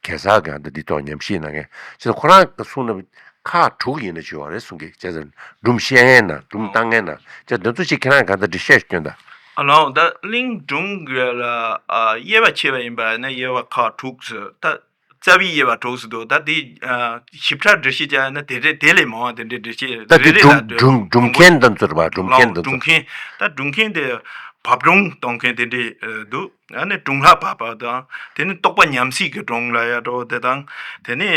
གེ་སར་གྱི་ཧ་ད་འདིའི་ཐོག་ཉམས་ཞིབ་གནང་མཁན་ཅིག་ཁོ་རང་གིས་གསུངས་ན། ཁག་དྲུག་ཡིན་ན་བྱེད་པ་རེད་གསུང་གི། བྱས་ཙང་སྒྲུང་བཤད་མཁན་ན་སྒྲུང་བཏང་མཁན་ན་བྱས་འདི་ཚོ་ཅིག་ཁྱེད་རང་ག་འདྲ་འགྲེལ་བཤད་ཞིག་སྐྱོན་དང་། ཨ་ལའོ། ད་གླིང་སྒྲུང་གི་ལ་ཨ། དབྱེ་བ་ཕྱེ་བ་ཡིན་པ་ན་དབྱེ་བ་ཁག་དྲུག་ཟེར། ད་རྩ་བའི་དབྱེ་བ་དྲུག་ཟེར་འདུག་ད་དེ་ཨ། ཞིབ་ཕྲ་འགྲེལ་བཤད་བྱས་ན་དེ་རེ་དེ་ལས་མང་བ་དེ་འདྲའི་འགྲེལ་བཤད་ད་དེ་རེ་རེ་སྒྲུང་ལ་སྒྲུང་སྒྲུང་མཁན་འདི་ཚོ་རེད་པ། སྒྲུང་མཁན་ལའོ། འདི་ཚོ། སྒྲུང་མཁན། ད་སྒྲུང་མཁན་དེ་བབ་སྒྲུང་གཏོང་མཁན་དེ་འདྲའི་ཨ། འདུག་ཨ་ནི་སྒྲུང་ལྷག་པ་པ་དང་དེ་ནི་རྟོགས་པ་ཉམས་སྲིད་ཀྱི་སྒྲུང་ལབ་ཡ་འདྲ་བོ་དེ་དང་དེ་ནི།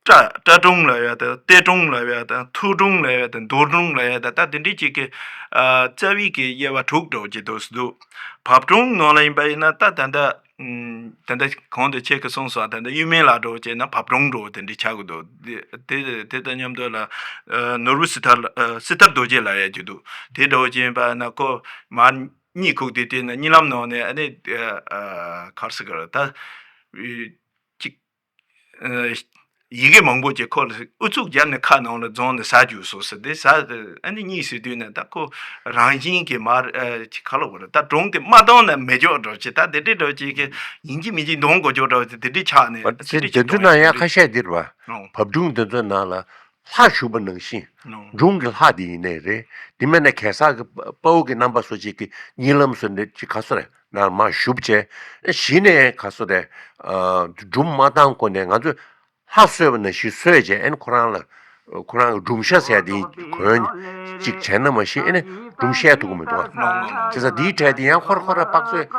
སྐྲ་སྐྲ་སྒྲུང་ལབ་ཡ་དང་ལྟད་སྒྲུང་ལབ་ཡ་དང་ཐུར་སྒྲུང་ལབ་ཡ་དང་མདོ་སྒྲུང་ལབ་ཡ་དང་ད་དེ་འདྲའི་ཅིག་གི་ཨ། རྩ་བའི་གི་དབྱེ་བ་དྲུག་འདྲ་བོ་ཅིག་འདུག་སེ་འདུག་བབ་སྒྲུང་ནང་ལ་ཡིན་པ་ཡིན་ན་ད་ད་ལྟ་ཨུམ། ད་ལྟ་གོང་དུ་ཁྱེད་ཀྱིས་གསུངས་སོང་། ད་ལྟ་གཡུལ་སྨན་ལ་འདྲ་བོ་བྱས་ན་བབ་སྒྲུང་འདྲ་བོ་དེ་འདྲའི་ཆགས་ཀྱི་འདུག་དེ་དེ་དེ་དང་མཉམ་དུ་ལ་ཨ། ནོར་བུ་སི་ཐར་ཨ། སི་ཐར་རྡོ་རྗེ་ལབ་ཡ་ཅིག་འདུག་དེ་འདྲ་བོ་ཅིག་ཡིན་པ་ན་ཁོ་མར། གཉིད་ཁུག་དུས་དེ་ནས་གཉིད་ལམ་ནང་ནས་ཨ་ནི་ཨ་ཨ་ག་རེ་ཟེར་གི་རེད་ད། ཨ་ཅིག་ཨ་ཡི་གེ་མང་པོ་ཅིག་ཁོ་ལ་ཨུ་ཚུགས་བརྒྱབ་ནས་ཁ་ནང་ལ་རྫོང་ནས་ཟ་རྒྱུགས་སོང་ཟེར་དེ་ཟ། ཨ་ནི་གཉིད་སད་དུས་ནས་ད་ཁོ་རང་བཞིན་གྱིས་མར་ཨ་ཅིག་ག་ལབ་དགོས་རེད། ད་སྒྲུང་དེ་མ་བཏང་ན་མི་ཆོག་འདྲ་ཅིག་ད་དེ་འདྲའི་འདྲ་ཅིག་གི་ཡིན་གཅིག་མིན་གཅིག་འདོན་དགོས་ཆོག་འདྲ་ཅིག་དེ་འདྲའི་ཆགས་ནས་ཨ་ཚེ་དེ་འདྲའི་ཅིག་དེ་ཚོ་ན་ཡང་ཁ་ཤས་འདིར་བ། ཨོ། བབ་སྒྲུང་དེ་ཚོ་ནང་ལ་ལྷ་བཞུགས་པ་ནང་བཞིན། ཨོ། སྒྲུང་གི་ལྷ་དེ་ཡིན་ནའི་རེད། དེ་མིན་ན་གེ་སར་གྱི་དཔའ་བོ་གི་རྣམ་པ་སོགས་ཅིག་གི་གཉིད་ལམ་སོགས་ནས་ཅིག་ག་སོ་རེད་ནར་མར་བཞུགས་བྱས་གཞི་ནས་ག་སོ་རེད། སྒྲུང་མ་བཏང་གོང་ནས་ང་ཚོས་ལྷ་གསོལ་བ་ནང་བཞིན་གསོལ་བྱས་ཨན་ཁོ་རང་ལ་ཁོ་རང་གི་སྒྲུང་བཤད་ཟེར་དེ་གོན་ཅིག་བྱས་ན་མ་གཞི་ཨ་ནི་སྒྲུང་བཤད་ཐུབ་ཀྱི་མི་འདུག་བ། བྱས་ཙང་འདིའི་གྲས་དེ་ཡང་ཁོ་ར་ཁོ་ར་དཔག་ཚོད་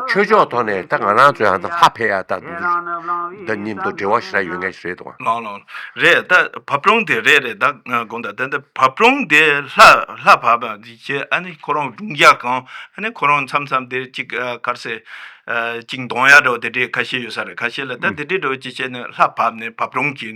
ཆོས་ཕྱོགས་ཐོག་ནས་ད་ང་རང་ཚོའི་ཨ་ད་ལྷ་ཕེབས་ཡ་ད་འདི་ཚོ་ད་མཉམ་དུ་འབྲེལ་བ་ཞེ་དྲག་ཡོད་མཁན་ཞིག་རེད་འདུག་བ། ལགས་ལགས་རེད། ད་བབ་སྒྲུང་དེ་རེད་རེད། ད་དགོངས་དག་ད་ད་བབ་སྒྲུང་དེ་ལྷ་ལྷ་བབས་པ་འདི་བྱས་ཨ་ནི་ཁོ་རང་སྒྲུང་རྒྱག་གང་ཨ་ནི་ཁོ་རང་མཚམས་མཚམས་དེ་གཅིག་ག་རེ་ཟེར། ཅིག་འདོན་ཡ་འདྲ་བོ་དེ་འདྲའི་ཁ་ཤས་ཡོད་ས་རེད། ཁ་ཤས་ལ་ད་དེ་འདྲའི་འདྲ་བོ་ཅིག་བྱས་ནས་ལྷ་བབས་ནས་བབ་སྒྲུང་གི་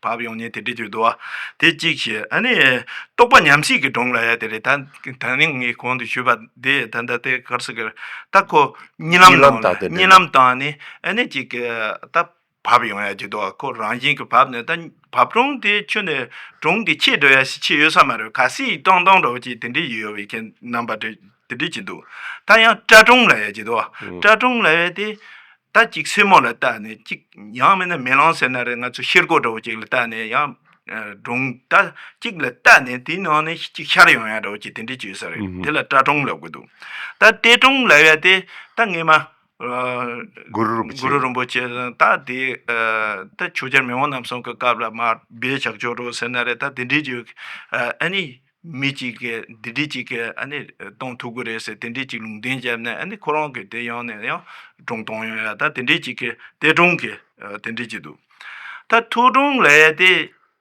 བབས་ཡོང་ནས་དེ་འདྲའི་ཅིག་འདུག་བ། དེ་གཅིག་བྱས་ཨ་ནི་རྟོགས་པ་ཉམས་སད་ཀྱི་སྒྲུང་ལབ་ཡ་དེ་རེད། ད་ད་ནི་ངས་གོང་དུ་ཞུས་པ་དེ་ད་ད་དེ་ག་རེ་ཟེར་གི་རེད། ད་ཁོ་གཉིད་ལམ་གཉིད་ལམ་ནང་ལ་དང་དེ་གཉིད་འདྲ་ལམ་བཏང་ནས་ཨ་ནི་ཅིག་ད་བབས་ཡོང་ཡ་ཅིག་འདུག་བ། ཁོ་རང་བཞིན་གྱིས་བབས་ནས་ད་བབ་སྒྲུང་དེ་ཁྱོན་ནས་སྒྲུང་དེ་ཆད་འགྲོ་ཡ་ཞིག་ཆད་ཡོད་ས་མ་རེད། གལ་སྲིད་བཏང་བཏང་འདྲ་བོ་ཅིག་དེ་འདྲའི་ཡོད་པའི་ཁྱེད་རྣམ་པ་དེ་དེ་འདྲའི་ཅིག་འདུག་ད་ཡང་སྐྲ་སྒྲུང་ལབ་ཡ་ཅིག་འདུག་བ། ཨང་། སྐྲ་སྒྲུང་ལབ་ཡ་དེ་ད་ཅིག་སེན་མོ་ལ་བལྟས་ནས་ཅིག་ཡང་མིན་ན་མེ་ལོང་ཟེར་ན་རེད། ང་ཚོ་ཤེལ་སྒོ་འདྲ་བོ་ཅིག་ལ་བལྟས་ནས་ཡང་ཨ་སྒྲུང་ད་ཅིག་ལ་བལྟས་ནས་དེའི་ནང་ནས་ཅིག་ཤར་ཡོང་ཡ་འདྲ་བོ་ཅིག་དེ་འདྲའི་ཅིག་ཡོད་ས་རེད། ཨང་། དེ་ལ་སྐྲ་སྒྲུང་ལབ་དགོས་འདུག་ད་གཏེར་སྒྲུང་ལབ་ཡ་དེ་ད་ངས་མ། ཨ་གུ་རུ་རིན་པོ་ཆེ། གུ་རུ་རིན་པོ་ཆེ་ད་དེ་ཨ་ད་ཆོས་རྒྱལ་མེས་དབོན་རྣམ་གསུམ་གྱི་སྐབས་ལ་མར་སྦས་ཆགས་ཆོག་འགྲོ་ཟེར་ན་རེད། ད་དེ་འདྲའི་ཅིག་ཨ་ཨ་ནི་མི་གཅིག་གིས་འདི་འདྲའི་ཅིག་གིས་ཨ་ནི་གཏོང་ཐུབ་ཀྱི་རེད་ཟེར་དེ་འདྲའི་ཅིག་ལུང་བསྟན་བརྒྱབ་ནས་ཨ་ནི་ཁོ་རང་གིས་དེ་ཡང་ནས་ཡང་སྒྲུང་གཏོང་ཡོང་ཡ་ད་དེ་འདྲའི་ཅིག་གིས་གཏེར་སྒྲུང་གི་ཨ་དེ་འདྲའི་ཅིག་འདུག་ད་ཐུགས་སྒྲུང་ལབ་ཡ་དེ་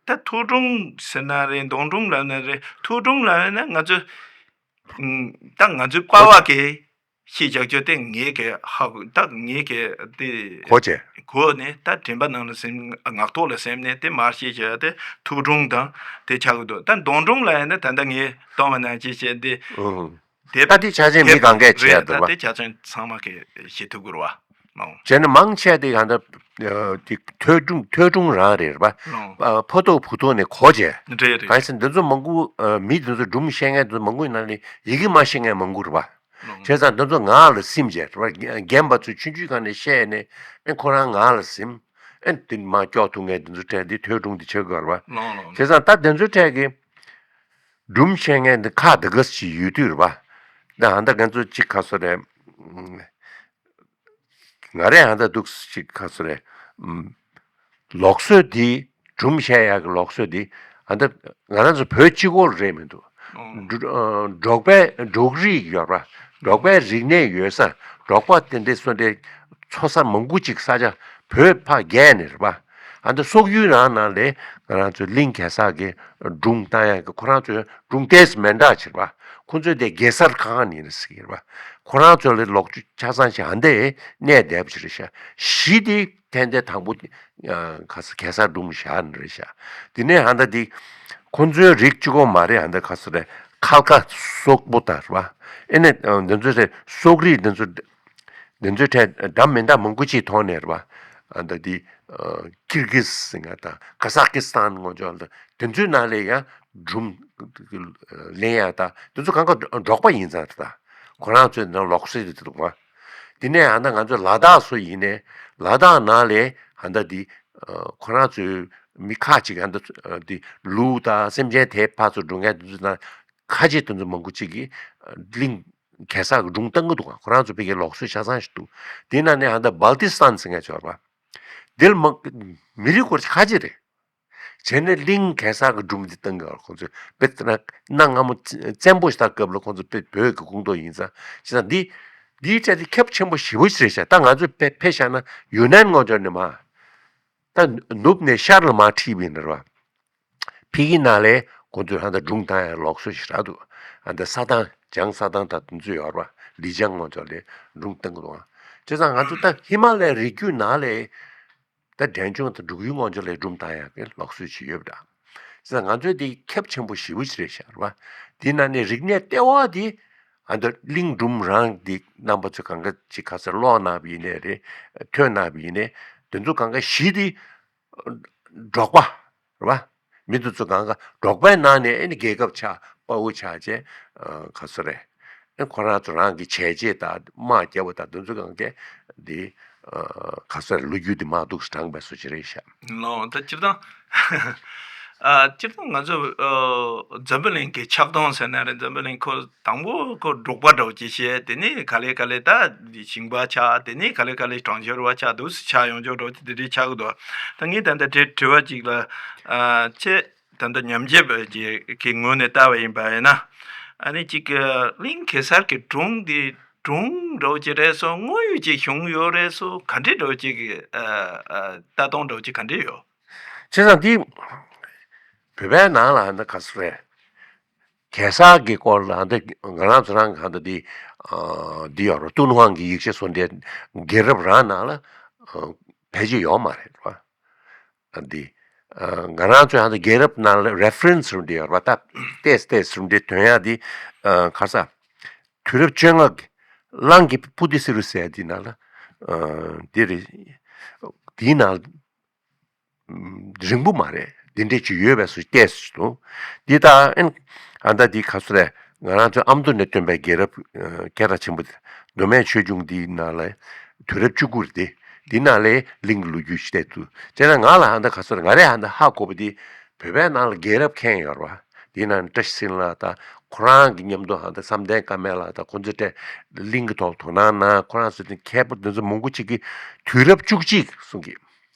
ད་ཐུགས་སྒྲུང་ཟེར་ན་རེད། མདོ་སྒྲུང་ལབ་ན་རེད། ཐུགས་སྒྲུང་ལབ་ན་ང་ཚོ་ཨ་ད་ང་ཚོའི་པ་ཕ་གིས་ཤེས་བྱ་རྒྱུ་དེ་ངེད་ཀྱི་ཧ་གོ་ད་ངེད་ཀྱི་དེ་གོ་བྱས། གོ་ནས་ད་དྲན་པ་ནང་ལ་སིམ་ངག་ཐོག་ལ་སིམ་ནས་དེ་མར་ཤེས་བྱ་དེ་ཐུགས་སྒྲུང་དང་དེ་ཆགས་ཀྱི་འདུག་ད་མདོ་སྒྲུང་ལབ་ཡ་ན་ད་ལྟ་ངས་གཏོང་བ་ནང་བཞིན་བྱས་ཏེ། ཨང་། དེབ་ད་དེ་ཆ་ཆེན་མི་དེབ་གང་གས་བྱས་རེད། ཡ་འདུག་ད་བ། དེ་ཆ་ཚང་ཚང་མ་གིས་ཤེས་ཐུབ་ཀྱི་རེད་བ། ཨང་། བྱས་ན་མང་ཆེ་དེ་ཡང་ད་དེ་ཐོས་སྒྲུང་ཐོས་སྒྲུང་རང་རེད་བ། ཨང་། ཨ་ཕོ་ཐོག་བུ་ཐོག་ནས་གོ་བྱས། རེད་རེད། གང་ཡིན་ཟེར་ན་འདི་ཚོ་མང་པོ་ཨ་མི་འདི་ཚོ་སྒྲུང་བཤད་མཁན་འདི་ཚོ་མང་པོའི་ནང་ནས་ཡི་གེ་མ་ཤེས་མཁན་མང་པོ་རེད་བ། ཨང་། བྱས་ཙང་འདི་ཚོ་ངག་ལ་སིམ་བྱས་རེད་བ། རྒན་པ་ཚོས་ཆུང་ཆུང་སྒང་ནས་བཤད་ནས་ཨེ་ཁོ་རང་ངག་ལ་སིམ། ཨེ་དེ་མ་སྐྱོག་ཐུག་མཁན་འདི་ཚོ་གྲས་འདི་ཐོས་སྒྲུང་འདི་ཆགས་ཀྱི་རེད་བ། ཨང་ཨང་། བྱས་ཙང་ད་འདི་ཚོའི་གྲས་ཀྱི་སྒྲུང་བཤད་མཁན་འདི་ཁག་འདི་ག་ཅིག་ཡོད་དུས་རེད་བ། ད་ཨ་ད་ང་ཚོ་གཅིག་ག་སོ་རེད། ང་རས་ཨ་ད་འདུག་གཅིག་ག་སོ་རེད། ལུགས་སྲོལ་འདི་སྒྲུང་བཤད་ཡག་གི་ལུགས་སྲོལ་འདི་ཨ་ད་ང་རང་ཚོ་བོད་གཅིག་པོ་རེད་མི་འདུག་ཨང་། འབྲོག་ཨ་འབྲོག་པའི་འབྲོག་རིགས་ཡོད་པ། འབྲོག་པའི་རིག་གནས་ཡོད་ས། འབྲོག་པ་དེ་འདྲའི་སོ་འདྲའི་འཚོ་ས་མང་པོ་ཅིག་ས་ཆ་བོད་ཕར་བརྒལ་ནས་རེད་པ། ཨ་འདི་སོག་ཡུལ་རང་ནང་ལས་ང་རང་ཚོའི་གླིང་གེ་སར་གྱི་སྒྲུང་བཏང་ཡག་གི་ཁོ་རང་ཚོའི་སྒྲུང་ཏོག་ཙམ་མི་འདྲ་ཅིག་རེད་པ། ཁོ་ཚོས་དེ་གེ་སར་ཁང་ནི་ཟེར་གྱི་རེད་པ། ཁོ་རང་ཚོ་ལ་ལོག་ཆ་ཚང་ཞིག་ཨ་འདི་གནས་བསྡད་པ་ཅིག་རེད་ཤག་གཞི་དེ་ཏན་ཏན་དང་པོ་ཨ་ག་ས་གེ་སར་སྒྲུང་བཞག་ནི་རེད་ཤག་དེ་ནས་ཨ་ད་དེ་ཁོ་ཚོའི་རིགས་གཅིག་པོ་མ་རེད། ཨ་འདི་ག་ས་རེད། ཁལ་ཁ་སོག་པོ་དང་རེད་པ། ཨེ་ནས་ཨ་འདི་ཚོ་རེད། སོག་རིགས་འདི་ཚོ་འདི་ཚོའི་གྲས་འདྲ་མི་འདྲ་མང་པོ་ཅིག་ཐོག་ནས་རེད་པ། ཨ་ད་དེ་ཨ་ཀིར་གིས་ཟེར་མཁན་དང་ཀ་ས་ཀི་སི་ཐན་ངོ་ཅོག་ལ་དེ་ཚོའི་ནང་ལས་ཡང་སྒྲུང་ལེན་ཡག་དང་དེ་ཚོ་གང་ག་འབྲོག་པ་ཡིན་ཙང་ད་ཁོ་རང་ཚོའི་ནང་ལུགས་སྲོལ་དེ་འདུག་པ། དེ་ནས་ཨ་ད་ང་ཚོ་ལ་དྭགས་སུ་ཡིན་ནས་ལ་དྭགས་ནང་ལས་ཨ་ད་དེ་ཨ་ཁོ་རང་ཚོའི་མི་ཁག་ཅིག་ཨ་ད་དེ་ལུག་དང་སེམས་ཅན་དེ་ཕར་ཚུར་སྒྲུང་མཁན་དེ་ཚོའི་ནང་ཁ་ཆེ་དེ་ཚོ་མང་པོ་ཅིག་གིས་གླིང་གེ་སར་གྱི་སྒྲུང་བཏང་གི་འདུག་ཁོ་རང་ཚོ་ཕ་གིའི་ལུགས་སྲོལ་ཆ་ཚང་ཞིག་འདུག་དེའི་ནང་ནས་ཨ་ད་སྦལ་ཏི་སི་ཐན་ཟེར་མཁན་ཅིག་ཡོད་རེད་པ། འདིར་མ་མི་རིགས་སྐོར་ཁ་ཆེ་རེད། བྱས་ནས་གླིང་གེ་སར་གྱི་སྒྲུང་འདི་བཏང་གི་ཁོང་ཚོས་དཔེ་ལྟ་ན་གནའ་སྔ་མོ་བཙན་པོ་ཞིག་དང་སྐབས་ལ་ཁོང་ཚོ་དཔེ་བོད་ཀྱི་ཁོངས་གཏོགས་ཡིན་ཙང་བྱས་ཙང་འདི་འདིའི་གྲས་དེ་ཁྱབ་ཆེན་པོ་ཞེ་པོ་ཞིག་རེད་ཤག་ད་ང་ཚོས་དཔེ་དཔེ་བཞག་ན་ཡུན་ནན་ངོ་ཅོག་ནས་མ་ད་ནུབ་ནས་ཤར་ལ་མར་ཁྲིད་པ་ཡིན་ན་རེད་པ། ཕ་གི་ནང་ལས་ཁོང་ཚོས་ཧ་ད་སྒྲུང་བཏང་ཡ་ལུགས་སྲོལ་ཞིག་རག་འདུག་ཨ་ད་ས་ཐང་བྱང་ས་ཐང་ད་དེ་ཚོ་ཡོད་རེད་པ། ལི་ཅང་ངོ་ཅོག་ལས་སྒྲུང་བཏང་གི་འདུག་བྱས་ཙང་ང་ཚོ་ད་ཧི་མ་ལའི་རི་རྒྱུད་ནང་ལས་ད་འབྲས་ལྗོངས་དང་འབྲུག་ཡུལ་ངོ་ཅོག་ལས་སྒྲུང་བཏང་ཡག་གི་ལུགས་སྲོལ་ཅིག་ཡོད་པ་འདྲ། བྱས་ཙང་ང་ཚོའི་དེ་ཁྱབ་ཆེན་པོ་ཞེ་པོ་ཅིག་རེད་ཤག་རེད་པ། དེ་ནང་ནས་རིག་གནས་ལྟེ་བ་དེ་ ཨ་འདི་གླིང་སྒྲུང་རང་འདི་རྣམ་པ་ཚོ་གང་ག་ཅིག་ག་ཚོད་ཀློག་གནང་བ་ཡིན་ནའི་རེད། ཐོས་གནང་བ་ཡིན་ནའི་དེ་ཚོ་གང་ག་གཞི་འདི་འབྲོག་པ་རེད་བ། མི་དེ་ཚོ་གང་ག་འབྲོག་པའི་ནང་ནས་ཨེ་ནི་རྒྱལ་ཁབ་ཆགས། དཔའ་བོ་ཆགས་བྱས་ག་ཚོད་རེད། ཨེ་ཁོ་རང་ཚོ་རང་གི་བྱས་རྗེས་དང་དམག་རྒྱབ་པ་དང་དེ་ཚོ་གང་གས་འདི་ག་ཚོད་རེད། ལོ་རྒྱུས་འདི་མ་འདུག་དྲངས་པའི་སུ་ཅི་རེད་ཤག་ལོ། ད་སྤྱིར་བཏང་ཨ་སྤྱིར་བཏང་ང་ཚོ་ཨ་འཛམ་བུ་གླིང་གི་ཆགས་སྟངས་ཟེར་ན་རེད། འཛམ་བུ་གླིང་ཁོ་དང་པོ་ཁོ་འབྲོག་པ་འདྲ་བོ་ཅིག་བཤད། དེ་ནས་ག་ལེ་ག་ལེ་ད་ཞིང་པ་ཆགས། དེ་ནས་ག་ལེ་ག་ལེ་གྲོང་ཁྱེར་བ་ཆགས། འདུག་སེ་ཆགས་ཡོང་ཆོག་འདྲ་བོ་ཅིག་དེ་འདྲའི་ཆགས་ཀྱི་འདུག་ད་ངས་ད་ལྟ་དྲི་དྲི་བ་ཅིག་ལ་ཨ་ཆེ། ད་ལྟ་ཉམས་ཞིབ་ཀྱི་ངོས་ནས་ལྟ་བ་ཡིན་པ་ཡིན་ན། ཨ་ནི་གཅིག་གི་གླིང་གེ་སར་གྱི་སྒྲུང་འདི་སྒྲུང་འདྲ་བོ་ཅིག་རེད་སོང་། དངོས་ཡོད་ཅིག་བྱུང་ཡོད་རེད་སོང་། ག་འདྲ་འདྲ་བོ་ཅིག་གི་ཨ་ཨ་ལྟ་སྟངས་འདྲ་བོ་ཅིག་ག་འདྲ་ཡོད། བྱས་ཙང་འདི་བོད་པའི་ནང་ལ་ཨ་ནི་ག་ཚོད་རེད། གེ་སར་གྱི་སྐོར་ལ་ཨ་ནི་ང་རང་ཚོ་རང་གི་ཨ་ནི་འདི་ཨ་འདི་ཡོད་རེད། ཏུན་ཧོང་གི་ཡིག་ཆ་སོགས་འདི་རྒྱལ་རབས་རང་ནང་ལ་ཨ་ཕལ་ཆེར་ཡོད་མ་རེད་བ། ཨ་འདི། ཨ་ང་རང་ཚོའི་ཧ་ད་རྒྱལ་རབས་ནང་ལ་རེ་ཕ་རེན་སི་རུ་འདི་ཡོད་རེད་བ། ད་ཏེས་ཏེས་རུ་འདི་དོན་ཡག་འདི་ཨ་ག་རེ་ཟ། དུས་རབས་བཅོ་ལྔ་གི་གླང་གི་ཕུ་ཏི་སི་རུ་ཟེར་འདི་ནང་ལ་ཨ་འདི་རེད། འདིའི་ནང་ལ་རིང་པོ་མ་རེད། འདི་འདྲས་ཅིག་ཡོད་པའི་སུ་ཏེས་སུ་འདུག་འདི་ད་ཨན་ཨ་ད་འདི་ག་ཚོད་རེད། ང་རང་ཚོའི་ཨ་མདོ་ནས་ཐོན་པའི་རྒྱལ་རབས་ཨ་སྐད་གྲགས་ཆེན་པོ་མདོ་སྨད་ཆོས་འབྱུང་འདིའི་ནང་ལ་དུས་རབས་བཅུ་དགུ་རེད་དེ། འདི་ནང་ལ་གླིང་གི་ལོ་རྒྱུས་ཤིག་བལྟས་འདུག་བྱས་ན་ང་ལ་ཧ་ད་ག་ཚོད་རེད། ང་རས་ཧ་ད་ཧ་གོ་བ་འདི་བོད་པའི་ནང་ལ་རྒྱལ་རབས་མཁན་ཡོད་རེད་བ། འདི་ནང་བཀྲ་ཤིས་ཚེ་རིང་ལགས་དང་ཁོ་རང་གི་མཉམ་དུ་ཧ་ད་བསམ་གཏན་དཀར་མེ་ལགས་དང་ཁོང་ཚོའི་གྲས་གླིང་གི་ཐོག་དོ་སྣང་གནང་། ཁོ་རང་ཚོ་དེ་མཁས་པ་འདི་ཚོ་མང་པོ་ཅིག་གིས་དུས་རབས་བཅུ་གཅིག་གསུང་གི་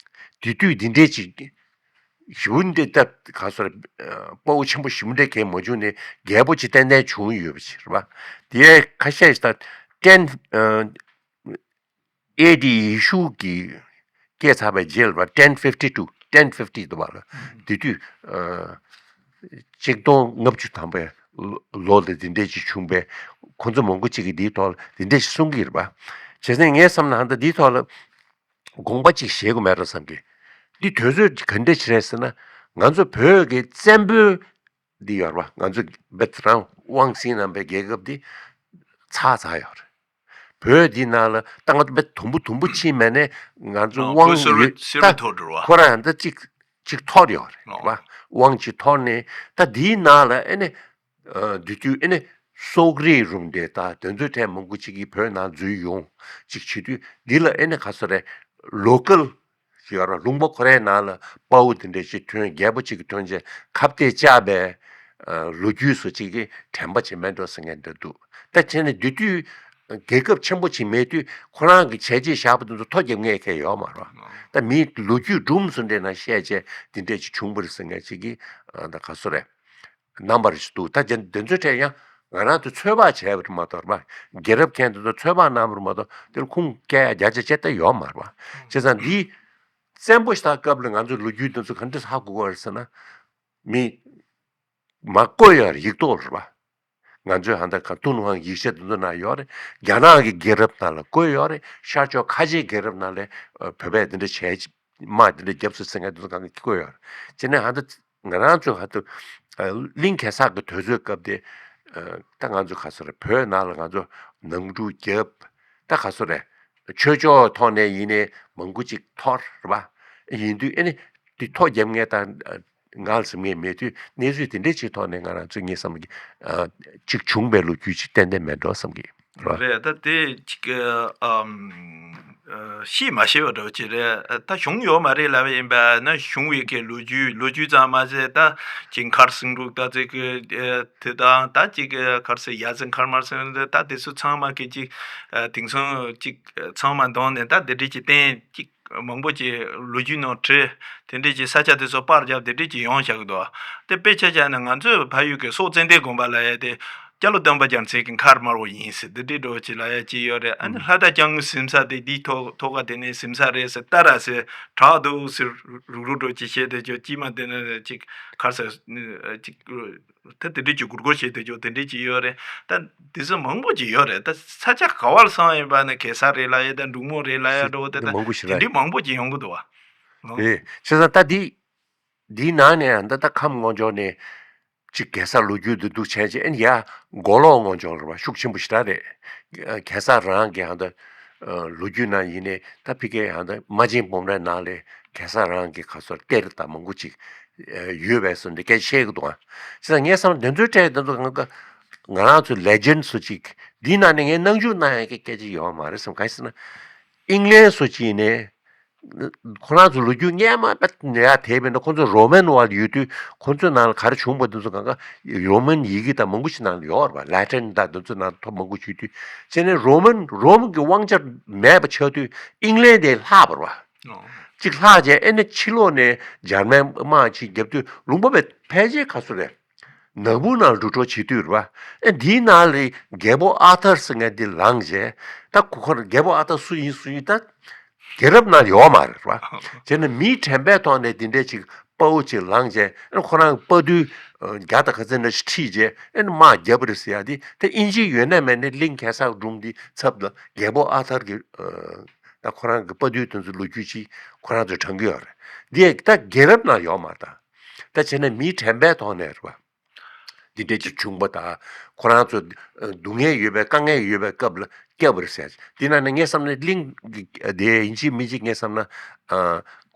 དེ་དུས་འདི་འདྲས་ཅིག་ཞི་བོ་འདི་ལྟ་ག་སོ་རེད། དཔའ་བོ་ཆེན་པོ་ཞི་བོ་འདྲ་གས་མ་བྱུང་ནས་རྒྱལ་པོ་ཅིག་ཏན་ཏན་བྱུང་ཡོད་པ་ཅིག་རེད་པ། དེ་ཁ་ཤས་ཤིག་ད་ཏན་ཨེ་ཌི་ཡེ་ཤུ་གི་སྐྱེས་ཚར་བའི་རྗེས་ལ་ཏེན་ཕིབ་ཊི་ཊུ། ཏེན་ཕིབ་ཊི་འདུག་པ་ལ། དེ་དུས་ཆིག་སྟོང་ལྔ་བཅུ་ཐམ་པའི་ལོ་ལ་འདི་འདྲས་ཅིག་བྱུང་བས་ཁོ་ཚོ་མང་པོ་ཅིག་གིས་འདིའི་ཐོག་ལ་འདི་འདྲས་ཅིག་གསུང་གི་རེད་པ། བྱས་ཙང་ངས་བསམ་ན་ད་འདིའི་ཐོག་ལ། དགོངས་པ་གཅིག་བཞེས་དགོས་མེད་རེད་བསམ་གི། འདི་དུས་ཚོད་ག་འདྲ་ཞིག་རེད་ཟེར་ན། ང་ཚོ་བོད་ཀྱི་བཙན་པོའི་འདི་ཡོད་རེད་པ། ང་ཚོ་བེད་རང་དབང་ཟིན་རྣམ་པའི་རྒྱལ་ཁབ་འདི་ཚར་ཚར་ཡོད་རེད། བོད་འདི་ནང་ལ་ད་ང་ཚོ་བེད་དུམ་བུ་དུམ་བུ་ཕྱིན་མེད་ནས་ང་ཚོ་ཨ་དབང་བོད་སིལ་བུ་ཡོད་སིལ་བུ་ད་ཐོར་འགྲོ་བ། ཁོ་རང་ཡང་ད་གཅིག་གཅིག་ཐོར་ཡོད་རེད་ཨ་པ། དབང་གཅིག་ཐོར་ནས་ད་འདིའི་ནང་ལ་ཨེ་ནས། ཨ་དེ་དུས་ཨེ་ནི་སོག་རིགས་རུམ་བཏེགས་དང་དེ་ཚོའི་གྲས་མང་པོ་ཅིག་གིས་བོད་ནང་འཛུལ་ཡོང་ཅིག་བྱེད་དུས་འདི་ལ་ཨེ་ནི་ག་སོ་རེད། ལོ་ཀལ་ཡོད་ར་ལུང་པ་ཁོ་རའི་ནང་ལ་དཔའ་བོ་དེ་འདྲས་ཅིག་ཐོན། རྒྱལ་པོ་ཅིག་གིས་ཐོན་བྱས་ཁ་གཏད་བཅག་པའི་ཨ་ལོ་རྒྱུས་སུ་ཅིག་གིས་དྲན་པ་བྱེད་མེད་འགྲོ་ཟེར་མཁན་འདྲ་འདུག་ད་བྱས་ནས་དེ་དུས་རྒྱལ་ཁབ་ཆེན་པོ་ཅིག་མེད་དུས་ཁོ་རང་གི་བྱས་རྗེས་བཞག་པ་དེ་ཚོ་ཐོ་བརྒྱབ་མཁན་གང་ཡོད་མ་རེད། ད་མིའི་ལོ་རྒྱུས་སྒྲུང་སུ་འདྲས་ནང་བཤད་བྱས་དེ་འདྲས་ཅིག་བྱུང་བ་རེད་ཟེར་མཁན་ཅིག་གིས་ཨ་ད་ག་སོ་རེད། རྣམ་པར་ཞིག་འདུག་ད་ཅི་འདི་ཚོའི་གྲས་ཡང་ང་རང་ཚོ་ཚོད་དཔག་བྱས་པ་མ་གཏོགས་རེད་པ། རྒྱལ་རབས་མཁན་དེ་ཚོ་ཚོད་དཔག་གནང་བ་མ་གཏོགས་དེར་ཁུངས་སྐྱེལ་ཡ་བརྒྱ་ཆ་བརྒྱ་ད་ཡོད་མ་རེད་པ། བྱས་ཙང་འདི་བཙན་པོ་ཞིག་དང་སྐབས་ལ་ང་ཚོའི་ལོ་རྒྱུས་འདི་ཚོ་ག་འདྲས་ཧ་གོ་དགོས་རེད་ཟེར་ན། མི་མ་བཀོད་ཡོད་རེད། ཡིག་ཐོག་རེད་པ། ང་ཚོས་ཧ་ད་ག་ཏུན་ཧོང་ཡིག་ཆ་འདི་ཚོ་ནང་ཡོད་རེད། རྒྱ་ནག་གི་རྒྱལ་རབས་ནང་ལ་བཀོད་ཡོད་རེད། ཤར་ཕྱོགས་ཁ་ཆེའི་རྒྱལ་རབས་ནང་ལ་བོད་པས་འདི་འདྲ་བྱས། དམག་འདི་འདྲ་བརྒྱབ་སོང་ཟེར་མཁན་དེ་ཚོ་གང་ག་བཀོད་ཡོད་རེད། བྱས་ནས་ཧ་ད་ང་རང་ཚོ་ཧ་ད་གླིང་གེ་སར་གྱི་དུས་ཚོད་སྐབས་དེ་ད་ང་ཚོ་ག་སོ་རེད། བོད་ནང་ལ་ང་ཚོ་ནང་འཁྲུག་བརྒྱབ། ད་ག་སོ་རེད། ཆོས་ཕྱོགས་ཐོག་ནས་ཡིན་ནའི་མང་པོ་ཅིག་ཐོར་རེད་པ། ཡིན་དུས་ཨེ་ནི་དེ་ཐོ་བརྒྱབ་མཁན་དང་ངལ་གསོ་མཁན་མེད་དུས་གནས་ཚུལ་དེ་འདྲའི་ཅིག་ཐོག་ནས་ང་རང་ཚོ་ངའི་བསམ་གྱི་ཅིག་བྱུང་བའི་ལོ་རྒྱུས་ཅིག་ཏན་ཏན་མེད་འགྲོ་བསམ་གྱི། རེད། ད་དེ་ཅིག་ཨམ་ཤེས་མ་ཤེས་པ་འདྲ་བོ་ཅིག་རེད། ད་བྱུང་ཡོད་མ་རེད་ལབ་པ་ཡིན་པ་ན་བྱུང་བའི་གི་ལོ་རྒྱུས་ལོ་རྒྱུས་ཙམ་མ་ཟད་ད་ཅིག་མཁར་ཟིང་འཁྲུག་ད་ཅིག་དེ་དང་ད་ཅིག་ག་རེ་ཟེར་ཡ་ཟིང་མཁར་དམར་ཟིང་ད་དེ་ཚོ་ཚང་མ་གི་ཅིག་དེང་སང་ཅིག་ཚང་མ་འདོན་ནས་ད་དེ་འདྲས་ཅིག་བསྟན་ཅིག་མང་པོ་ཅིག་ལོ་རྒྱུས་ནང་བྲིས། དེ་འདྲས་ཀྱི་ས་ཆ་དེ་ཚོ་པར་བརྒྱབ་དེ་འདྲས་ཀྱི་ཡོང་བཞག་གི་འདུག་དེ་དཔེ་ཆ་བཞག་ན་ང་ཚོའི་ཕ་ཡུལ་གྱི་སོག་ཙན་དན་དགོན་པ་ལ་ཡ་དེ་སྐྱ་ལོ་སྟོན་པ་རྒྱལ་མཚན་གྱི་མཁར་དམར་པོ་ཡིན་ཟེར་དེ་འདྲས་འདྲ་བོ་ཅིག་ལ་ཡ་ཅིག་ཡོད་རེད། ཨ་ནི་ལྷ་དང་སྐྱབས་མགོན་གཟིམ་ས་དེ་འདིའི་ཐོག་ཐོག་ཁ་དེ་ནས་གཟིམ་ས་རེད་ཟེར་ལྟ་ར་ཟེར་དྲག་འདུག་ཟེར་རུག་རུག་འདྲ་བོ་ཅིག་བཤད་དེ་ཅོ་དཀྱིལ་མ་དེ་ནས་ཅིག་ག་རེ་ཟེར་ཅིག་ད་དེ་འདྲས་ཀྱི་སྒུར་སྒུར་བྱེད་དུ་ཆོག་དེ་འདྲས་ཀྱི་ཡོད་རེད། ད་དེ་ཚོ་མང་པོ་ཅིག་ཡོད་རེད། ད་ས་ཆ་ག་བར་སོང་ཡིན་པ་ནི་གེ་སར་རེད་ལ་ཡ་ད་འབྲུག་མོ་རེད་ལ་ཡ་འགྲོ་དེ་ད་མང་པོ་ཞིག་དེ་རེད། འདྲས་མང་པོ་ཅིག་ཡོང་གི་འདུག་བ། རེད། བྱས་ཙང་ད་འདི་འདིའི་ནང་ནས་ད་ད་ཁམས་སྔོན་ཕྱོགས་ནས་ གཅིག་གེ་སར་ལོ་རྒྱུས་འདི་འདུག་བྱས་རྗེས་ཨེ་ནི་ཡ་མགོ་ལོག་ངོ་ཅོག་རེད་བ། ཤུགས་ཆེན་པོ་ཞེ་དྲག་རེད། གེ་སར་རང་གི་ཧ་ད་ལོ་རྒྱུས་ནང་ཡིན་ནའི་ད་ཕི་ཀའི་ཧ་ད་རྨ་ཆེན་སྤོམ་རའི་ནང་ལ་གེ་སར་རང་གི་ག་སོར་གཏེར་དང་མང་པོ་ཅིག་ཡོད་པའི་སོ་འདི་སྐད་བཤད་གི་འདུག་ཨ། བྱས་ཙང་ངས་བསམ་དོན་ཚོའི་གྲས་འདི་ཚོ་ང་ང་རང་ཚོའི་ལེ་ཇེན་སུ་ཅིག་འདིའི་ནང་ནས་ངས་སྣང་ཆུང་གནང་ཡ་གི་སྐད་ཆ་ཡོད་མ་རེད་བསམ། གང་ཡིན་ཟེར་ན་ཨིང་ལན་སུ་ཅིག་ནས། ཁོ་རང་ཚོ་ལོ་རྒྱུས་སྔས་མ་པ་ཡ་དེ་བས་ན་ཁོ་ཚོ་རོ་མན་བར་ཡོད་དུས་ཁོ་ཚོའི་ནང་ལ་ག་རེ་བྱུང་པ་འདི་ཚོ་གང་ག་རོ་མན་ཡི་གེ་དང་མང་པོ་ཞིག་ནང་ལ་ཡོད་རེད་པ། ལ་ཏིན་དང་འདི་ཚོ་ནང་ཐོ་མང་པོ་ཞིག་དུས་བྱས་ནས་རོ་མན་རོམ་གྱི་དབང་ཆ་མེད་པ་ཆགས་དུས་ཨིང་ལན་དེ་ལྷག་པ་རེད་པ། གཅིག་ལྷག་བྱས་ཨེ་ནས་ཕྱི་ལོགས་ནས་འཇར་མན་དམག་ཅིག་བརྒྱབ་དུས་ལུང་པ་བས་ཕལ་ཆེར་ག་ཚོད་རེད། ནག་འབུ་ནང་འགྲོ་གྲབས་བྱེད་དུས་རེད་པ། ཨེ་འདིའི་ནང་ལ་རྒྱལ་པོ་ཨ་ཐར་ཟེར་མཁན་འདི་ལངས་བྱས་ད་ཁོ་ཁོ་རྒྱལ་པོ་ཨ་ཐར་སུ་ཡིན་སུ་ཡིན་ད། རྒྱལ་རབས་ནང་ཡོད་མ་རེད་པ། བྱས་ན་མིའི་དྲན་པའི་ཐོག་ནས་འདི་འདྲའི་ཅིག་དཔའ་བོ་ཅིག་ལངས་བྱས་ཨ་ཁོ་རང་དཔའ་རྟུལ་བརྒྱ་དང་ཁ་ཚད་འདྲ་ཞིག་ཁྲིད་བྱས་ཨ་ནི་དམག་བརྒྱབ་པ་རེད་ཟེར་ཡ་འདི་ད་ཨིན་ཇིའི་ཡོད་ན་མེད་ན་གླིང་གེ་སར་སྒྲུང་འདི་ཚབ་ལ་རྒྱལ་པོ་ཨ་ཐར་གྱི་ད་ཁོ་རང་གི་དཔའ་རྟུལ་དེ་ཚོའི་ལོ་རྒྱུས་ཅིག་ཁོ་རང་ཚོས་དྲན་གྱི་ཡོད་རེད། འདི་ད་རྒྱལ་རབས་ནང་ཡོད་མ་རེད་ད། ད་བྱས་ན་མིའི་དྲན་པའི་ཐོག་ནས་རེད་པ། འདི་འདྲས་ཅིག་བྱུང་པ་དང་ཁོ་རང་ཚོ་སྡུག་བསྔལ་ཡོད་པའི་དཀའ་ངལ་ཡོད་པའི་སྐབས་ལ་བསྐྱབས་པ་རེད་ཟེར། འདི་ནང་ནས་ངས་བསམ་ན་གླིང་གི་དེ་ཡིན་གཅིག་མིན་གཅིག་ངས་བསམ་ན་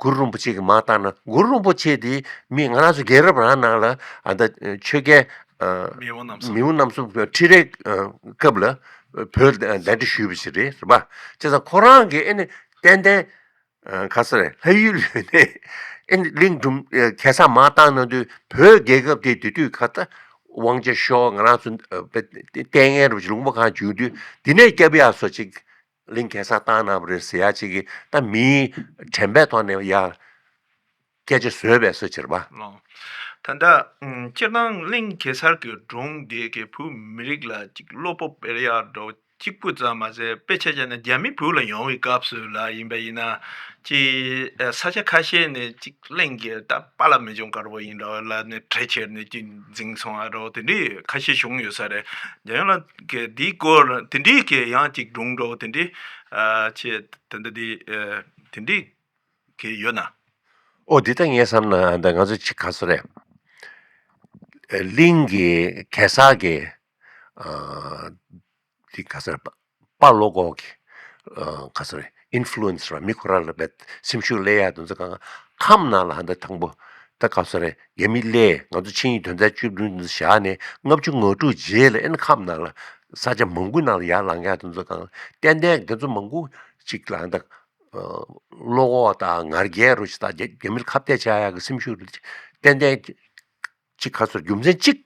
གུ་རུ་རིན་པོ་ཆེ་གི་མར་བཏང་ན་གུ་རུ་རིན་པོ་ཆེ་དེ་མི་ང་རང་ཚོ་རྒྱལ་རབས་རང་ནང་ལ་ཨ་ད་ཆོས་རྒྱལ་མི་དབང་རྣམ་གསུམ་མི་དབང་རྣམ་གསུམ་ཁྲི་རལ་སྐབས་ལ་བོད་གདན་འདྲེན་ཞུས་པ་ཞིག་རེད་རེད་པ། བྱས་ཙང་ཁོ་རང་གིས་ཨེ་ནི་ཏན་ཏན། ག་ས་རེད། ལྷ་ཡུལ་ནས་ཨེ་གླིང་སྒྲུང་གེ་སར་མར་བཏང་གནང་དུས་བོད་རྒྱལ་ཁབ་དེ་དེ་དུས་ག་ད་དབང་ཆ་ཤོར་ང་རང་ཚོ་ལྟས་ངན་རུ་ལུང་པ་གང་བྱུང་དུས་འདི་ནས་སྐྱབས་ཡག་སོ་ཅིག་གླིང་གེ་སར་བཏང་གནང་བ་རེད་ཟེར་ཡག་ཅིག་གི་ད་མིའི་དྲན་པའི་ཐོག་ནས་ཡ་སྐད་ཆ་བཟོས་པའི་སོ་ཅིག་རེད་པ། ད་ལྟ་སྤྱིར་བཏང་གླིང་གེ་སར་གྱི་སྒྲུང་འདི་གའི་བོད་མི་རིགས་ལ་ཅིག་བློ་སྤོབས་སྤེལ་ཡག་འགྲོ། གཅིག་པུ་ཙམ་མ་ཟད་དཔེ་ཆ་བྱས་ན་རྒྱ་མི་བོད་ལ་ཡོང་བའི་སྐབས་སུ་ལ་ཡིན་པ་ཡིན་ན་ཅིག་ས་ཆ་ཁ་ཤས་ནས་ཅིག་གླིང་གི་ད་པཱ་ལགས་མི་འབྱུང་དཀར་པོ་ཡིན་འདྲ་བ་ལ་ནས་གྲལ་ཁྱེར་ནས་ཅིག་འཛིང་སོང་བ་འདྲ་བ་དེ་འདྲའི་ཁ་ཤས་བྱུང་ཡོད་ས་རེད། འཇམ་དབྱངས་ལགས་ཀྱིས་འདིའི་སྐོར་དེ་འདྲའི་གི་ཡང་ཅིག་སྒྲུང་འདྲ་བ་དེ་འདྲའི་ཨ་ཆེ་ད་ལྟ་དེ་ཨ་དེ་འདྲའི་གི་ཡོད་ན། ཨོ་འདི་ད་ངས་བསམ་ན་ད་ང་ཚོ་ཅིག་ག་ཚོད་རེད། གླིང་གི་གེ་སར་གི་ཨ་དེ་ག་ས་རེད། པ་པ་ལོ་ཀོ་གི་ཨ་ག་ས་རེད། ཨིན་ཕུ་ལུ་ཨེན་སི་ར་མི་ཁོ་རང་ལ་བེད་སེམས་ཤུགས་སླེབས་ཡག་དེ་ཚོ་གང་ཁམས་ནང་ལ་ཧ་ད་དང་པོ་ད་ག་ས་རེད། རྒྱ་མི་སླེབས་ང་ཚོ་ཆིངས་ཡིག་དོན་ཚན་བཅུ་བདུན་དེ་ཚོ་བཞག་ནས་ལྔ་བཅུ་ང་དྲུག་རྗེས་ལ་ཨེ་ན་ཁམས་ནང་ལ་ས་ཆ་མང་པོའི་ནང་ལ་ཡར་ལངས་ཡག་དེ་ཚོ་གང་ཏན་ཏན་དེ་ཚོ་མང་པོ་ཅིག་ལ་ཧ་ད་ཨ་བློ་ཁོག་དང་ང་རྒྱལ་རུ་ཞིག་དང་རྒྱ་རྒྱ་མིར་ཁ་གཏད་བཅག་ཡག་གི་སེམས་ཤུགས་རུ་ཏན་ཏན་ཅིག་ག་ཚོད་རྒྱུ་མཚན་གཅིག་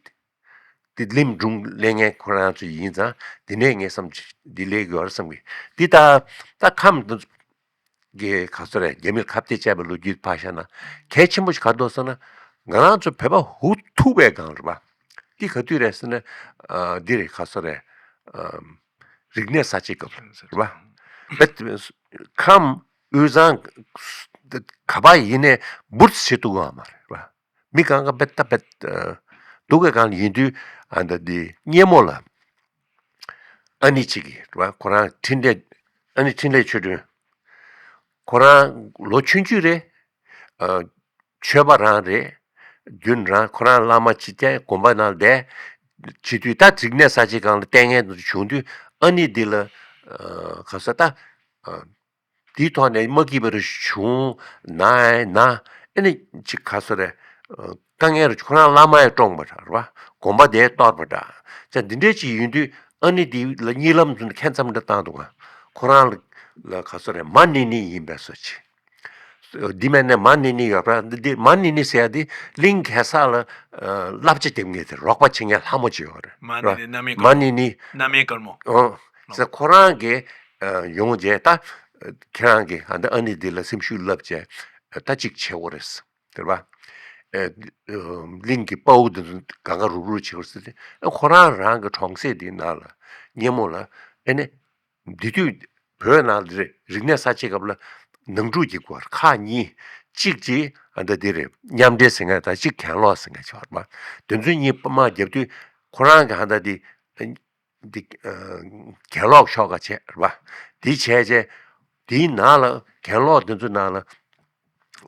དེ་གླིང་སྒྲུང་ལེན་མཁན་ཁོ་རང་ཚོ་ཡིན་ཙང་དེ་ནས་ངས་བསམ་འདི་ལས་དགོས་རེད་བསམ་གི། འདི་ད་ད་ཁམས་འདི་གི་ག་ཚོད་རེད། རྒྱ་མིར་ཁ་གཏད་བཅག་པའི་ལོ་རྒྱུས་ཕར་བཞག་ན་གལ་ཆེན་པོ་ཞིག་ག་རེ་འདུག་ཟེར་ན་ང་རང་ཚོ་བོད་པ་ཧུ་ཐུག་པའི་སྒང་རེད་པ། འདི་ག་དུས་རེད་ཟེར་ན་ཨ་འདི་རེད། ག་ཚོད་རེད། ཨམ་རིག་གནས་གསར་བརྗེ་སྐབས་རེད་པ། བེད་ཁམས་དབུས་གཙང་ག་པར་ཡིན་ནའི་འབུར་བྱེད་ཐུབ་ཀྱི་ཡོད་མ་རེད་པ། མི་གང་ག་བེད་ད་བེད་ཨ་འདུག་གི། གང་ཡིན་དུས་ཨ་ད་འདི་སྙེ་མོ་ལ་ཨ་ནེ་གཅིག་གིས་རེད་པ། ཁོ་རང་འཕྲིན་ལས་ཨ་ནེ་འཕྲིན་ལས་ཆོས་སྒྲོན། ཁོ་རང་ལོ་ཆུང་ཆུང་རེད། ཨ་ཆོས་པ་རང་རེད། རྒྱུན་རང་ཁོ་རང་བླ་མ་ཅིག་བསྟེན་དགོན་པ་ནང་བསྡད། བྱེད་དུས་ད་རིག་གནས་གསར་བརྗེ་སྒང་ལ་ལྟས་ངན་དེ་ཚོ་བྱུང་དུས་ཨ་ནེ་འདི་ལ་ཨ་ག་ས་ད་ཨ་དེའི་ཐོག་ནས་མ་སྐྱིད་པ་རུ་བྱུང་ན་ན་ཨ་ནི་ཅིག་ག་ས་རེད། ཨ་དཀའ་ངལ་རུ་ཁོ་རང་བླ་མ་ཡང་བཀྲོངས་པ་འདྲ་རེད་པ། དགོན་པ་དེ་གཏོར་བ་འདྲ། ཅག་འདི་འདྲས་ཅིག་ཡིན་དུས་ཨ་ནེ་འདི་ལ་གཉིད་ལམ་དུ་ཁྱད་མཚམས་འདྲ་བཏང་འདུག་ག་ཁོ་རང་ལ་ག་ས་རེད། མ་ནི་ནི་ཡིན་པའི་བཟོ་ཅིག་འདི་མེད་ནས་མ་ནི་ནི་ཡོད་པ། འདི་འདི་མ་ནི་ནི་ཟེར་ཡ་འདི་གླིང་གེ་སར་ལ་ཨ་བསླབ་བྱ་འདེབས་མཁན་དེ་རོགས་པ་བྱེད་མཁན་ལྷ་མོ་ཅིག་ཡོད་རེད། མ་ནི་ནི་མནའ་མའི་མ་ནི་ནི་མནའ་མའི་དཀར་མོ། ཨོ་ཟེར་ཁོ་རང་གིས་ཨ་ཡོང་རྗེས་ད་ཁྱེད་རང་གིས་ཨ་འདི་ཨ་ནེ་འདི་ལ་སེམས་ཤུགས་བསླབ་བྱས་ད་ཅིག་བྱེད་དགོས་རེད་ཟེར་བ། ཨ་གླིང་གི་དཔའ་བོ་འདི་ཚོ་གང་ག་རུབ་རུབ་བྱེད་དགོས་ཟེར་ཏེ་ཨ་ཁོ་རང་རང་གི་གྲོང་གསེབ་འདི་ནང་ལ་སྙེ་མོ་ལ་ཨ་ནི། འདི་དུས་བོད་ནང་ལ་རིག་གནས་གསར་བརྗེ་སྐབས་ལ་ནང་འཁྲུག་གི་སྐོར་ཁག་གཉིས། གཅིག་གིས་ཨ་ད་འདི་རེད། མཉམ་འབྲེལ་ཟེར་མཁན་དང་གཅིག་གྱེན་ལོག་ཟེར་མཁན་ཆགས་པ། དེ་ཚོ་གཉིས་དམག་བརྒྱབ་དུས་ཁོ་རང་གི་ཨ་ད་འདི་འདི་ཨ་གྱེན་ལོག་ཤོག་ཁ་བྱས་རེད་པ། འདི་བྱས་རྗེས་འདིའི་ནང་ལ་གྱེན་ལོག་འདི་ཚོ་ནང་ལ་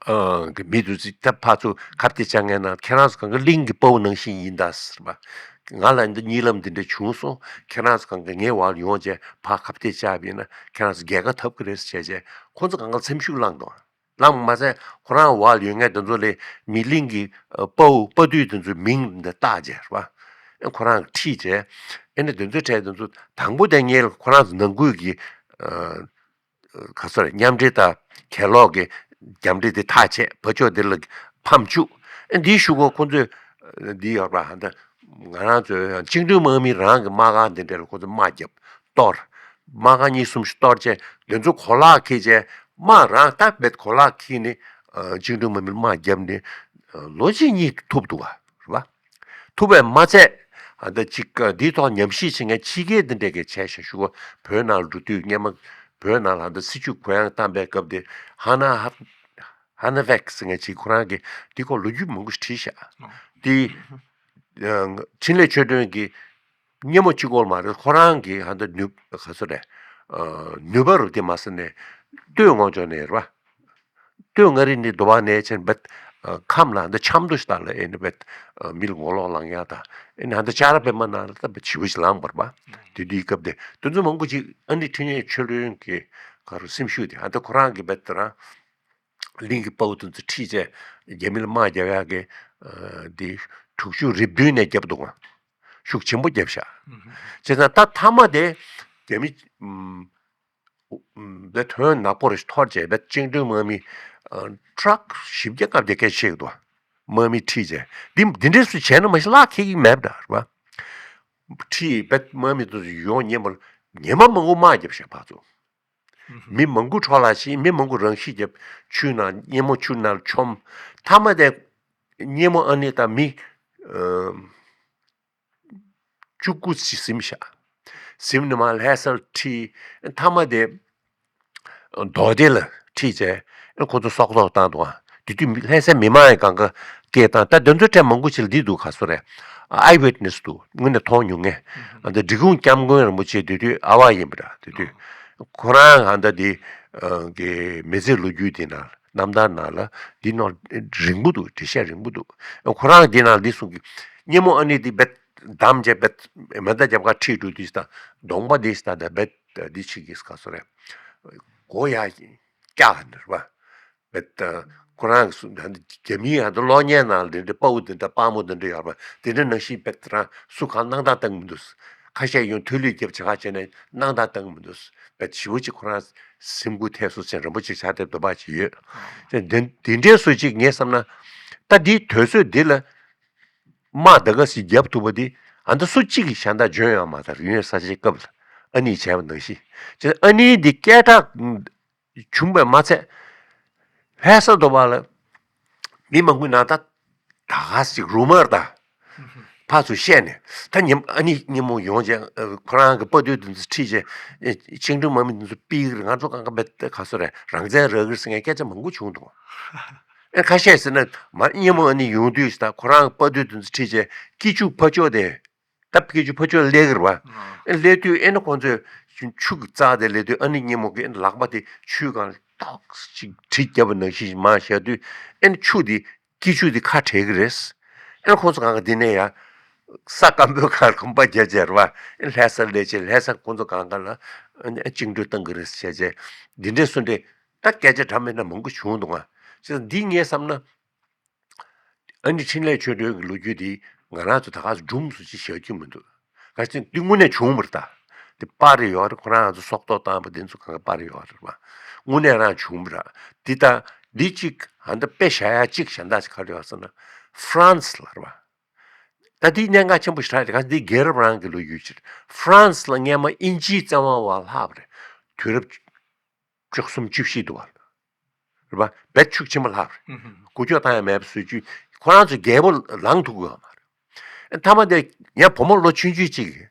ཨ་གི་མི་དེ་ཚོས་ད་ཕར་ཚུར་ཁ་གཏད་བཅག་མཁན་ན་ཁྱེད་རང་ཚོ་གང་ག་གླིང་གི་དཔའ་བོ་ནང་བཞིན་ཡིན་ད་ཟེར་བ། ང་ལ་འདི་གཉིད་ལམ་འདི་འདྲ་བྱུང་སོང་། ཁྱེད་རང་ཚོ་གང་ག་ངའི་འོག་ལ་ཡོང་བྱས་ཕར་ཁ་གཏད་བཅག་པ་ཡིན་ན་ཁྱེད་རང་ཚོ་རྒྱལ་ཁ་ཐོབ་ཀྱི་རེད་ཟེར་བྱས་བྱས་ཁོ་ཚོ་གང་ག་སེམས་ཤུགས་བསླངས་འདུག། བླངས་མ་ཚད་ཁོ་རང་འོག་ལ་ཡོད་མཁན་དེ་ཚོ་ལ་མི་གླིང་གི་ཨ་དཔའ་བོ་དཔའ་བདུད་དེ་ཚོའི་མིང་འདི་བཏགས་བྱས་རེད་པ། ཨེ་ཁོ་རང་ཁྲིད་བྱས། ཨེ་ནི་དེ་ཚོའི་གྲས་དེ་ཚོ་དང་པོ་དེ་ངས་ཁོ་རང་ཚོ་ནང་ཁུལ་གྱི་ཨ་ག་ཚོད་རེད། མཉམ་འབྲེལ་དང་གྱེན་ལོག་གི་རྒྱབ་འདྲེ་དེ་ཐག་བཅད། ཕར་ཕྱོགས་དེ་ལ་ཕམ་བཅུག། ཨེ་འདིའི་གཞུག་གུ་ཁོ་ཚོས་འདི་ཡོད་པ་ཧ་ད་ང་རང་ཚོའི་བཅིངས་འགྲོལ་དམག་མི་རང་གི་དམག་སྒར་འདི་འདྲ་ལ་ཁོ་ཚོས་དམག་བརྒྱབ། གཏོར། དམག་སྒར་གཉིས་གསུམ་ཞིག་གཏོར་བྱས་དེ་ཚོ་གོ་ལག་འཁྱེར་བྱས་དམག་རང་ད་བེད་གོ་ལག་འཁྱེར་ནས་ཨ་བཅིངས་འགྲོལ་དམག་མི་ལ་དམག་བརྒྱབ་ནས་ཨ་ལོ་གཅིག་གཉིས་ཐུབ་འདུག་བ་རེད་བ། ཐུབ་པས་མ་ཚད་ཨ་ད་ཅིག་ཨ་འདིའི་ཐོག་ཉམས་ཞིབ་བྱེད་མཁན་ཕྱི་རྒྱལ་འདི་འདྲས་ཀྱིས་བྱས་ཤག་ཞུ་གོ། བོད་ནང་ལ་འགྲོ་དུས་སྔོན་མ་བོད་ནང་ལ་ཨ་ད་སྲིད་བྱུས་གུ་ཡངས་བཏང་པའི་སྐབས་དེ་ཧ་ན་ཧ་ཧ་ན་ཝེག་ཟེར་མཁན་ཅིག་ཁོ་རང་གིས་འདི་སྐོར་ལོ་རྒྱུས་མང་པོ་ཞིག་བྲིས་ཤག། འདི་ཨ་འཕྲིན་ལས་ཆོས་སྒྲོན་གྱིས་སྙེ་མོ་གཅིག་པོ་མ་རེད། ཁོ་རང་གི་ཧ་ད་ནུས་ག་ཚོད་རེད། ཨ་ནུས་པ་རུ་དེ་མ་ཟད་ནས་སྟོད་མངའ་རིས་ནས་རེད་བ། སྟོད་མངའ་རིས་ནས་འདུ་བ་ནས་ཆེན་བེད་ཨ་ཁམས་ལ་ཧ་ད་ཆབ་མདོ་ཞིག་དག་ལ་ཨེ་ནི་བེད་ཨ་མི་ལ་ངོ་ལོག་ལངས་ཡ་དང་ཨེ་ནི་ཧ་ད་ལྕགས་ར་པད་མ་ནང་ལ་ད་བེད་ཞེ་པོ་ཞིག་ལངས་པ་རེད་བ། དེ་དུས་སྐབས་དེ་དེ་ཚོ་མང་པོ་ཅིག་ཨ་ནི་འཕྲིན་ལས་ཆོས་སྒྲོན་གྱི་ག་རུ་སེམས་ཤུགས་དེ་ཧ་ད་ཁོ་རང་གི་བེད་དེ་རང་གླིང་གི་དཔའ་བོ་དེ་ཚོ་ཁྲིད་བྱས་རྒྱ་མི་ལ་དམག་རྒྱག་ཡག་གི་ཨ་འདི་དྲུག་ཅུ་རེ་བདུན་ནས་བརྒྱབ་འདུག་ག། ཤུགས་ཆེན་པོ་བརྒྱབ་ཤག། བྱས་ཙང་ད་མཐའ་མ་དེ་རྒྱ་མི་ཨམ་ཨུ་ཨམ་དེ་དོན་ནག་པོ་རེ་ཞིག་འཐོར་བྱས་བེད་བཅིངས་འགྲོལ་དམག་མི་ཨ་ཊྲག་བཞི་བརྒྱ་སྐབས་དེ་སྐད་ཆ་བཤད་ཀྱི་འདུག། དམག་མི་ཁྲིད་བྱས་འདི་འདི་འདྲས་སུ་བྱས་ན་མ་གཞི་གླགས་ཁེལ་གྱི་མེད་པ་འདྲ་རེད་པ། ཁྲིད་བེད་དམག་མི་དེ་ཚོ་ཡོང་སྙེ་མོ་ཉི་མ་མང་པོ་དམག་བརྒྱབ་ཤག་ཕར་ཚུར། མི་མང་པོ་འཕྲོ་བརླག་ཕྱིན། མི་མང་པོ་རང་ཤི་བརྒྱབ། ཆུའི་ནང་སྙེ་མོ་ཆུ་ནང་མཆོངས། མཐའ་མ་དེ་སྙེ་མོ་ཨ་ནེ་དང་མི་ཨ་བཅུ་དགུ་ཅིག་ཟིན་ཤག། ཟིན་ནས་མར་ལྷ་སར་ཁྲིད། མཐའ་མ་དེ་མདོ་སྡེ་ལ་ཁྲིད་བྱས་ཁོ་ཚོ་སྲོག་ཐོག་བཏང་འདུག། དེ་དུས་ལྷ་སའི་མི་མང་ཡང་གང་ག་སྐད་བཏང་། ད་དེ་ཚོའི་གྲས་མང་པོ་ཅིག་ལ་འདི་འདུག་ག་སོ་རེད། ཨའི་ཝིཊ་ནེ་སི་འདུག། དངོས་གནས་མཐོང་མྱོང་མཁན། ཨ་ད་འབྲི་གུང་སྐྱབས་མགོན་རིན་པོ་ཆེ་དེ་དུས་ཨ་བ་ཡིན་པ་འདྲ། དེ་དུས་ཁོ་རང་ཨ་ད་དེ་གི་མི་ཚེ་ལོ་རྒྱུས་དེ་ནང་རྣམ་ཐར་ནང་ལ་འདི་ནང་རིང་པོ་འདུག། འགྲེལ་བཤད་རིང་པོ་འདུག། ཁོ་རང་འདི་ནང་འདི་གསུང་གི། སྙེ་མོ་ཨ་ནེ་འདི་བེད་བསྡམས་བྱས་བེད་མེ་མདའ་རྒྱབ་ཁར་ཁྲིད་འགྲོ་དུས་ད་གདོང་པ་འདི་ད་ད་བེད་འདི་ཆིག་གིས་ག་སོ་རེད། མགོ་ཡར་བཀྱག་ནས་རེད་པ། བེད་ཁོ་རང་གི་སུ་ད་རྒྱ་མིའི་ཧ་ད་གློག་བརྙན་ནང་འདི་འདྲ་དཔའ་བོ་འདི་འདྲ་དཔའ་མོ་འདི་འདྲ་ཡོད་པ་འདི་འདྲ་ནང་བཞིན་བེད་རང་སུ་གང་སྣང་དག་བཏང་གི་མི་འདུག། ཁ་ཤས་ཡང་ཐོས་ལུས་རྒྱབ་བྱེད་ཁ་བྱས་ནས་སྣང་དག་བཏང་གི་མི་འདུག། བེད་ཞེ་པོ་ཅིག་ཁོ་རང་སེམས་འགུལ་ཐེབས་སོང་ཟེར་རིན་པོ་ཆེ་ཕྱག་དེབ་འདོན་པ་ཅིག་ཡོད། དེ་འདི་འདྲའི་སུ་ཅིག་ངས་བསམ་ན་ད་འདིའི་དུས་ཚོད་འདི་ལ་དམག་ད་ག་ཟིག་རྒྱབ་ཐུབ་པ་འདི་ཨ་ད་སུ་གཅིག་གིས་གཞན་དག་འཇོན་ཡོང་མ་ཐག་རིག་གནས་གསར་བརྗེའི་སྐབས་ལ་ཨ་ནེས་བྱས་པ་ནང་བཞིན་བྱས་ཨ་ནེ་འདི་སྐད་གྲགས་བྱུང་བས་མ་ཚད། ལྷ་ས་འདྲ་བ་ལ་མི་མང་པོའི་ནང་ད་ད་ག་ཟིག་རུ་མར་ད་ཕར་ཚུར་བཤད་ནས་ད་ཉིན་ཨ་ནེ་སྙེ་མོ་ཡོང་བྱས་ཁོ་རང་གི་དཔའ་བདུད་དེ་ཚོ་ཁྲིད་བྱས་བཅིངས་འགྲོལ་དམག་མི་དེ་ཚོ་ཕུད་ཀྱི་རེད། ང་ཚོ་གང་ག་བེད་ག་སོ་རེད། རང་བཙན་རག་གི་རེད་ཟེར་མཁན་སྐད་ཆ་མང་པོ་བྱུང་འདུག། ཨེ་ཁ་ཤས་ཟེར་ན་མར་སྙེ་མོ་ཨ་ནེ་ཡོང་དུས་ད་ཁོ་རང་གི་དཔའ་བདུད་དེ་ཚོ་ཁྲིད་བྱས་སྐྱིད་ཆུ་ཕར་ཕྱོགས་དེ། ད་སྐྱིད་ཆུ་ཕར་ཕྱོགས་སླེབས་ཀྱི་རེད་བ། ཨ་སླེབས་དུས་ཨེ་ནི་ཁོང་ཚོས་ཆུ་གི་རྩྭ་དེ་སླེབས་དུས་ཨ་ནེ་སྙེ་མོ་གིས་ཨེ་ནི་ལག་པ་དེ་ཆུའི་སྒང་ལ་ཏོག་ཙམ་གྲི་བརྒྱབ་པ་ནང་བཞིན་མར་བཞག་དུས་ཨེ་ནི་ཆུ་དེ་སྐྱིད་ཆུ་དེ་ཁ་བྲལ་གྱི་རེད། ཨེ་ནི་ཁོང་ཚོ་གང་ག་འདི་ནས་ཡར་ས་སྐམ་པོའི་ཁར་གོམ་པ་རྒྱག་བྱས་རེད་བ། ཨེ་ནི་ལྷ་སར་སླེབས་བྱས་ལྷ་ས་ཁོང་ཚོ་གང་ག་ལ་ཨེ་ནི་བཅིངས་འགྲོལ་བཏང་གི་རེད་ཟེར་བྱས་འདི་འདྲས་སུ་འདྲས་ད་སྐད་ཆ་འདྲ་མིན་འདྲ་མང་པོ་བྱུང་འདུག་ང་། བྱས་ཙང་འདི་ངས་བསམ་ན། ཨ་ནི་འཕྲིན་ལས་ཆོས་སྒྲོན་གྱི་ལོ་རྒྱུས་འདི་ང་རང་ཚོ་ད་ག་སེ་སྒྲུང་བཟོ་ཅིག་བཞག་རྒྱུ་མི་འདུག། ག་ཅི་འདི་དངོས་གནས་བྱུང་བ་རེད་ད། འདི་པར་རེ་ཡོད་རེད། ཁོ་རང་ཚོ་སྲོག་ཐོག་བཏང་བ་འདི་ཚོ་གང་ག་པར་རེ་ཡོད་རེད་པ། དངོས་གནས་རང་བྱུང་བ་རེད། འདི་ད་འདི་གཅིག་ཧ་ད་དཔེ་བཞག་ཡ་གཅིག་གཞན་དག་ཅིག་ག་རེ་ཡོད་ཟེར་ན་ཧྥ་རན་སི་ལ་རེད་པ། ད་འདི་གནད་འགག་ཆེན་པོ་ཞིག་རེད། ག་འདི་རྒྱལ་རབས་རང་གི་ལོ་རྒྱུས་ཅིག་རེད། ཧྥ་རན་སི་ལ་སྔས་མ་དབྱིན་ཇིའི་བཙན་དབང་འོག་ལྷག་པ་རེད། དུས་རབས་བཅུ་གསུམ་བཅུ་བཞི་འདུག་བ། རེད་པ། བེད་ཤུགས་ཆེན་པོ་ལྷག་པ་རེད། ཧུམ་ཧུམ། འགུལ་སྐྱོད་བཏང་ཡ་མེད་པ་བཟོས་རྒྱུ། ཁོ་རང་ཚོ་རྒྱལ་པོ་ལངས་ཐུབ་ཀྱི་ཡོད་མ་རེད། མཐའ་མ་དེ་ཡང་བུ་མོ་ལོ་ཆུང་ཆུང་གཅིག་གིས།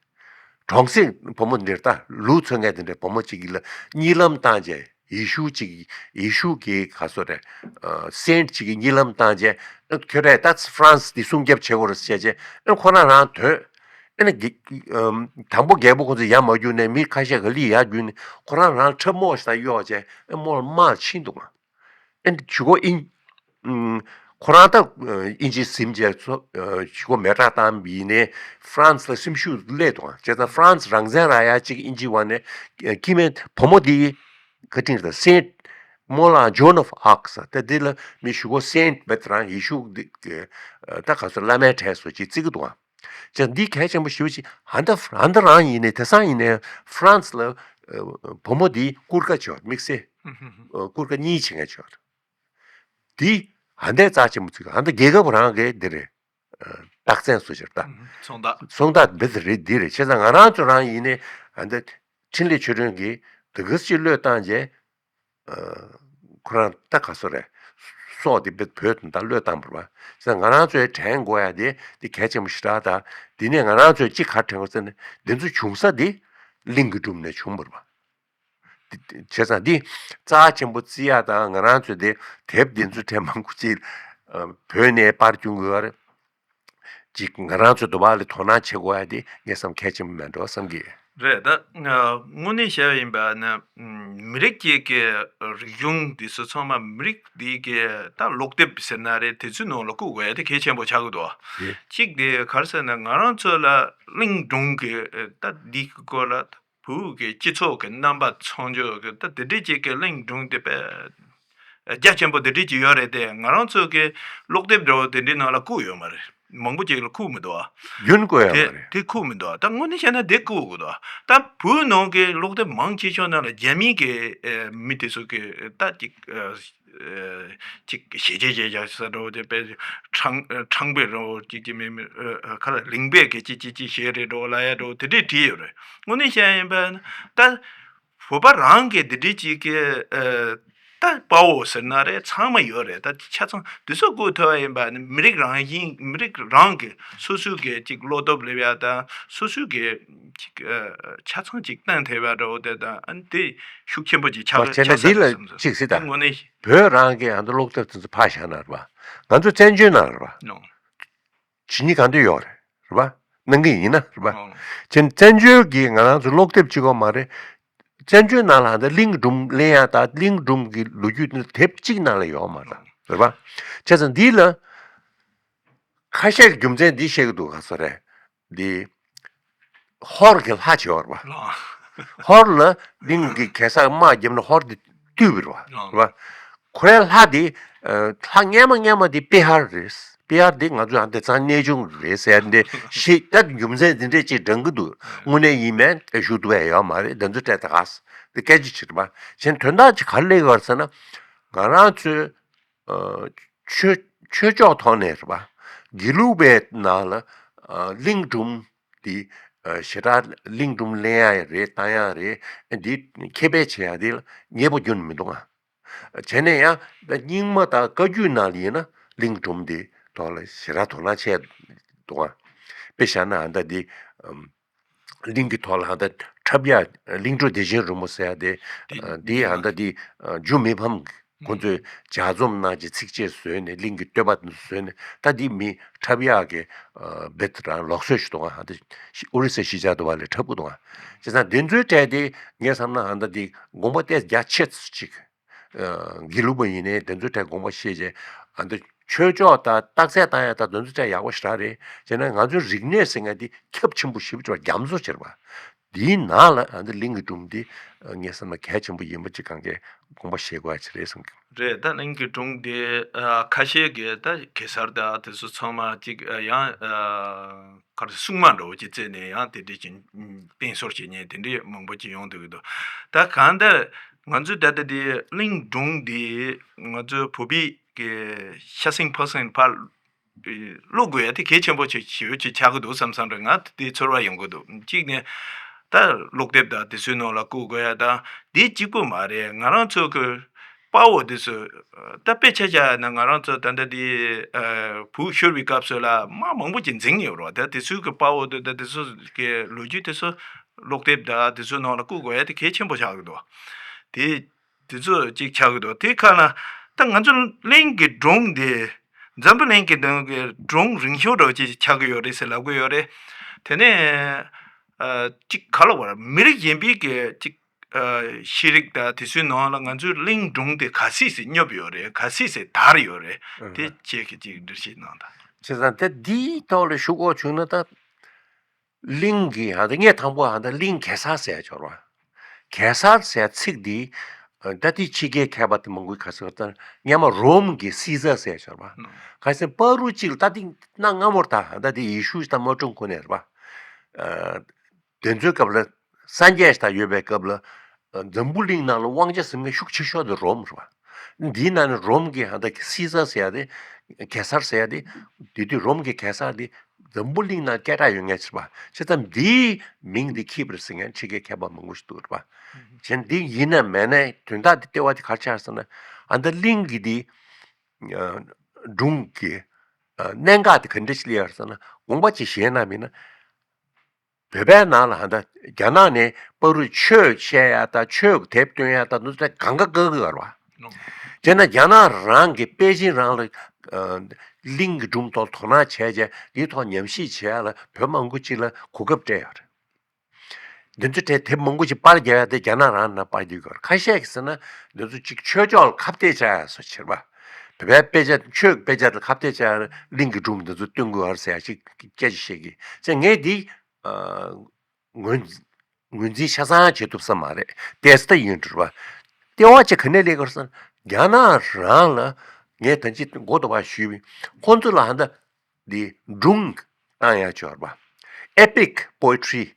གྲོང་གསེབ་བུ་མོ་འདིར་ད་ལུག་འཚོ་མཁན་དེ་འདྲའི་བུ་མོ་གཅིག་གིས་ལ་གཉིད་ལམ་བཏང་རྗེས་ཡེ་ཤུ་གཅིག་ཡེ་ཤུ་གི་ག་སོ་རེད། ཨ་སེན་ཊི་གཅིག་གིས་གཉིད་ལམ་བཏང་རྗེས་ཨ་ཁྱོད་རས་ད་ཧྥ་རན་སི་འདི་སྲུང་སྐྱོབ་བྱེད་དགོས་རེད་ཟེར་རྗེས་ཨ་ཁོ་རང་རང་ཐོན། ཨ་ནི་དང་པོ་རྒྱལ་པོ་ཁོ་ཚོས་ཡར་མ་བརྒྱུགས་ནས་མི་ཁ་ཤས་ག་ལེར་ཡར་བརྒྱུགས་ནས་ཁོ་རང་རང་ཁྲབ་རྨོག་ཞིག་ད་གཡོགས་བྱས་ཨ་རྨོག་ལ་མར་ཕྱིན་འདུག་ག། ཨེ་འདི་ཇུ་གོ་ཨིན། ཨུམ། ཁོ་རང་ད་ཨ་དབྱིན་ཇི་ཟིན་བྱས་ཚོ་ཨ་ཇུ་གོ་མེ་སྲེག་བཏང་བ་ཡིན་ནའི་ཧྥ་རན་སི་ལ་སེམས་ཤུགས་སླེབས་འདུག་ཨ། བྱས་ཙང་ཧྥ་རན་སི་རང་བཙན་རག་ཡ་གཅིག་དབྱིན་ཇི་བ་ནས་ཨ་སྐྱེ་དམན་བུ་མོ་འདི་ག་ཅིག་ད་སེན་མོ་ལ་ཇོན་ཨོཕ་ཨརཀ་ཟེར། ད་འདི་ལ་མི་ཞུ་གོ་སེན་མེད་རང་ཡེ་ཤུ་འདི་ཨ་ད་ག་ཚོད་བླ་མའི་གྲས་སུ་ཅིག་བརྩི་གི་འདུག་ཨ། ཅེས་འདི་གལ་ཆེན་པོ་ཞེ་པོ་ཅིག་ཧ་ད་ཧ་ད་རང་ཡིན་ནའི་དེང་སང་ཡིན་ནའི་ཧྥ་རན་སི་ལ་ཨ་བུ་མོ་འདི་གུར་དཀར་ཅིག་ཡོད། དམིགས་བསལ་ཨ་གུར་དཀར་གཉིས་བྱེད་མཁན་ཅིག་ཡོད། འདི་ཧ་ད་རྩ་ཆེན་པོ་ཅིག་ཧ་ད་རྒྱལ་ཁབ་རང་གི་འདི་རེད། ཨ་རྟགས་མཚན་སུ་ཅིག་ད། ཚོང་རྟགས། ཚོང་རྟགས་འདི་རེད་འདི་རེད། བྱས་ཙང་ང་རང་ཚོ་རང་ཡིན་ནའི་ཧ་ད་འཕྲིན་ལས་ཆོས་སྒྲོན་གྱིས་དེ་ག་ཅིག་བློས་བཏང་རྗེས། ཨ་ཁོ་རང་ད་ག་སོ་རེད། སྲོག་དེ་བོད་དུ་ད་བློས་བཏང་བ་རེད་པ། ཙང་ང་རང་ཚོའི་དྲན་དགོས་ཡ་དེ་དེ་གལ་ཆེན་པོ་ཞེ་དྲག་ད། དེ་ནས་ང་རང་ཚོས་གཅིག་ག་དྲན་དགོས་ཟེར་ན་འདི་ཚོ་བྱུང་ས་དེ་གླིང་གི་སྒྲུང་ནས་བྱུང་བ་རེད་པ། དེ་བྱས་ཙང་འདི་རྩ་ཆེན་པོ་བརྩི་ཡ་དང་ང་རང་ཚོས་དེ་དེབ་འདི་ཚོ་དྲན་མང་པོ་ཅིག་ཨ་བོད་ནས་པར་སྐྱོན་དགོས་པ་རེད། ཅིག་ང་རང་ཚོ་དུ་བ་ལ་དོ་སྣང་བྱེད་དགོས་ཡ་དེ་ངས་བསམ་གལ་ཆེན་པོ་མེད་འགྲོ་བསམ་གི། རེད་ད། དངོས་གནས་བཤད་པ་ཡིན་པ་ན་མི་རིགས་གཅིག་གི་རིག་གཞུང་འདི་ཚོ་ཚང་མ་མི་རིགས་འདི་གི་ད་ཀློག་དེབ་ཟེར་ན་རེད། དེ་ཚོའི་ནང་ལ་བཀུག་དགོས་ཡ་དེ་གལ་ཆེན་པོ་ཆགས་ཀྱི་འདུག་རེད། གཅིག་དེ་ག་རེ་ཟེར་ན་ང་རང་ཚོ་ལ་གླིང་སྒྲུང་གི་ད་འདི་གི་སྐོར་ལ་བོད་ཀྱི་སྤྱི་ཚོགས་ཀྱི་རྣམ་པ་ཚང་ཕྱོགས་ཀྱི་ད་དེ་འདྲའི་གཅིག་གི་གླིང་སྒྲུང་དེ་དཔེ་རྒྱ་ཆེན་པོ་དེ་འདྲའི་གཅིག་ཡོད་རེད་དེ། ང་རང་ཚོ་གི་ཀློག་དེབ་འདྲ་བོ་དེ་འདྲའི་ནང་ལ་བཀུག་ཡོད་མ་རེད། མང་པོ་ཅིག་ལ་བཀུག་མི་འདུག་ཨ། རྒྱུན་བཀོད་ཡོད་དེ་མ་རེད། དེ་བཀུག་མི་འདུག་ཨ། ད་དངོས་གནས་བཤད་ན་དེ་བཀུག་དགོས་འདུག་ཨ། ད་བོད་ནང་གི་ཀློག་དེབ་མང་ཆེ་ཤོས་ནང་ལ་རྒྱ་མིའི་གི་ཨེ་མི་དེ་ཚོ་གི་ད་ཅིག་ཨེ་ཅིག་ཞེ་བཅད་བྱས་བཞག་ས་འདྲ་བོ་དེ་དཔེ་ཁྲང་ཁྲང་པའི་རོ་ཅིག་ཅིག་མེད་མེད་ཁ་ལ་གླིང་པས་གི་ཅིག་ཅིག་ཅིག་བྱས་རེད་འགྲོ་ལ་ཡ་འགྲོ་དེ་འདྲས་བྲིས་ཡོད་རེད། དངོས་གནས་བཤད་ཡིན་པ་ན་ད་བོད་པ་རང་གི་དེ་འདྲས་ཅིག་གི་ཨ་ད་དཔའ་བོ་ཟེར་ན་རེད། ཚང་མ་ཡོད་རེད། ད་ཆ་ཚང་དེ་ཚོ་བཀུག་ཐུབ་པ་ཡིན་པ་ནི་མི་རིགས་རང་བཞིན་མི་རིགས་རང་གི་སོ་སོའི་གི་ཅིག་བློ་སྟོབས་སླེབས་ཡ་དང་སོ་སོའི་གི་ཅིག་ཨ་ཆ་ཚང་ཅིག་བསྟན་ཐུབ་ཡ་འདྲ་བོ་དེ་དང་ཨ་ནི་དེ་ཤུགས་ཆེན་པོ་ཅིག་ཆགས་ཆགས་ས་རེད་བསམ་སོང་། ཅིག་སྲིད་དང་དངོས་གནས་བོད་རང་གི་ཨ་ནི་ཀློག་དེབ་དེ་ཚོ་ཕར་བཞག་ན་རེད་པ། ང་ཚོ་བཙན་བྱོལ་ནང་རེད་པ། ནོ། བྱེད་ཉིད་གང་འདོད་ཡོད་རེད། རེད་པ། གནང་གི་ཡིན་ན་རེད་པ། ཨོ། བྱས་ཙང་བཙན་བྱོལ་གྱི་ང་རང་ཚོ་ཀློག་དེབ་གཅིག་པོ་མ་རེད། བཙན་བྱོལ་ནང་ལ་ད་གླིང་སྒྲུང་ལེན་ཡ་ད་གླིང་སྒྲུང་གི་ལོ་རྒྱུས་ནི་དེབ་གཅིག་ནང་ལ་ཡོད་མ་རེད། རེད་པ། བྱས་ཙང་འདི་ལ་ཁ་ཤས་ཀྱི་རྒྱུ་མཚན་འདི་བཤད་ཀྱི་འདུག་ག་སོ་རེད། འདི་ཧོར་གྱི་ལྷ་བྱེད་པ་རེད་པ། ལགས། ཧོར་ལ་གླིང་གི་གེ་སར་དམག་བརྒྱབ་ནས་ཧོར་འདི་བཏུལ་བ་རེད་པ། ལགས། རེད་པ། ཁོ་རའི་ལྷ་འདི་ཨ་ལྷ་སྔས་མ་སྔས་མ་འདི་པེ་ཧར་རེད། པེ་ཧར་འདི་ང་ཚོ་ཡང་དེང་སང་གནས་ཆུང་རེད་ཟེར་འདི་ཞིག་ད་རྒྱུ་མཚན་འདི་འདྲས་ཅིག་འདྲེན་གྱི་འདུག་དངོས་གནས་ཡིན་མིན་ཞུ་ཐུབ་པ་ཡོད་མ་རེད། འདི་ཚོ་སྤྲད་ད་ག་ས་འདི་སྐད་ཆ་ཅིག་རེད་པ། གཞན་དོན་དག་ཅིག་ག་རེ་སླེབས་ཡོད་ཟེར་ན་ང་རང་ཚོའི་ཨ་ཆོས་ཆོས་ཕྱོགས་ཐོག་ནས་རེད་པ། དགེ་ལུགས་པའི་ནང་ལ་ཨ་གླིང་སྒྲུང་འདི་ཨ་ཞེ་དྲག་གླིང་སྒྲུང་ལེན་ཡ་རེད་བཏང་ཡ་རེད་འདི་ཁེ་ཕན་བྱེད་ཡ་འདི་ལ་ཉེས་པོ་རྒྱུན་མི་འདུག་ཨ། བྱས་ནས་ཡང་རྙིང་མ་དང་བཀའ་བརྒྱུད་ནང་ལ་ཡིན་ན་གླིང་སྒྲུང་འདི་ཐོག་ལ་ཞེ་དྲག་དོ་སྣང་བྱས་འདུག་ཨ། དཔེ་བཞག་ན་ཨ་ད་འདི་ཨམ། གླིང་གི་ཐོག་ལ་ཧ་ད་འཁྲབ་ཡ་གླིང་བྲོ་བདེ་ཆེན་རོལ་མོ་ཟེར་ཡ་དེ་དེ་ཨ་དེ་ཧ་ད་དེ་ཨ་ཇོ་མི་ཕམ་ཁོ་ཚོས་ལྗགས་རྩོམ་གནང་བྱས་ཚིགས་བཅད་བཟོས་ནས་གླིང་གི་བསྟོད་པ་བཟོས་ནས་ད་དེ་མི་འཁྲབ་ཡག་གི་ཨ་བེད་རང་ལུགས་སྲོལ་ཞིག་འདུག་ག་ཧ་ད་ཨོ་རི་ས་གཞིས་ཆགས་དུ་བ་ལས་འཁྲབ་གི་འདུག་ག་བྱས་ཙང་དེ་ཚོའི་གྲས་དེ་ངས་བསམ་ན་ཧ་ད་དེ་དགོངས་པ་ཏོག་ཙམ་རྒྱ་ཆེ་ཙམ་ཅིག་ཨ་དགེ་ལུགས་པ་ཡིན་ནའི་དེ་ཚོའི་གྲས་དགོངས་པ་བཞེས་བྱས་ཨ་འདི་ཆོས་ཕྱོགས་དང་རྟགས་གསལ་བཏང་ཡ་དང་དེ་ཚོའི་གྲས་ཡག་པོ་ཞེ་དྲག་རེད། བྱས་ན་ང་ཚོའི་རིག་གནས་ཟེར་མཁན་འདི་ཁྱབ་ཆེན་པོ་ཞེ་པོ་ཅིག་རྒྱ་མཚོ་ཆེ་རེད་པ། འདིའི་ནང་ལ་ཨ་འདི་གླིང་གི་སྒྲུང་འདི་ངས་བསམ་ན་གལ་ཆེན་པོ་ཡིན་པ་ཅིག་གང་གས་དགོངས་པ་བཞེས་དགོས་ཡ་ཅིག་རེད་བསམ་གི། རེད། ད་གླིང་གི་སྒྲུང་འདི་ཨ་ཁ་ཤས་ཀྱིས་ད་གེ་སར་དང་དེ་ཚོ་ཚང་མ་ཅིག་ཨ་ཡང་ཨ་ག་རེ་སྲུང་མ་འདྲ་བོ་ཅིག་བཙལ་ནས་ཡང་དེ་འདྲས་ཀྱི་བསྟན་གསོལ་བྱེད་མཁན་དེ་འདྲས་མང་པོ་ཅིག་ཡོང་བསྡད་ཀྱི་འདུག་ད་གང་ལྟར་ང་ཚོས་ད་ལྟ་དེ་གླིང་སྒྲུང་འདི་ང་ཚོའི་བོད་པའི་གི་ཤ་གསེང་ཕག་གསེང་ཕར་ཀློག་དགོས་ཡ་དེ་གལ་ཆེན་པོ་ཆེ་ཞེ་པོ་ཅིག་ཆགས་ཀྱི་འདུག་བསམ་བསམ་རེད། ང་དེ་ཚོར་བ་ཡོང་གི་འདུག་གཅིག་ནས་ད་ཀློག་དེབ་དང་དེ་ཚོའི་ནང་ལ་བཀུག་དགོས་ཡ་དང་དེ་གཅིག་པུ་མ་རེད། ང་རང་ཚོ་གི་དཔའ་བོ་དེ་ཚོ་ད་དཔེ་ཆ་བཞག་ན་ང་རང་ཚོ་ད་ལྟ་དེ་ཨ་བོད་ཤོར་བའི་སྐབས་སུ་ལ་དམག་མང་པོ་ཅིག་འཛིང་ཡོད་རེད་བ། ད་དེ་ཚོའི་གི་དཔའ་བོ་དེ་ད་དེ་ཚོ་གི་ལོ་རྒྱུས་དེ་ཚོ་ཀློག་དེབ་དང་དེ་ཚོའི་ནང་ལ་བཀུག་དགོས་ཡ་དེ་གལ་ཆེན་པོ་ཆགས་ཀྱི་འདུག་དེ་དེ་ཚོ་གཅིག་ཆགས་ཀྱི་འདུག་དེ་ཁ་ན་ད་ང་ཚོ་གླིང་གི་སྒྲུང་དེ་འཛམ་བུ་གླིང་གི་ནང་གི་སྒྲུང་རིང་ཤོས་འདྲ་བོ་ཅིག་ཆགས་ཀྱི་ཡོད་རེད་ཟེར་ལབ་ཀྱི་ཡོད་རེད། དེ་ནས་ཨ་གཅིག་ག་ལ་བར་མི་རིགས་གཞན་པའི་གི་གཅིག་ ཤེས་རིག་དང་དེ་ཚོའི་ནང་ལ་ང་ཚོའི་གླིང་སྒྲུང་དེ་ག་ཚད་ཟིག་སྙོབ་ཡོད་རེད། ག་ཚད་ཟིག་དར་ཡོད་རེད། དེ་ཁྱེད་ཀྱིས་ཅིག་འགྲེལ་བཤད་གནང་དང་། བྱས་ཙང་དེ་འདིའི་ཐོག་ལ་ཞུ་དགོས་བྱུང་ན། ད་གླིང་གི་ཧ་ད་ངས་དང་པོ་ཧ་ད་གླིང་གེ་སར་ཟེར་ཡ་ཡོད་རེད་བ། གེ་སར་ཟེར་ཡ་ཚིག་འདི་ད་ལྟའི་ཕྱི་རྒྱལ་མཁས་པ་དེ་མང་པོའི་ཁ་ཚིག་ད་སྔོན་མ་རོམ་གྱི་སི་ཟར་ཟེར་ཡ་ཡོད་རེད་བ། ཁ་སང་བར་དུ་གཅིག་ལ་ད་འདི་གནའ་སྔ་མོར་ད་ཧ་ད་འདི་ཡེ་ཤུ་དང་མོ་ཀྲུང་ཁོ་ནས་རེད་བ། དེ་ཚོའི་སྐབས་ལ་སངས་རྒྱས་ཞིག་ད་ཡོད་པའི་སྐབས་ལ། འཛམ་བུ་གླིང་ནང་ལ་དབང་ཆ་ཟེར་མཁན་ཤུགས་ཆེ་ཤོས་དེ་རོམ་རེད་བ། འདིའི་ནང་ནས་རོམ་གྱི་ཧ་ད་སི་ཟར་ཟེར་ཡ་དེ། གེ་སར་ཟེར་ཡ་དེ། དེ་དུས་རོམ་གྱི་གེ་སར་དེ་འཛམ་བུ་གླིང་ནང་སྐད་གྲགས་ཡོད་མཁན་ཞིག་རེད་བ། བྱས་ཙང་འདིའི་མིང་འདི་འཁྱེར་བ་རེད་ཟེར་མཁན་ཕྱི་རྒྱལ་མཁས་པ་མང་པོ་ཞིག་འདུག་རེད་བ། བྱས་འདི་ཡིན་ན་མེད་ན་དོན་དག་འདི་ལྟེ་བ་དེ་ག་རེ་ཆགས་ཟེར་ན། ཨ་ད་གླིང་གི་འདི་སྒྲུང་གི་གནད་འགག་དེ་ག་འདྲ་ཞིག་སླེབས་ཡོད་རེད་ཟེར་ན། དགོངས་པ་ཅིག་བཞེས་ན་མིན་ན། བོད་པའི་ནང་ལ་ཧ་ད་རྒྱ་ནག་ནས་བར་དུ་ཆོས་བཤད་ཡ་དང་ཆོས་དེབ་སྟོན་ཡ་དང་འདི་ཚོ་གང་ག་དཀའ་གི་ཡོད་རེད་བ། བྱས་ན་རྒྱ་ནག་རང་གི་པེ་ཅིན་རང་ལ་གླིང་གི་སྒྲུང་ཐོག་དོ་སྣང་བྱས་རྗེས་འདིའི་ཐོག་ཉམས་ཞིབ་བྱས་ཡ་ལ་བོད་མང་པོ་ཅིག་ལ་གོ་སྐབས་སྤྲད་ཡོད་རེད། འདི་ཚོ་གྲས་དེབ་མང་པོ་ཅིག་པར་རྒྱག་ཡ་དེ་རྒྱ་ནག་རང་ནང་པར་རྒྱག་གི་ཡོད་རེད། ཁ་ཤས་ཀྱིས་ཟེར་ན་འདི་ཚོ་ཅིག་ཆོས་ཕྱོགས་ལ་ཁ་གཏད་བྱ་ཡ་བཟོ་བྱེད་པ། བོད་པའི་དཔེ་ཆ་ཆོས་ཀྱི་དཔེ་ཆ་དེ་ཁ་གཏད་བྱ་ཡ་གླིང་གི་སྒྲུང་འདི་ཚོ་སྟོན་དགོས་ཡ་རེད་ཟེར་ཡ་ཅིག་སྐད་ཆ་བཤད་ཀྱི་ཟེར། ངས་འདི་ངོས་ངོས་འཛིན་ཆ་ཚང་བྱེད་ཐུབ་ས་མ་རེད། ཏོག་ཙམ་ཡིན་འགྲོ་བ། ལྟེ་བ་ཅིག་ག་ནས་སླེབས་ཀྱི་རེད་ཟེར་ན། རྒྱ་ནག་རང་ལ་ངས་ད་ཅི་མགོ་དོག་པ་ཞུས་པའི་ཁོང་ཚོ་ལ་ཧ་ད་འདི་སྒྲུང་བཏང་ཡ་ཅིག་ཡོད་རེད་པ། Epic Poetry།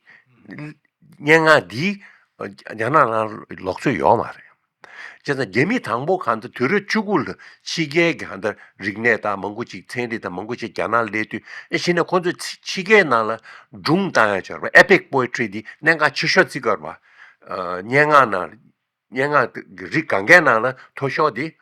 སྙན་ངག་འདི་རྒྱ་ནག་ནང་ལོགས་སུ་ཡོད་མ་རེད། བྱས་ཙང་རྒྱ་མི་དང་པོ་གང་དུ་དུས་རབས་བཅུ་དགུ་ལ་ཕྱི་རྒྱལ་གྱི་ཧ་ད་རིག་གནས་དང་མང་པོ་ཅིག་ཚན་རིག་དང་མང་པོ་ཅིག་རྒྱ་ནག་སླེབས་དུས། ཨེ་གཞི་ནས་ཁོང་ཚོས་ཕྱི་ཕྱི་རྒྱལ་ནང་ལ་སྒྲུང་བཏང་ཡ་ཅིག་ཡོད་རེད་པ། Epic Poetry་འདི་གནད་འགག་ཆེ་ཤོས་ཅིག་ཡོད་རེད་པ། སྙན་ངག་ནང་སྙན་ངག་གི་རིགས་གང་གའི་ནང་ལ་མཐོ་ཤོས་དེ་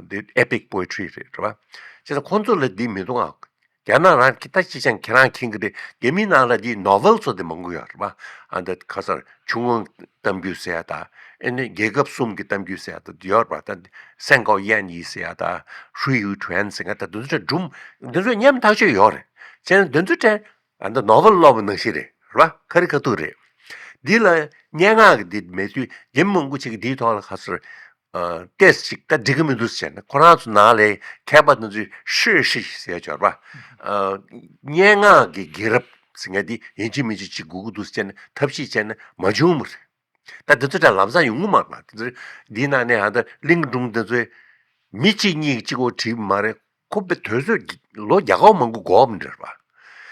འདི་Epic Poetry་རེད་རེད་པ། བྱས་ཙང་ཁོང་ཚོ་ལ་འདི་མི་འདུག་ཨ། རྒྱ་ནག་རང་གི་ད་ཅི་ཅང་ཁྱེད་རང་མཁྱེན་གི་རེད། རྒྱ་མི་ནང་ལ་འདི་ནོ་ཝེལ་ཚོ་དེ་མང་པོ་ཡོད་རེད་པ། ཨ་ད་ག་ཟེར་ཆུང་ངུ་གཏམ་རྒྱུད་ཟེར་ཡ་ད། ཨེ་ནི་རྒྱལ་ཁབ་གསུམ་གྱི་གཏམ་རྒྱུད་ཟེར་ཡ་ད་ཡོད་རེད་པ། ད་སན་ཀའོ་ཡན་ཡི་ཟེར་ཡ་ད། ཧྲུའེ་ཡུའུ་ཁྲོན་ཟེར་ཡ་ད། འདི་ཚོ་སྒྲུང་འདི་ཚོ་སྙན་ཐག་ཆོད་ཡོད་རེད། བྱས་ན་འདི་ཚོ་གྲས། ཨ་ནི་ནོ་ཝེལ་ཀློག་པ་ནང་བཞིན་རེད་ར། ཁ་རི་ཁ་ཐུག་རེད། འདི་ལ་སྙན་ངག་གི་འདི་མེད་དུས་རྒྱ་མི་མང་པོ་ཅིག་གིས་འདིའི་ཐོག་ལ་ཁ་སོར། ཨ་ཏོག་ཙམ་ཅིག་ད་འགྲིག་གི་མི་འདུག་ཟེར་ནས་ཁོ་རང་ཚོ་ནང་ལ་མཁས་པ་དེ་ཚོས་ཧྲི་ཧྲི་ཟེར་ཡ་ཅིག་ཡོད་རེད་པ། ཨ་སྙན་ངག་གི་རྒྱལ་རབས་ཟེར་མཁན་འདི་ཡིན་གཅིག་མིན་གཅིག་ཅིག་དགོས་ཀྱི་འདུག་ཟེར་ནས་ཐབས་ཤེས་བྱས་ནས་མ་བྱུང་བ་རེད། ད་དེ་ཚོ་ད་ལམ་སང་ཡོང་གི་མ་རེད་པ། དེ་ཚོ་འདིའི་ནང་ནས་ཨ་ད་གླིང་སྒྲུང་དེ་ཚོའི་མི་གཅིག་གཉིས་གཅིག་པོ་བྲིས་པ་མ་རེད། ཁོ་པའི་དུས་ཚོད་ལོ་རྒྱ་གར་མང་པོ་འགོར་བ་འདྲ་བ།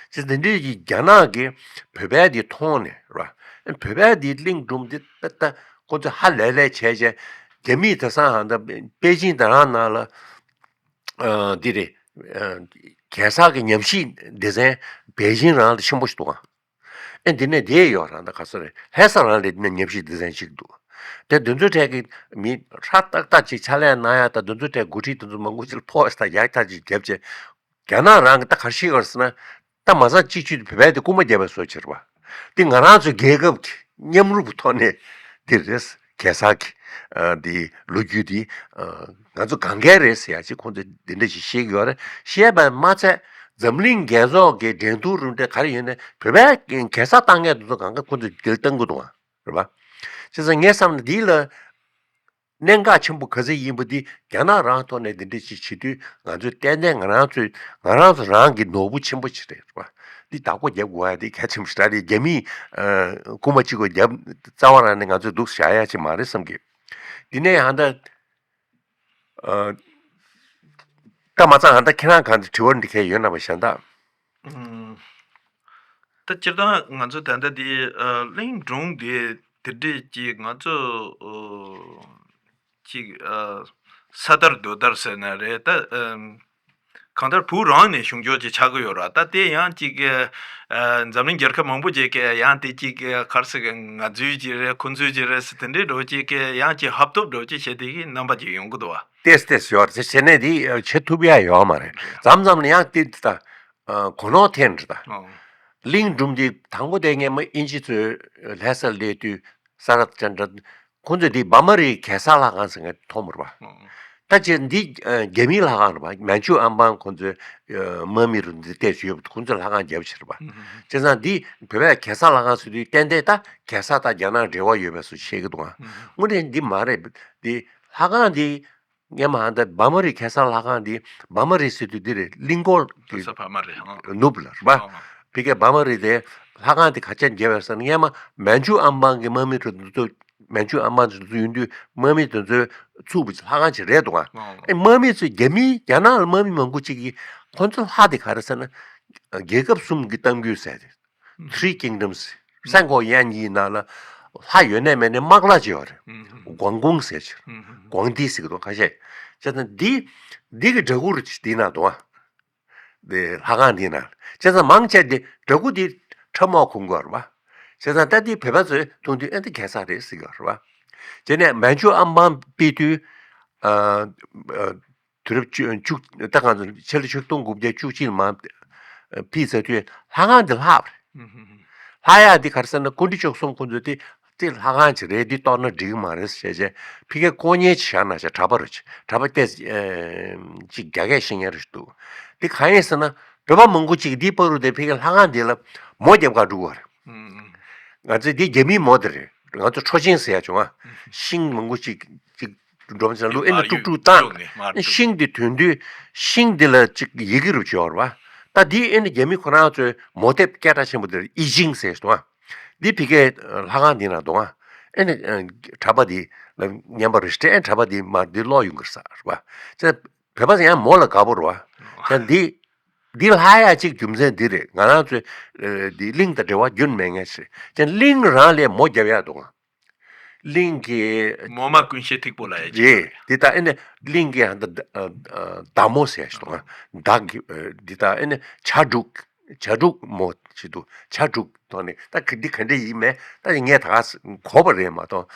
ཅི་ཟེར་འདི་འདྲའི་གི་རྒྱ་ནག་གི་བོད་པའི་དེ་མཐོང་ནས་ར། བོད་པའི་དེ་གླིང་སྒྲུང་འདི་ད་ལྟ་ཁོ་ཚོས་ཧ་ལས་ལས་བྱས་བྱས། རྒྱ་མིས་དེང་སང་ཧ་ད་པེ་ཅིན་དེ་རང་ནང་ལ་ཨ་འདི་རེད། ཨ་གེ་སར་གྱི་ཉམས་ཞིབ་སྡེ་ཚན་པེ་ཅིན་རང་ལ་ཆེན་པོ་ཞིག་འདུག་ཨ། ཨེ་འདི་ནས་དེ་ཡོད་རང་ད་ག་ས་རེད། ལྷ་ས་རང་ལ་འདི་ནས་ཉམས་ཞིབ་སྡེ་ཚན་ཞིག་འདུག་དེ་དེ་ཚོའི་གྲས་ཀྱི་མི་ཧྲ་ཏག་ཏག་ཅིག་ཕྱག་ལས་གནང་ཡ་ད་དེ་ཚོའི་གྲས་འགོ་ཁྲིད་དེ་ཚོ་མང་པོ་ཅིག་ལ་ཕོགས་ད་ཡག་ཐག་ཅིག་བརྒྱབ་བྱས། རྒྱ་ནག་རང་གི་ད་ག་རེ་བཤད་ཡོད་ཟེར་ན། ད་མ་ཚང་གཅིག་གཅིག་ཏུ་བོད་པའི་དེ་རྐུན་མ་བརྒྱབ་པའི་བཟོ་བྱེད་རེད་པ། འདི་ང་རང་ཚོའི་རྒྱལ་ཁབ་ཀྱི་མཉམ་རུབ་ཐོག་ནས་འདི་རེད། གེ་སར་གྱི་ཨ་འདི་ལོ་རྒྱུས་འདི་ཨ་ང་ཚོ་གང་གའི་རེད་ཟེར་ཡ་ཅིག་ཁོང་ཚོས་འདི་འདྲ་ཞིག་བཤད་ཀྱི་ཡོད་རེད། བཤད་པ་མ་ཚད་འཛམ་གླིང་རྒྱལ་ཚོགས་ཀྱི་འགྲན་བསྡུར་རུ་འདྲ་ག་རེ་ཡོད་ནའི་བོད་པའི་གེ་སར་བཏང་མཁན་དེ་ཚོ་གང་ག་ཁོང་ཚོས་འདིར་བཏང་གི་འདུག་ཨ། རེད་པ། བྱས་ཙང་ངས་བསམ་ན་འདི་ལ་གནད་འགག་ཆེན་པོ་ག་ཚོད་ཡིན་པ་འདི་རྒྱ་ནག་རང་ཐོག་ནས་འདི་འདྲ་ཅིག་བྱེད་དུས་ང་ཚོས་ཏན་ཏན་ང་རང་ཚོས་ང་རང་ཚོ་རང་གི་ནོར་བུ་ཆེན་པོ་ཅིག་རེད་པ། འདི་བདག་པོ་རྒྱབ་དགོས་ཡ་འདི་གལ་ཆེན་པོ་ཞིག་རེད། རྒྱ་མིས་ཨ་རྐུན་མ་གཅིག་པོ་རྒྱབ་རྩ་བ་རང་ནས་ང་ཚོས་འདུག་བཞག་ཡ་ཅིག་མ་རེད་བསམ་གི། འདི་ནས་ཧ་ད། ཨ། ད་མ་ཚང་ཧ་ད་ཁྱེད་རང་གང་དུ་དྲི་བ་འདི་གས་ཡོད་ན་བ་གཞན་དག་ཨུམ། ད་སྤྱིར་བཏང་ང་ཚོ་ད་ལྟ་འདི་ཨ་གླིང་སྒྲུང་འདི་དེ་འདྲས་ཀྱི་ང་ཚོ་ཨོ་ཅིག་ཨ་ས་དར་རྡོ་དར་ཟེར་ན་རེད་ད། ཨམ། གང་ལྟར་བོད་རང་ནས་བྱུང་ཆོག་ཅིག་ཆགས་ཀྱི་ཡོད་ར། ད་དེ་ཡང་ཅིག་ཨ་འཛམ་གླིང་རྒྱལ་ཁབ་མང་པོ་ཅིག་གིས་ཡང་དེ་ཅིག་ག་རེ་ཟེར་གི་ང་ཚོའི་ཅིག་རེད། ཁོ་ཚོའི་ཅིག་རེད་ཟེར་དེ་འདྲས་འགྲོ་ཅིག་གི་ཡང་ཅིག་ཧབ་ཐོབ་འགྲོ་ཅིག་བྱེད་དེ་གི་རྣམ་པ་ཅིག་ཡོང་གི་འདུག་བ། ཏེས་ཏེས་ཡོད་རེད། བྱས་ནས་དེ་བྱེད་ཐུབ་ཡ་ཡོད་མ་རེད། མཚམས་མཚམས་ལ་ཡང་དེ་ད་གོ་ནོར་ཐེབས་འདྲ་ད། ཨོ། གླིང་སྒྲུང་འདི་དང་པོ་དེ་སྔས་མ་དབྱིན་ཇི་ཚོས་ལྷ་སར་སླེབས་དུས་ས་རཱ་ཅན་དྲ་ཁོང་ཚོས་འདི་བྷ་མ་རིའི་གེ་སར་ལྷ་ཁང་ཟེར་མཁན་མཐོང་མ་རེད་པ། ཨོ། ད་ཅི་འདི་རྒྱ་མིའི་ལྷ་ཁང་རེད་པ། མན་ཇུ་ཨམ་པང་ཁོང་ཚོའི་དམག་མི་རུ་འདི་བལྟས་ཡོད་པ། ཁོང་ཚོས་ལྷ་ཁང་བརྒྱབ་ཕྱིར་པ། བྱས་ཙང་འདི་བོད་པས་གེ་སར་ལྷ་ཁང་ཟེར་དུས་ཏན་ཏན་ད་གེ་སར་དང་རྒྱ་ནག་འབྲེལ་བ་ཡོད་པའི་བཟོ་བཤད་ཀྱི་འདུག་ཨ། དངོས་གནས་འདི་མ་རེད། འདི་ལྷ་ཁང་འདི་སྔས་མ་ཧ་ད་བྷ་མ་རི་གེ་སར་ལྷ་ཁང་འདི་བྷ་མ་རི་ཟེར་དུས་འདི་རེད། གླིང་སྐོར་གྱི་ས་བྷ་མ་རི་ཧང་ནུབ་ལ་རེད་པ། ཨང་། ཕ་གིའི་བྷ་མ་རི་དེ་ལྷ་ཁང་དེ་ག་ཅན་བརྒྱབ་པ་ཟེར་ན། སྔས་མ་མན་ཇུ་ཨམ་པང་གི་དམག་མི་ཁྲོད་དུ་མན་ཇུ་ཨམ་པང་དུ་ཡོང་དུས་དམག་མི་དེ་ཚོའི་ཚུགས་པའི་ལྷ་ཁང་ཅིག་རེད་འདུག་ག་ཨང་། ཨེ་དམག་མི་ཚོས་རྒྱ་མིའི་རྒྱ་ནག་ལ་དམག་མི་མང་པོ་ཅིག་གིས་ཁོ་ཚོ་ལྷ་དེ་ག་རེ་ཟེར་ན། རྒྱལ་ཁབ་གསུམ་གྱི་གཏམ་རྒྱུད་ཟེར་ཏེ། Three Kingdoms། སན་ཀོ་ཡན་གྱི་ནང་ལ་ལྷ་ཡོད་ནས་མེད་ནས་དམག་ལྷ་ཅིག་ཡོད་རེད། ཨང་། ཀོང་ཀོང་ཟེར་ཅིག་ཨང་། ཀོང་ཏི་ཟེར་གི་འདུག་ཁ་ཤས། བྱས་ཙང་འདི་འདི་གི་འདྲ་སྐུ་རུ་འདི་ན་འདུག་ག་དེ་ལྷ་ཁང་འདི་ན། བྱས་ཙང་མང་ཆེ་འདི་འདྲ་སྐུ་འདི་ཁྲབ་མོ་གོན་གྱི་ཡོད་རེད་པ། བྱས་ཙང་ད་འདི་བོད་པ་ཚོས་མཐོང་དུས་ཨེ་འདི་གེ་སར་རེད་ཟེར་གྱི་ཡོད་རེད་པ། དེ་ནས་མན་ཇུ་ཨམ་པང་ཕུད་དུས། ཨ། ཨ། དུས་རབས་བཅུ་བཅུ་ད་གང་ཚོད་ཕྱི་ལོ་ཆིག་སྟོང་དགུ་བརྒྱ་བཅུ་གཅིག་ལ་མར་ཕུད་ཚར་དུས་ལྷ་ཁང་འདི་ལྷག་པ་རེད། ལྷག་ཡག་འདི་ག་རེ་ཟེར་ན། ཀུན་འདྲི་མཆོག་གསུམ་ཁོང་ཚོས་དེ་དེ་ལྷ་ཁང་ཅིག་རེད། འདི་གཏོར་ན་འགྲིག་གི་མ་རེད་ཟེར་བྱས་བྱས་ཕ་གིར་དཀོན་གཉེར་ཅིག་བཞག་ན་བྱས། གྲྭ་པ་རུ་ཅིག་གྲྭ་པ་ཏོག་ཙམ་ཅིག་རྒྱ་སྐད་ཤེས་མཁན་རེ་ཞིག་འདུག་འདི་གང་ཡིན་ཟེར་ན། བོད་པ་མང་པོ་ཅིག་འདིའི་བར་དུ་དེ་ཕ་གིའི་ལྷ་ཁང་འདི་ལ་མོ་རྒྱབ་གར་འགྲོ་གི་ཡོད་རེད། ང་ཚོས་འདི་རྒྱ་མིའི་མོ་དེ་རེད། ང་ཚོ་ཁྲོ་ཆེན་ཟེར་ཡག་བྱུང་ང་། ཤིང་མང་པོ་ཅིག་ཅིག་འགྲོ་བ་ཅིག་ལ་ཨེ་ནི་དཀྲུག་དཀྲུག་བཏང་། ཤིང་དེ་ཐོན་དུས་ཤིང་དེ་ལ་ཅིག་ཡི་གེ་རུ་བྱས་པ་རེད་པ། ད་འདི་ཨེ་ནི་རྒྱ་མི་ཁོ་རང་ཚོའི་མོ་དེབ་སྐད་གྲགས་ཆེན་པོ་དེ་ཨི་ཅིང་ཟེར་འདུག་ག་འདི་ཕ་གིའི་ལྷ་ཁང་འདི་ན་འདུག་ག་ཨེ་ནི་གྲྭ་པ་འདི་ལ་ཉན་པ་རེད་ཟེར། གྲྭ་པ་འདི་མར་འདི་ཀློག་ཡོང་གི་རེད་ཟེར་བ། བོད་པ་ཚོ་ཡང་མོ་ལ་དགའ་པོ་རེད་པ། ད་འདི་འདི་ལྷག་ཡག་ཅིག་རྒྱུ་མཚན་འདི་རེད། ང་རང་ཚོའི་འདི་གླིང་དང་འབྲེལ་བ་རྒྱུན་མེད་མཁན་ཞིག་རེད། གླིང་རང་ལ་མོ་རྒྱབ་ཡག་འདུག་ག་གླིང་གི་མོ་མ་ཀུན་ཤེས་ཐིག་པོ་ལ་ཡ་ཅིག་རེད། འདི་ད་ཨེ་ནི་གླིང་གི་ཧ་ད་བདག་མོ་ཟེར་ཞིག་འདུག་ག་བདག་གི་འདི་ད་ཨེ་ནི་བྱ་དྲུག་བྱ་དྲུག་མོ་ཞིག་འདུག་བྱ་དྲུག་ཐོག་ནས་ད་ག་འདི་ག་འདྲ་ཡིན་མིན་ད་ངས་ད་ག་གོ་བ་རེད་མ་གཏོགས་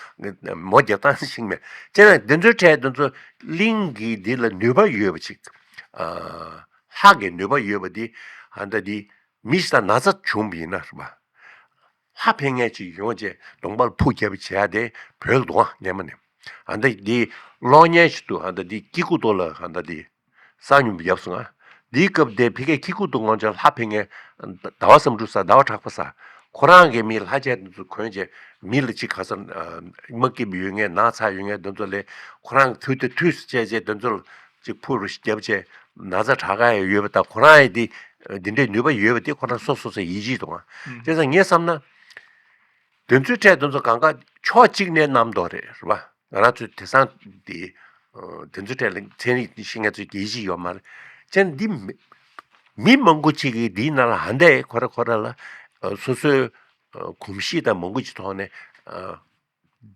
མོ་རྒྱབ་སྟངས་ཤེས་མེད། བྱས་ན་འདི་ཚོའི་གྲས་འདི་ཚོ་གླིང་གི་འདི་ལ་ནུས་པ་ཡོད་པ་ཅིག་ལྷག་གི་ནུས་པ་ཡོད་པ་འདི་ཧ་ད་འདི་མི་ཞིག་ལ་ན་ཚ་བྱུང་བ་ཡིན་ན་རེད་པ། ལྷ་ཕན་མཁན་ཅིག་ཡོང་བྱས་གདོང་པ་ལ་ཕུག་རྒྱབ་བྱས་དེ་བོད་ལ་འདུག་ག་སྔས་མ་ནས། ཨ་ད་འདི་གློག་བརྙན་ཞིག་འདུག་ཨ་ད་འདི་སྐྱིད་ཁུག་ཏོ་ལ་ཨ་ད་འདི་གསར་རྙིང་པ་བརྒྱབ་སོང་ང་། འདིའི་སྐབས་དེ་ཕ་གིའི་སྐྱིད་ཁུག་ཏོ་ངོ་ཅག་ལྷ་ཕན་མཁན་ཟླ་བ་བསམ་འགྲུབ་ཟེར། ཟླ་བ་གྲགས་པ་ཟེར། ཁོ་རང་གིས་མི་ལྷ་ཆས་དེ་ཚོ་གོན་བྱས་མི་ལ་ཅིག་ག་ས་དམག་སྐྱིད་ཡོད་མཁན་ན་ཚ་ཡོད་མཁན་དེ་ཚོ་ལ་ཁོ་རང་གིས་དུས་དེ་དུས་སུ་བྱས་བྱས་དེ་ཚོ་ལ་ཅིག་ཕུ་རུ་ཞིག་བརྒྱབ་བྱས་ན་ཚ་དྲག་ག་ཡང་ཡོད་པ་དང་། ཁོ་རང་ཡི་དེ་འདི་འདྲའི་ནུས་པ་ཡོད་པ་དེ་ཁོ་རང་སོ་སོ་སོ་ཡིད་ཆེས་འདུག་ག་བྱས་ཙང་ངས་བསམ་ན། དེ་ཚོའི་གྲས་དེ་ཚོ་གང་ག་ཕྱོགས་གཅིག་ནས་རྣམ་རྟོག་རེད། རེད་པ། ང་རང་ཚོའི་དེང་སང་དེ་དེ་ཚོའི་གྲས་ལ་ཚན་རིག་ཤེས་མཁན་ཚོས་ཡིད་ཆེས་ཡོད་མ་རེད། ཅན་འདི་མི་མི་མང་པོ་ཅིག་གིས་འདིའི་ནང་ལ་ཧ་འདས་ཁོ་ར་ཁོ་ར་ལ་སོ་སོའི་གོམས་གཤིས་དང་མང་པོ་ཅིག་ཐོག་ནས་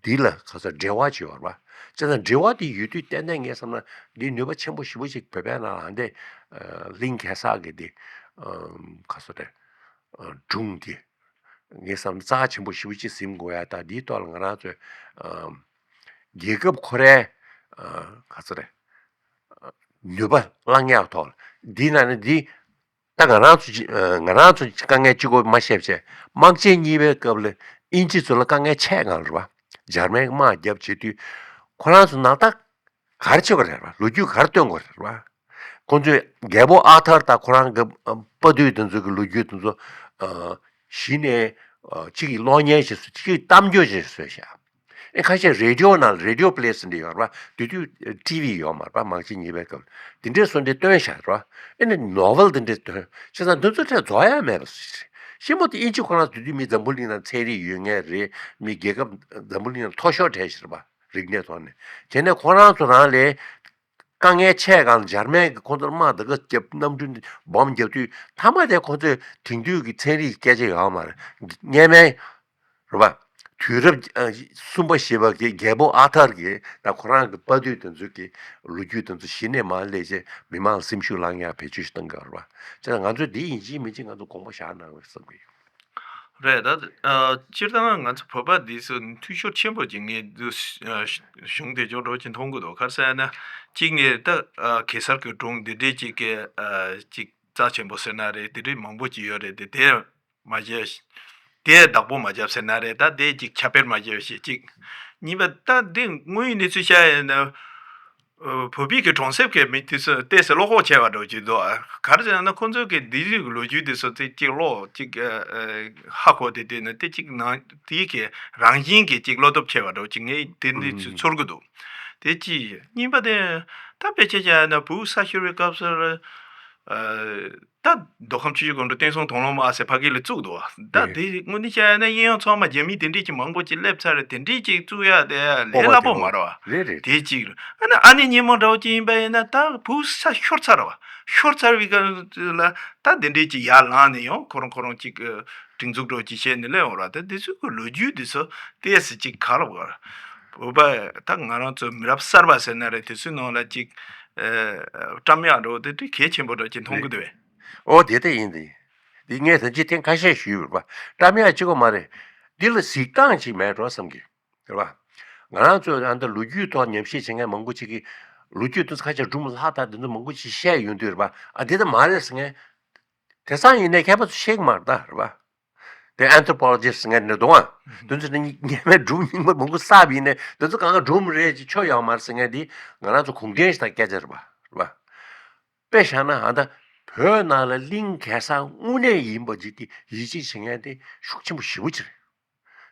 འདི་ལ་ག་ཚོད་འབྲེལ་བ་ཅིག་ཡོད་རེད་པ། བྱས་ཙང་འབྲེལ་བ་དེ་ཡོད་དུས་ཏན་ཏན་ངས་བསམ་ན་འདི་ནུས་པ་ཆེན་པོ་ཞེ་པོ་ཅིག་བོད་པའི་ནང་ལ་ཧ་འདས་གླིང་གེ་སར་གི་འདི་ག་ཚོད་རེད། སྒྲུང་འདི། ངས་བསམ་རྩ་ཆེན་པོ་ཞེ་པོ་ཅིག་ཟིན་དགོས་ཡ། ད་འདིའི་ཐོག་ལ་ང་རང་ཚོས་ཨམ། རྒྱལ་ཁབ་ཁོ་རའི་ཨ། ག་ཚོད་རེད། ཨ། ནུས་པ་བླང་ཡག་ཐོག་ལ་འདིའི་ནང་ནས་འདི་ད་ང་རང་ཚོ་ཅི་ཨ། ང་རང་ཚོ་དཀའ་ངལ་གཅིག་པོ་མ་བཤད་བྱས་དམག་ཆེན་གཉིས་པའི་སྐབས་ལ་དབྱིན་ཇི་ཚོ་ལ་དཀའ་ངལ་ཆེ་གང་རེད་པ། འཇར་མན་གྱི་དམག་བརྒྱབ་བྱེད་དུས་ཁོ་རང་ཚོ་ནང་ད། ག་རེ་བྱེད་དགོས་རེད་པ། ལོ་རྒྱུས་ག་རེ་སྟོན་དགོས་རེད་པ། ཁོང་ཚོས་རྒྱལ་པོ་ཨ་ཐར་དང་ཁོ་རང་གི་དཔའ་བརྟུལ་དེ་ཚོ་གི་ལོ་རྒྱུས་དེ་ཚོ་གཞི་ནས་གཅིག་གི་གློག་བརྙན་ཞིག་བཟོས། གཅིག་གི་གཏམ་བརྗོད་ཞིག་བཟོས་ཤག་ཨེ་ཁ་ཤས་རེ་ཌི་ཡོ་ནང་རེ་ཌི་ཡོ་པི་ལེ་ཟེར་འདྲ་ཡོད་རེད་པ། དེ་དུས་ཊི་ཝི་ཡོད་མ་རེད་པ། དམག་ཆེན་གཉིས་པའི་སྐབས་དེ་འདྲའི་བཟོ་འདྲ་སྟོན་ཤག་རེད་པ། ཨེ་ནི་ནོ་ཝེལ་དེ་འདྲ་སྟོན། བྱས་ཙང་དེ་ཚོ་ཁྲལ་རྫོགས་ཡ་མེད་པ་ཞིག་རེད། ཤི་མོ་དེ་དབྱིན་ཇི་ཁོ་རང་དེ་དུས་མི་འཛམ་བུ་གླིང་ནང་ཚན་རིག་ཡོད་མཁན་རེད། མི་རྒྱལ་ཁབ་འཛམ་བུ་གླིང་ནང་མཐོ་ཤོས་གྲས་ཤིག་རེད་པ། རིག་གནས་ཐོག་ནས། དེ་ནས་ཁོ་རང་ཚོ་རང་ལས་དཀའ་ངལ་ཆེ་གང་ལ་འཇར་མན་གྱིས་ཁོང་ཚོར་དམག་དེ་ག་བརྒྱབ། གནམ་གྲུ་འདི་སྦོམ་བརྒྱབ་དུས་མཐའ་མ་དེ་ཁོང་ཚོས་དེང་དུས་ཀྱི་ཚན་རིག་གི་སྐད་ཆ་ཡོད་མ་རེད། སྔས་མའི་རེད་པ། དུས་རབས་ཨ་གསུམ་པ་བཞི་པ་གི་རྒྱལ་པོ་ཨ་ཐར་གྱི་ད་ཁོ་རང་གི་དཔའ་བརྟུལ་དེ་ཚོ་གི་ལོ་རྒྱུས་དེ་ཚོ་གཞི་ནས་མར་སླེབས་བྱས་མི་མང་ལ་སེམས་ཤུགས་ལངས་ཡག་བེད་སྤྱོད་ཞིག་གཏང་གི་ཡོད་རེད་པ། བྱས་ཙང་ང་ཚོས་འདི་ཡིན་གཅིག་མིན་གཅིག་ང་ཚོ་དགོངས་པ་བཞག་གནང་རོགས་བསམ་གི་ཡོད། རེད། ད་ཨ་སྤྱིར་བཏང་ང་ཚོ་བོད་པ་འདི་ཚོ་འཐུས་ཤོར་ཆེན་པོ་ཅིག་ངས་འདི་ཨ་གཞུང་དེ་ཅོག་འགྲོ་ཅིག་མཐོང་གི་འདུག་ག་རེ་ཟེར་ན་གཅིག་ནས་ད་ཨ་གེ་སར་གྱི་སྒྲུང་འདི་འདྲའི་ཅིག་གི་ཨ་ཅིག་རྩ་ཆེན་པོ་ཟེར་ན་རེད། དེ་འདྲའི་མང་པོ་ཅིག་ཡོད་རེད། དེ་དེ་མ་བྱས་དེ་བདག་པོ་མ་བརྒྱབ་ཟེར་ན་རེད། ད་དེ་ཅིག་ཁྱབ་སྤེལ་མ་བྱས་ཞེས་གཅིག་གཉིས་པ་ད་འདི་དངོས་ཡོད་གནས་ཚུལ་བཤད་ཡ་ཡིན་ན། བོད་པའི་གི་གྲོང་གསེབ་ཀྱི་མི་དེ་ཚོ་ཏོག་ཙམ་བློ་ཁོག་ཆེ་བ་འདྲ་ཅིག་འདུག་ག་རེ་ཟེར་ན། ཁོང་ཚོ་གི་འདི་རིགས་ལོ་རྒྱུས་དེ་ཚོ་དེ་གཅིག་ཀློག་གཅིག་ཧ་གོ་དེ་དེ་ནི་དེ་གཅིག་ནང་དེའི་གི་རང་བཞིན་གྱི་གཅིག་བློ་སྟོབས་ཆེ་བ་འདྲ་ཅིག་ངས་དེ་འདི་ཚོ་ཚོར་གི་འདུག་དེ་གཅིག་གཉིས་པ་དེ་ད་དཔེ་ཆ་བྱས་ན་བོད་ས་ཤོར་བའི་སྐབས་སུ། ད་མདོ་ཁམས་ཆུ་བཞི་སྒང་དྲུག་བསྟན་སྲུང་དང་བླངས་དམག་ཟེར་ཕ་གི་ལ་བཙུགས་འདུག་ད་དེ་དངོས་གནས་བཤད་ན་དབྱིན་ཡུལ་ཚང་མ་རྒྱ་མི་དེ་འདྲས་ཀྱི་མང་པོ་ཅིག་སླེབས་ཚར་རེད། དེ་འདྲས་ཅིག་བཙུགས་ཡ་དེ་ལས་སླ་པོ་མ་རེད་བ། རེད་རེད། དེ་གཅིག་རེད། ཨ་ནི་ཨ་ནི་སྙན་མོ་འདྲ་བོ་ཅིག་ཡིན་པ་ཡིན་ན་ད་བོད་ས་ཤོར་ཚར་བ། ཤོར་ཚར་བའི་སྐབས་ལ་ད་དེ་འདྲས་ཅིག་ཡར་ལངས་ནས་ཡང་ཁོ་རང་ཁོ་རང་ཅིག་སྒྲིག་འཛུགས་འདྲ་བོ་ཅིག་བྱས་ནས་སླེབས་ཡོང་ར། ད་དེ་ཚོའི་གི་ལོ་རྒྱུས་དེ་ཚོ་ཏོག་ཙམ་ཅིག་ག་རེ་བ། བོད་པ་ད་ང་རང་ཚོ་མི་རབས་གསར་པ་ཟེར་ན་རེད། དེ་ཚོའི་ནང་ལ་ཅིག་བཀྲམ་ཡག་འདྲ་བོ་དེ་དེ་གལ་ཆེན་པོ་འདྲ་ཅིག་མཐོང་གི་འདུག་བས། ཨོ་དེ་ལྟ་ཡིན་དེ། འདི་ངས་ད་ཅི་ཐེངས་ཁ་ཤས་ཞུས་པ་བཀྲམ་ཡག་གཅིག་པོ་མ་རེད། འདི་ལ་གཟིགས་སྟངས་ཅིག་མེད་འགྲོ་བསམ་གི་རེད་བ། ང་རང་ཚོས་ཨ་ནི་ལོ་རྒྱུས་ཐོག་ཉམས་ཞིབ་བྱེད་མཁན་མང་པོ་ཅིག་གིས་ལོ་རྒྱུས་དེ་ཚོ་ཁ་ཤས་སྒྲུང་ལྷག་ལྷག་དེ་ཚོ་མང་པོ་ཅིག་བཤད་ཡོང་དུས་རེད་བ། ཨ་འདི་ལྟ་མ་རེད་ཟེར་མཁན། དེང་སང་ཡིན་ནའི་མཁས་པ་ཚོ་ཤེས་ཀྱི་མ་རེད་ད་རེད་བ། དེ་ཨན་ཐྲོ་པོ་ལོ་ཇི་སི་ཊི་ཟེར་མཁན་འདྲ་འདུག་ཨ། དེ་ཚོ་ནི་སྔོན་མའི་སྒྲུང་རྙིང་པ་མང་པོ་བསགས་པ་ཡིན་ནའི་དེ་ཚོ་གང་ག་སྒྲུང་རེད་ཅེས་ཆོ་ཡོད་མ་རེད་ཟེར་མཁན་འདི་ང་རང་ཚོ་གུང་ཁྲན་ཞིག་དང་སྐད་ཆ་རེད་བ། རེད་བ། དཔེ་བཞག་ན་ཨ་ད་བོད་ནང་ལ་གླིང་གེ་སར་དངོས་གནས་ཡིན་པ་ཅིག་དེ་ཡིད་ཆེས་བྱེད་མཁན་དེ་ཤུགས་ཆེན་པོ་ཞེ་པོ་ཅིག་རེད།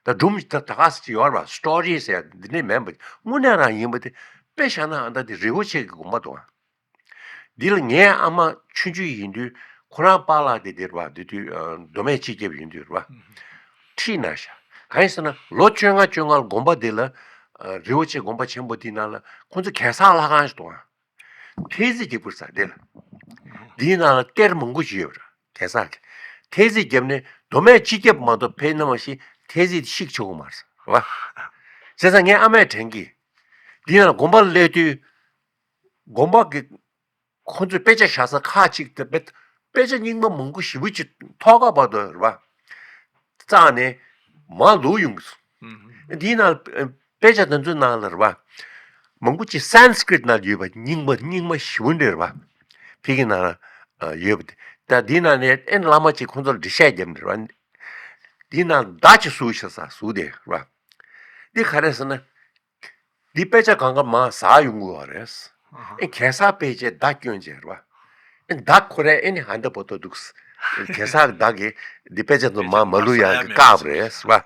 ད་སྒྲུང་ད་ད་ག་ཟེ་ཅིག་ཡོད་རེད་བ། སི་ཊོ་རི་ཟེར་ཡ་འདི་འདྲས་མིན་པ་དངོས་གནས་རང་ཡིན་པ་དེ་དཔེ་བཞག་ན་ཨ་ད་དེ་རི་བོ་ཆེ་གི་དགོན་པ་འདུག་ཨ། འདི་ལ་ངའི་ཨ་མ་ཆུང་ཆུང་ཡིན་དུས་ཁོ་རང་པཱ་ལགས་དེ་དེར་བ་དེ་དུས་ཨ་མདོ་སྨད་སྤྱི་ཁྱབ་ཡིན་དུས་རེད་བ། ཁྲིད་གནང་ཤག་གང་ཡིན་ཟེར་ན་ལོ་བཅོ་ལྔ་བཅོ་ལྔ་ལ་དགོན་པ་འདི་ལ་ཨ་རི་བོ་ཆེ་དགོན་པ་ཆེན་པོ་འདི་ནང་ལ་ཁོང་ཚོ་གེ་སར་ལྷ་ཁང་ཞིག་འདུག་ཨ། མཐེ་བོ་སྐྱིད་པོ་ཟེར་དེ་ལ། འདིའི་ནང་ལ་གཏེར་མང་པོ་ཞིག་ཡོད་རེད་གེ་སར་གྱི། མཐེ་བོ་བརྒྱབ་ནས་མདོ་སྨད་སྤྱི་ཁྱབ་མ་གཏོགས་ཕེབས་ན་མ་གཞི་མཐེ་བོ་དེ་བཤིག་ཆོག་གི་མ་རེད་བ། བྱས་ཙང་ངའི་ཨ་མས་དྲན་གི། འདིའི་ནང་ལ་དགོན་པ་ལ་སླེབས་དུས། དགོན་པ་གི་ཁོ་ཚོས་དཔེ་ཆ་བཞག་ས་ཁག་ཅིག་དེ་དཔེ་དཔེ་ཆ་རྙིང་པ་མང་པོ་ཞེ་པོ་ཅིག་ཐོག་ཁ་བར་དུ་རེད་བ། བཙལ་ནས་མར་བླུགས་ཡོང་གི་སོང་། འདིའི་ནང་ལ་དཔེ་ཆ་དེ་ཚོའི་ནང་ལ་རེད་བ། མང་པོ་ཅིག་སན་སི་ཀྲིཏ་ནང་ཡོད་པ་རྙིང་པ་རྙིང་པ་ཞེ་པོ་འདྲ་རེད་བ། ཕ་གི་ནང་ལ་ཡོད་པ་དེ། ད་འདིའི་ནང་ནས་ཨེ་བླ་མ་ཅིག་ཁོ་ཚོར་འགྲེལ་བཤད་བརྒྱབ་ནས་རེད་བ། འདིའི་ནང་མདའ་ཅིག་བཟོས་ཤག་ཟེར་བཟོས་དེ་རེད་བ། འདི་ག་རེ་ཟེར་ན། འདི་དཔེ་ཆ་གང་ག་མར་ཟག་ཡོང་གི་ཡོད་རེད། ཨེ་གེ་སར་དཔེ་ཆའི་མདའ་སྐྱོན་བྱས་རེད་བ། ཨེ་མདའ་ཁོ་རས་ཨེ་ནི་ཧ་འདི་པོ་ཏོ་འདུག་གེ་སར་གྱི་མདའ་གིས་འདི་དཔེ་ཆ་ཚོ་མར་མ་བླུགས་ཡག་གི་བཀག་པ་རེད་བ།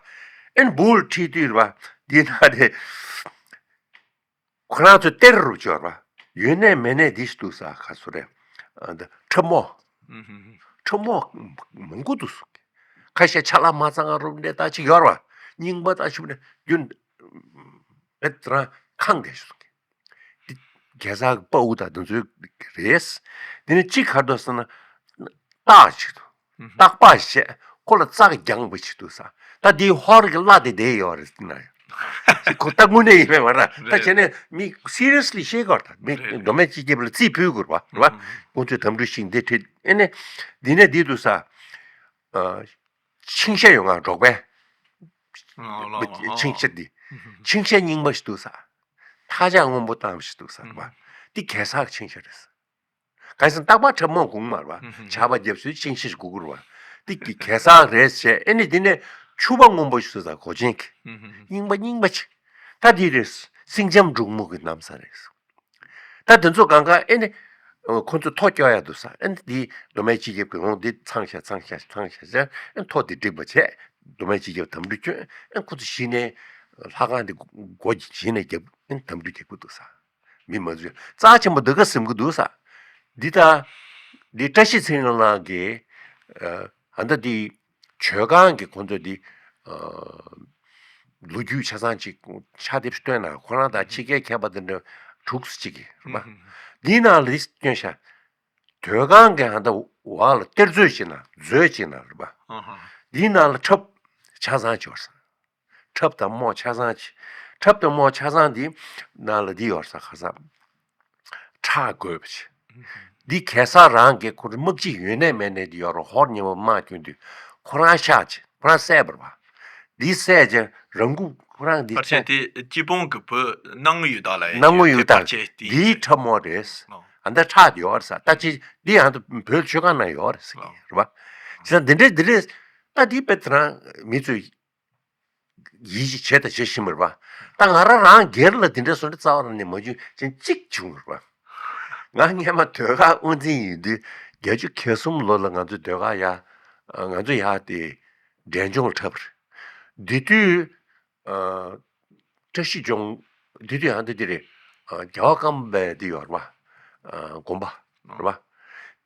ཨེ་ནི་སྦུག་ལ་ཁྲིད་དུས་རེད་བ། འདི་ན་དེ་ཁོ་རང་ཚོ་གཏེར་རུ་འབྱོར་བ། ཡོད་ནས་མེད་ནས་འདི་ཞིག་འདུག་ཟེར་ག་ཚོད་རེད། ཨ་འདི་ཁྲབ་རྨོག་ཁྲབ་རྨོག་མང་པོ་འདུག་གསུངས། ཁ་ཤས་ཆ་ལག་མ་ཚང་རུམ་འདྲ་ད་ཅིག་ཡོད་རེད་བ། རྙིང་པ་ད་ཞུ་ནས་རྒྱུན་ཨེ་རང་ཁང་དེ་ཞུ་གསུངས། འདི་གེ་སར་གྱི་དཔའ་བོ་དང་དེ་ཚོའི་རེད། དེ་ནས་གཅིག་ག་རེ་འདུག་ཟེར་ན། སྟག་ཅིག་འདུག་སྟག་པ་ཞེས་ཁོ་ལ་རྩྭ་རྒྱང་པོ་ཅིག་འདུག་ཟེར། ད་འདིའི་ཧོར་གྱི་བླ་དེ་བསྡད་ཡོད་རེད་ཟེར་ན། ཁོ་ད་དངོས་གནས་ཡིན་པས་མ་རེད། ད་རེད། བྱས་ནས་མི་སི་རི་ཡས་ལི་ཤེས་དགོས་རེད། མི་རེད། མདོ་སྨད་སྤྱི་ཁྱབ་ལ་རྩིས་ཕུལ་དགོས་རེད་བ། རེད་བ། ཁོང་ཚོས་དམ་ཕྲུག་ཞིག་འདི་ཁྲིད་ཨེ་ནས་འདི་ནས་འདི་འདུག་ཟེར། ཨ། ཆིང་ཤ་ཡོད་ང་འབྲོག་པའི། ཨ་ལ་ཨ་ཆིང་ཤ་འདི། ཆིང་ཤ་རྙིང་པ་ཞིག་འདུག་ཟེར། ཐག་ཆག་སྔོན་པོ་བཏང་བ་ཞིག་འདུག་ཟེར་བ། འདི་གེ་སར་གྱི་ཆིང་ཤ་རེད་ཟེར། གང་ཡིན་ཟེར་ན་སྟག་པ་ཁྲབ་རྨོག་དགོས་མ་རེད་བ། ཇག་པ་བརྒྱབ་སུའི་ཆིང་ཤ་ཞིག་དགོས་ཀྱི་རེད་བ། འདི་གི་གེ་སར་རེད་ཟེར་ཨེ་ནི་འདི་ནས་ཕྱུ་པ་སྔོན་པོ་ཞིག་འདུག་ཟེར་གོ་ཆེན་གྱི། རྙིང་པ་རྙིང་པ་ཅིག་ད་འདི་རེད། སེང་ལྕམ་འབྲུག་མོ་གི་ན་བཟའ་རེད། ད་དེ་ཚོ་གང་ག་ཨེ་ནི། ཁོ་ཚོ་ཐོ་སྐྱོ་ཡ་འདུག་ས་ཨེ་ནི་འདི་མདོ་སྨད་སྤྱི་ཁྱབ་ཀྱི་ལུང་འདི་ཚང་ཤ་ཚང་ཤ་ཚང་ཤ་ཟེར་ཨེ་ཐོ་འདི་འགྲིག་པ་བྱས་མདོ་སྨད་སྤྱི་ཁྱབ་དམ་ཕྲུག་སྐྱོན་ཨེ་ཁོ་ཚོ་གཞི་ནས་ལྷ་ཁང་འདི་སྒོ་གཞི་ནས་རྒྱབ་ཨེ་དམ་ཕྲུག་རྒྱག་གི་འདུག་ས་མི་མ་ཚོས་རྩ་ཆེན་པོ་འདི་ག་ཟིན་གི་འདུག་ས་འདི་ད་འདི་བཀྲ་ཤིས་ཚེ་རིང་ལགས་ཀྱིས་ཨ་ད་འདི། མཆོད་ཁང་གི་ཁོང་ཚོ་འདི། ལོ་རྒྱུས་ཆ་ཚང་ཅིག་ཕྱག་དེབ་སྟོན་ན་ཁོ་རང་དང་ཕྱི་རྒྱལ་མཁས་པ་དེ་འདྲ་དྲུག་ཅིག་གིས་རེད་པ། འདིའི་ནང་ལ་འདི་སྟོན་ཤག་མཆོད་ཁང་གི་ཧ་ད་བར་ལ་གཏེར་མཛོད་ཅིག་ན་མཛོད་ཅིག་ན་རེད་པ། འདིའི་ནང་ལ་ཁྲབ་ཆ་ཚང་ཅིག་ཡོད་ས། ཁྲབ་དང་རྨོག་ཆ་ཚང་ཅིག་ཁྲབ་དང་རྨོག་ཆ་ཚང་འདི་ནང་ལ་འདི་ཡོད་ས་ཁ་སང་། ཁྲག་དགོས་པ་ཅིག་འདི་གེ་སར་རང་གི་ཁོ་རང་དམག་སྤྱི་ཡོད་ནས་མེད་ནས་འདི་ཡོད་རུང་ཧོར་ཉི་མ་དམག་སྐྱོན་དུས་ཁོ་རང་གཤགས་ཅིག་ཁོ་རང་བསད་པར་བ། འདི་བསད་ཅིག་རང་འགུག་ཁོ་རང་འདི་པར་ཆས་བསད། དེ་སྤྱི་སྤུངས་ཀྱི་བོད་སྣང་ངུ་ཡུལ་དག་ལ་ཡང་སྣང་ངུ་ཡུལ་དག་པར་ཆས་དེ་འདིའི་ཁྲབ་རྨོག་རེད། ཨོ། ཨ་འདི་ཁྲག་དེ་ཡོད་རེད་ས་ད་ཅི་འདི་ཡང་དུ་བོད་མཆོད་ཁང་ནང་ཡོད་རེད་ས་ཨོ། རེད་བ། བྱས་ཙང་འདི་འདྲས་འདི་འདྲས་ད་འདི་དཔེ་དེ་རང་མི་ཚོས། ཡིད་ཆེས་བྱས་དང་བྱེད་བཞིན་པ་རེད་པ། ད་ང་རང་རང་སྒེར་ལ་དེ་འདྲའི་བཟོ་འདྲ་རྩ་བ་རང་ནས་མ་བྱུང་ཅན་གཅིག་བྱུང་བ་རེད་པ། ང་སྔས་མ་ཟློས་གར་དབུ་འཛིན་ཡིན་དུས་བརྒྱད་ཅུ་གྱ་གསུམ་ལོ་ལ་ང་ཚོ་ཟློས་གར་ཡ། ང་ཚོ་ཡ་དེ་འབྲས་ལྗོངས་ལ་འཁྲབ་པ་རེད། དེ་དུས། ཨ། བཀྲ་ཤིས་ལྗོངས། དེ་དུས་ཡང་དེ་དེ་རེད། ཨ། རྒྱལ་བ་ཀརྨ་པའི་དེ་ཡོད་རེད་པ། ཨ། དགོན་པ་རེད་པ།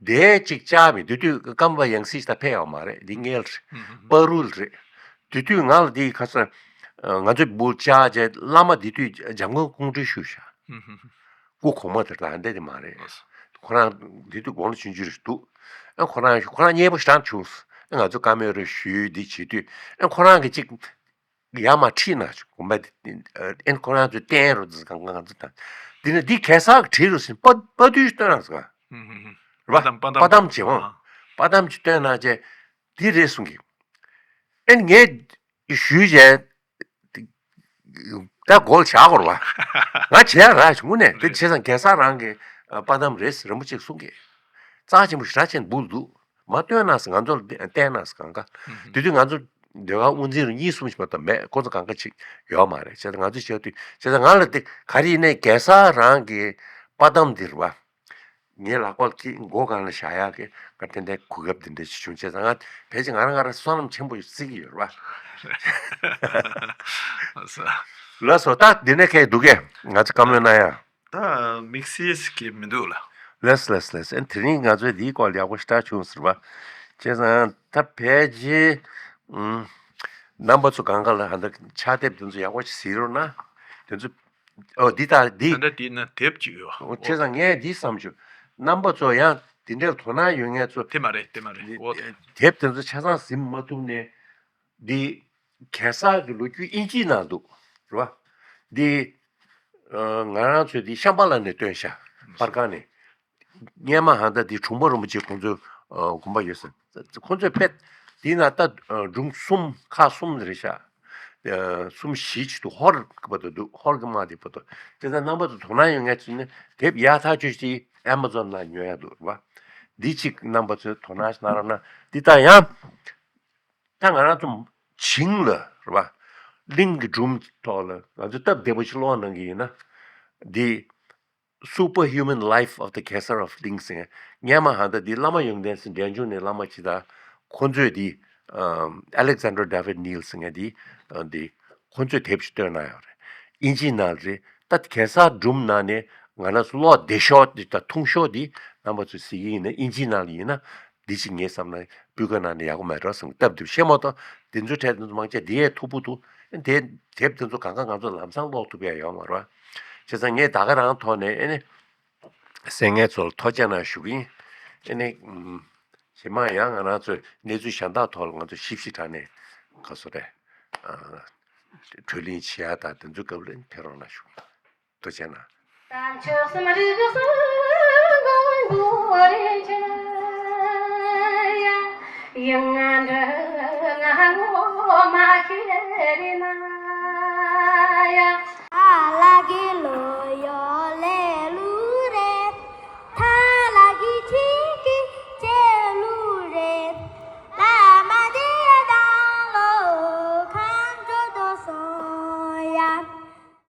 དེ་གཅིག་བཅག་མི་དེ་དུས་ཀརྨ་པ་ཡང་སྲིད་ད་ཕེབས་ཡོད་མ་རེད། འདི་སྔོན་ལ་རེད། ཧུམ་ཧུམ་ཧུམ། བར་དུ་ལ་རེད། དེ་དུས་ང་ལ་དེ་ག་ཚོད། ཨ། ང་ཚོས་འབུལ་བཅག་བྱས་བླ་མ་དེ་དུས་འཇམ་མགོན་ཀོང་སྤྲུལ་བཞུགས་ཤག་ཧུམ་ཧུམ་ཧུམ། སྐུ་གོང་མ་དེ་ད་ལྟ་དེ་མ་རེད། ལགས་སོ། ཁོ་རང་དེ་དུས་དགུང་ལོ་ཆུང་ཆུང་རེད་འདུག་ཨ། ཁོ་རང་ཁོ་རང་མཉེས་པོ་ཞེ་དྲག་བྱུང་། ཨ། ང་ཚོ་བཀའ་མོལ་རེ་ཞུས་དེ་བྱེད་དུས། ཨ། ཁོ་རང་གིས་ཅིག་ཡར་མར་ཁྲིད་གནང་བྱུང་། དགོན་པ་དེ་ཨ་ནི་ཁོ་རང་ཚོས་བསྟན་རོགས་ཟེར། གང་ག་ང་ཚོ་དང་དེ་ནས་འདི་གེ་སར་གྱིས་བྲིས་རོགས་ཟེར། དཔའ་དཔའ་བརྟུལ་ཞིག་སྟོན་གནང་ཟེར། ཧུམ་ཧུམ་ཧུམ། རེད་པ། དཔའ་གཏམ་དཔའ་གཏམ་བྱེད་འོང་། ཨ། དཔའ་གཏམ་ཅིག་སྟོན་གནང་བྱས། འདི་རེད་གསུང་གི། ཨ་ནི་ངས་ཞུས་བྱས། ད་གོ་ལ་བཞག་དགོས་རེད་པ། ང་བྱེད་ཡག་རག་བྱུང་ནས་དེ། རེད། བྱས་ཙང་གེ་སར་རང་གི་ཨ་དཔའ་གཏམ་རེད་ཟེར་རིན་པོ་ཆེས་གསུང་གི། རྩ་ཆེན་པོ་ཞེ་དྲག་བྱས་འབུལ་འདུག་མ་སྟོན་གནང་ཟེར། ང་ཚོ་ལ་བསྟན་གནང་ཟེར། གང་ག་ཧུམ་ཧུམ། དེ་དུས་ང་ཚོ་ཟློས་གར་དབུ་འཛིན་རུ་གཉིས་གསུམ་ཞིག་མ་གཏོགས་མེད། ཁོ་ཚོ་གང་ག་ཅིག་ཡོད་མ་རེད། བྱས་ཙང་ང་ཚོས་བྱས་དུས། བྱས་ཙང་ང་ལ་དེ་ག་རེ་ཡིན་ནའི་གེ་སར་རང་གི་དཔའ་གཏམ་འདི་རེད་པ། ངའི་ལག་པ་ལ་ཁྱེད་མགོ་སྒང་ལ་བཞག་ཡག་གི་ང་ཏན་ཏན་གོ་སྐབས་འདི་འདྲ་ཞིག་བྱུང་། བྱས་ཙང་ང་ཕལ་ཆེར་ང་རང་ང་རང་བསོད་ནམས་ཆེན་པོ་ཞིག་བརྩི་གི་ཡོད་རེད་པ། ལགས་སོ། ད་འདི་ནས་ཁྱེད་འདུག་གས། ང་ཚོ་བཀའ་མོལ་གནང་ཡ། ད་དམིགས་བསལ་ཞིག་གི་མི་འདུག་ལ། ལགས་ལགས་ལགས། ཨ་ནི་དེ་རིང་ང་ཚོས་འདིའི་སྐོར་ལ་ཡག་པོ་ཞེ་དྲག་བྱུང་ཟེར་བ། བྱས་ཙང་ད་ཕལ་ཆེར། ཨུམ། རྣམ་པ་ཚོ་གང་ག་ལ་ཧ་ད་ཕྱག་དེབ་དེ་ཚོ་ཡག་པོ་ཞིག་གཟིགས་རོགས་གནང་། དེ་ཚོ། ཨོ་འདི་ད་འདི། ད་ལྟ་འདི་ན་དེབ་ཅིག་ཡོད། ཨོ་བྱས་ཙང་ངས་འདི་བསམ་བྱུང་། རྣམ་པ་ཚོ་ཡང་དེ་འདྲའི་དོ་སྣང་ཡོད་མཁན་ཚོ། དེ་མ་རེད། དེ་མ་རེད། འདི་ཨོ་དེ། དེབ་དེ་ཚོ་ཆ་ཚང་གཟིགས་མ་ཐུབ་ནས། འདི་གེ་སར་གྱི་ལོ་རྒྱུས་དབྱིན་ཇིའི་ནང་འདུག་རེད་པ། འདི་ཨ་ང་རང་ཚོས་འདི་ཤམ་བྷ་ལ་ནས་བཏོན་ཤག་པར་ཁང་ནས། སྔས་མ་ཧ་ད་འདི་དྲུང་པ་རིན་པོ་ཆེ་ཁོང་ཚོའི་ཨ་དགོན་པ་ཡོད་ས། ཁོང་ཚོས་ཕེབས། འདི་ན་ད་ཨ་སྒྲུང་གསུམ་ཁག་གསུམ་རེད་ཤག་ཨ་གསུམ་བཞི་ཅིག་འདུག་ཧོར་གྱི་བར་དུ་འདུག་ཧོར་གྱི་དམག་དེ་བར་དུ། དེ་ཚོ་རྣམ་པ་ཚོ་དོ་སྣང་ཡོད་མཁན་ཚོས་ནི་དེབ་ཡག་ཐག་ཆོད་ཅིག་ཨེ་མ་ཛོན་ནང་ཉོ་ཡག་འདུག་རེད་པ། འདི་ཅིག་རྣམ་པ་ཚོས་དོ་སྣང་ཞིག་གནང་རོགས་གནང་། འདི་ད་ཡང་། ད་ང་རང་ཚོ་བྱིངས་ལ་རེད་པ། གླིང་གི་སྒྲུང་ཐོག་ལ་ང་ཚོས་སྟབས་བདེ་པོ་ཞིག་ཀློག་གནང་གི་ཡིན་ན། འདི་Superhuman Life of the Kesar of Lingz ཟེར་མཁན། སྔས་མ་ཧ་ད་འདི་བླ་མ་ཡོན་ཏན་ཟེར་འབྲས་ལྗོངས་ནས་བླ་མ་ཅིག་དང་། ཁོང་ཚོས་འདི་ཨམ་Alexander David Néel ཟེར་མཁན་འདི་ཨ་འདི་ཁོང་ཚོས་དེབ་ཞིག་བཏོན་གནང་ཡོད་རེད། དབྱིན་ཇིའི་ནང་ལ་རེད། ད་གེ་སར་སྒྲུང་ནང་ནས་ང་རང་ཚོ་ཀློག་བདེ་ཤོས་འདི་དང་ཐུང་ཤོས་འདི་རྣམ་པ་ཚོས་གཟིགས་ཀྱི་ཡིན་ན། དབྱིན་ཇིའི་ནང་ལ་ཡིན་ན། འདི་ཅིག་ངས་བསམ་ན་སྤུས་ཀ་ནང་ནས་ཡག་པོ་མེད་འགྲོ་བསམ། སྟབས་བདེ་བཤད་མ་གཏོགས་འདི་ཚོའི་གྲས་འདི་ཚོ་མང་ཆེ་འདི་ཡས་མཐུག་པོ་འདུག་དེ་དེབ་དེ་ཚོ་གང་ག་ང་ཚོ་ལམ་སང་ཀློག་ཐུབ་ཡ་ཡོད་མ་རེད་པ། བྱས་ཙང་ངས་ད་ག་རང་ཐོག་ནས་ཨེ་ནི་གསན་མཁན་ཚོ་ལ་ཐུགས་རྗེ་གནང་ཞུ་གི་ཡིན། ཨེ་ནི་ཨུམ། རྗེས་མ་ཡང་ང་རང་ཚོས་གནས་ཚུལ་གཞན་དག་ཐོག་ལ་ང་ཚོ་ཞིབ་ཞིབ་དྲགས་ནས་ག་སོ་རེད། ཨ། གྲོས་གླེང་བྱེད་ཡ་དང་དེ་ཚོའི་སྐབས་ལ་ཕེབས་རོགས་གནང་ཞུ། ཐུགས་རྗེ་གནང་།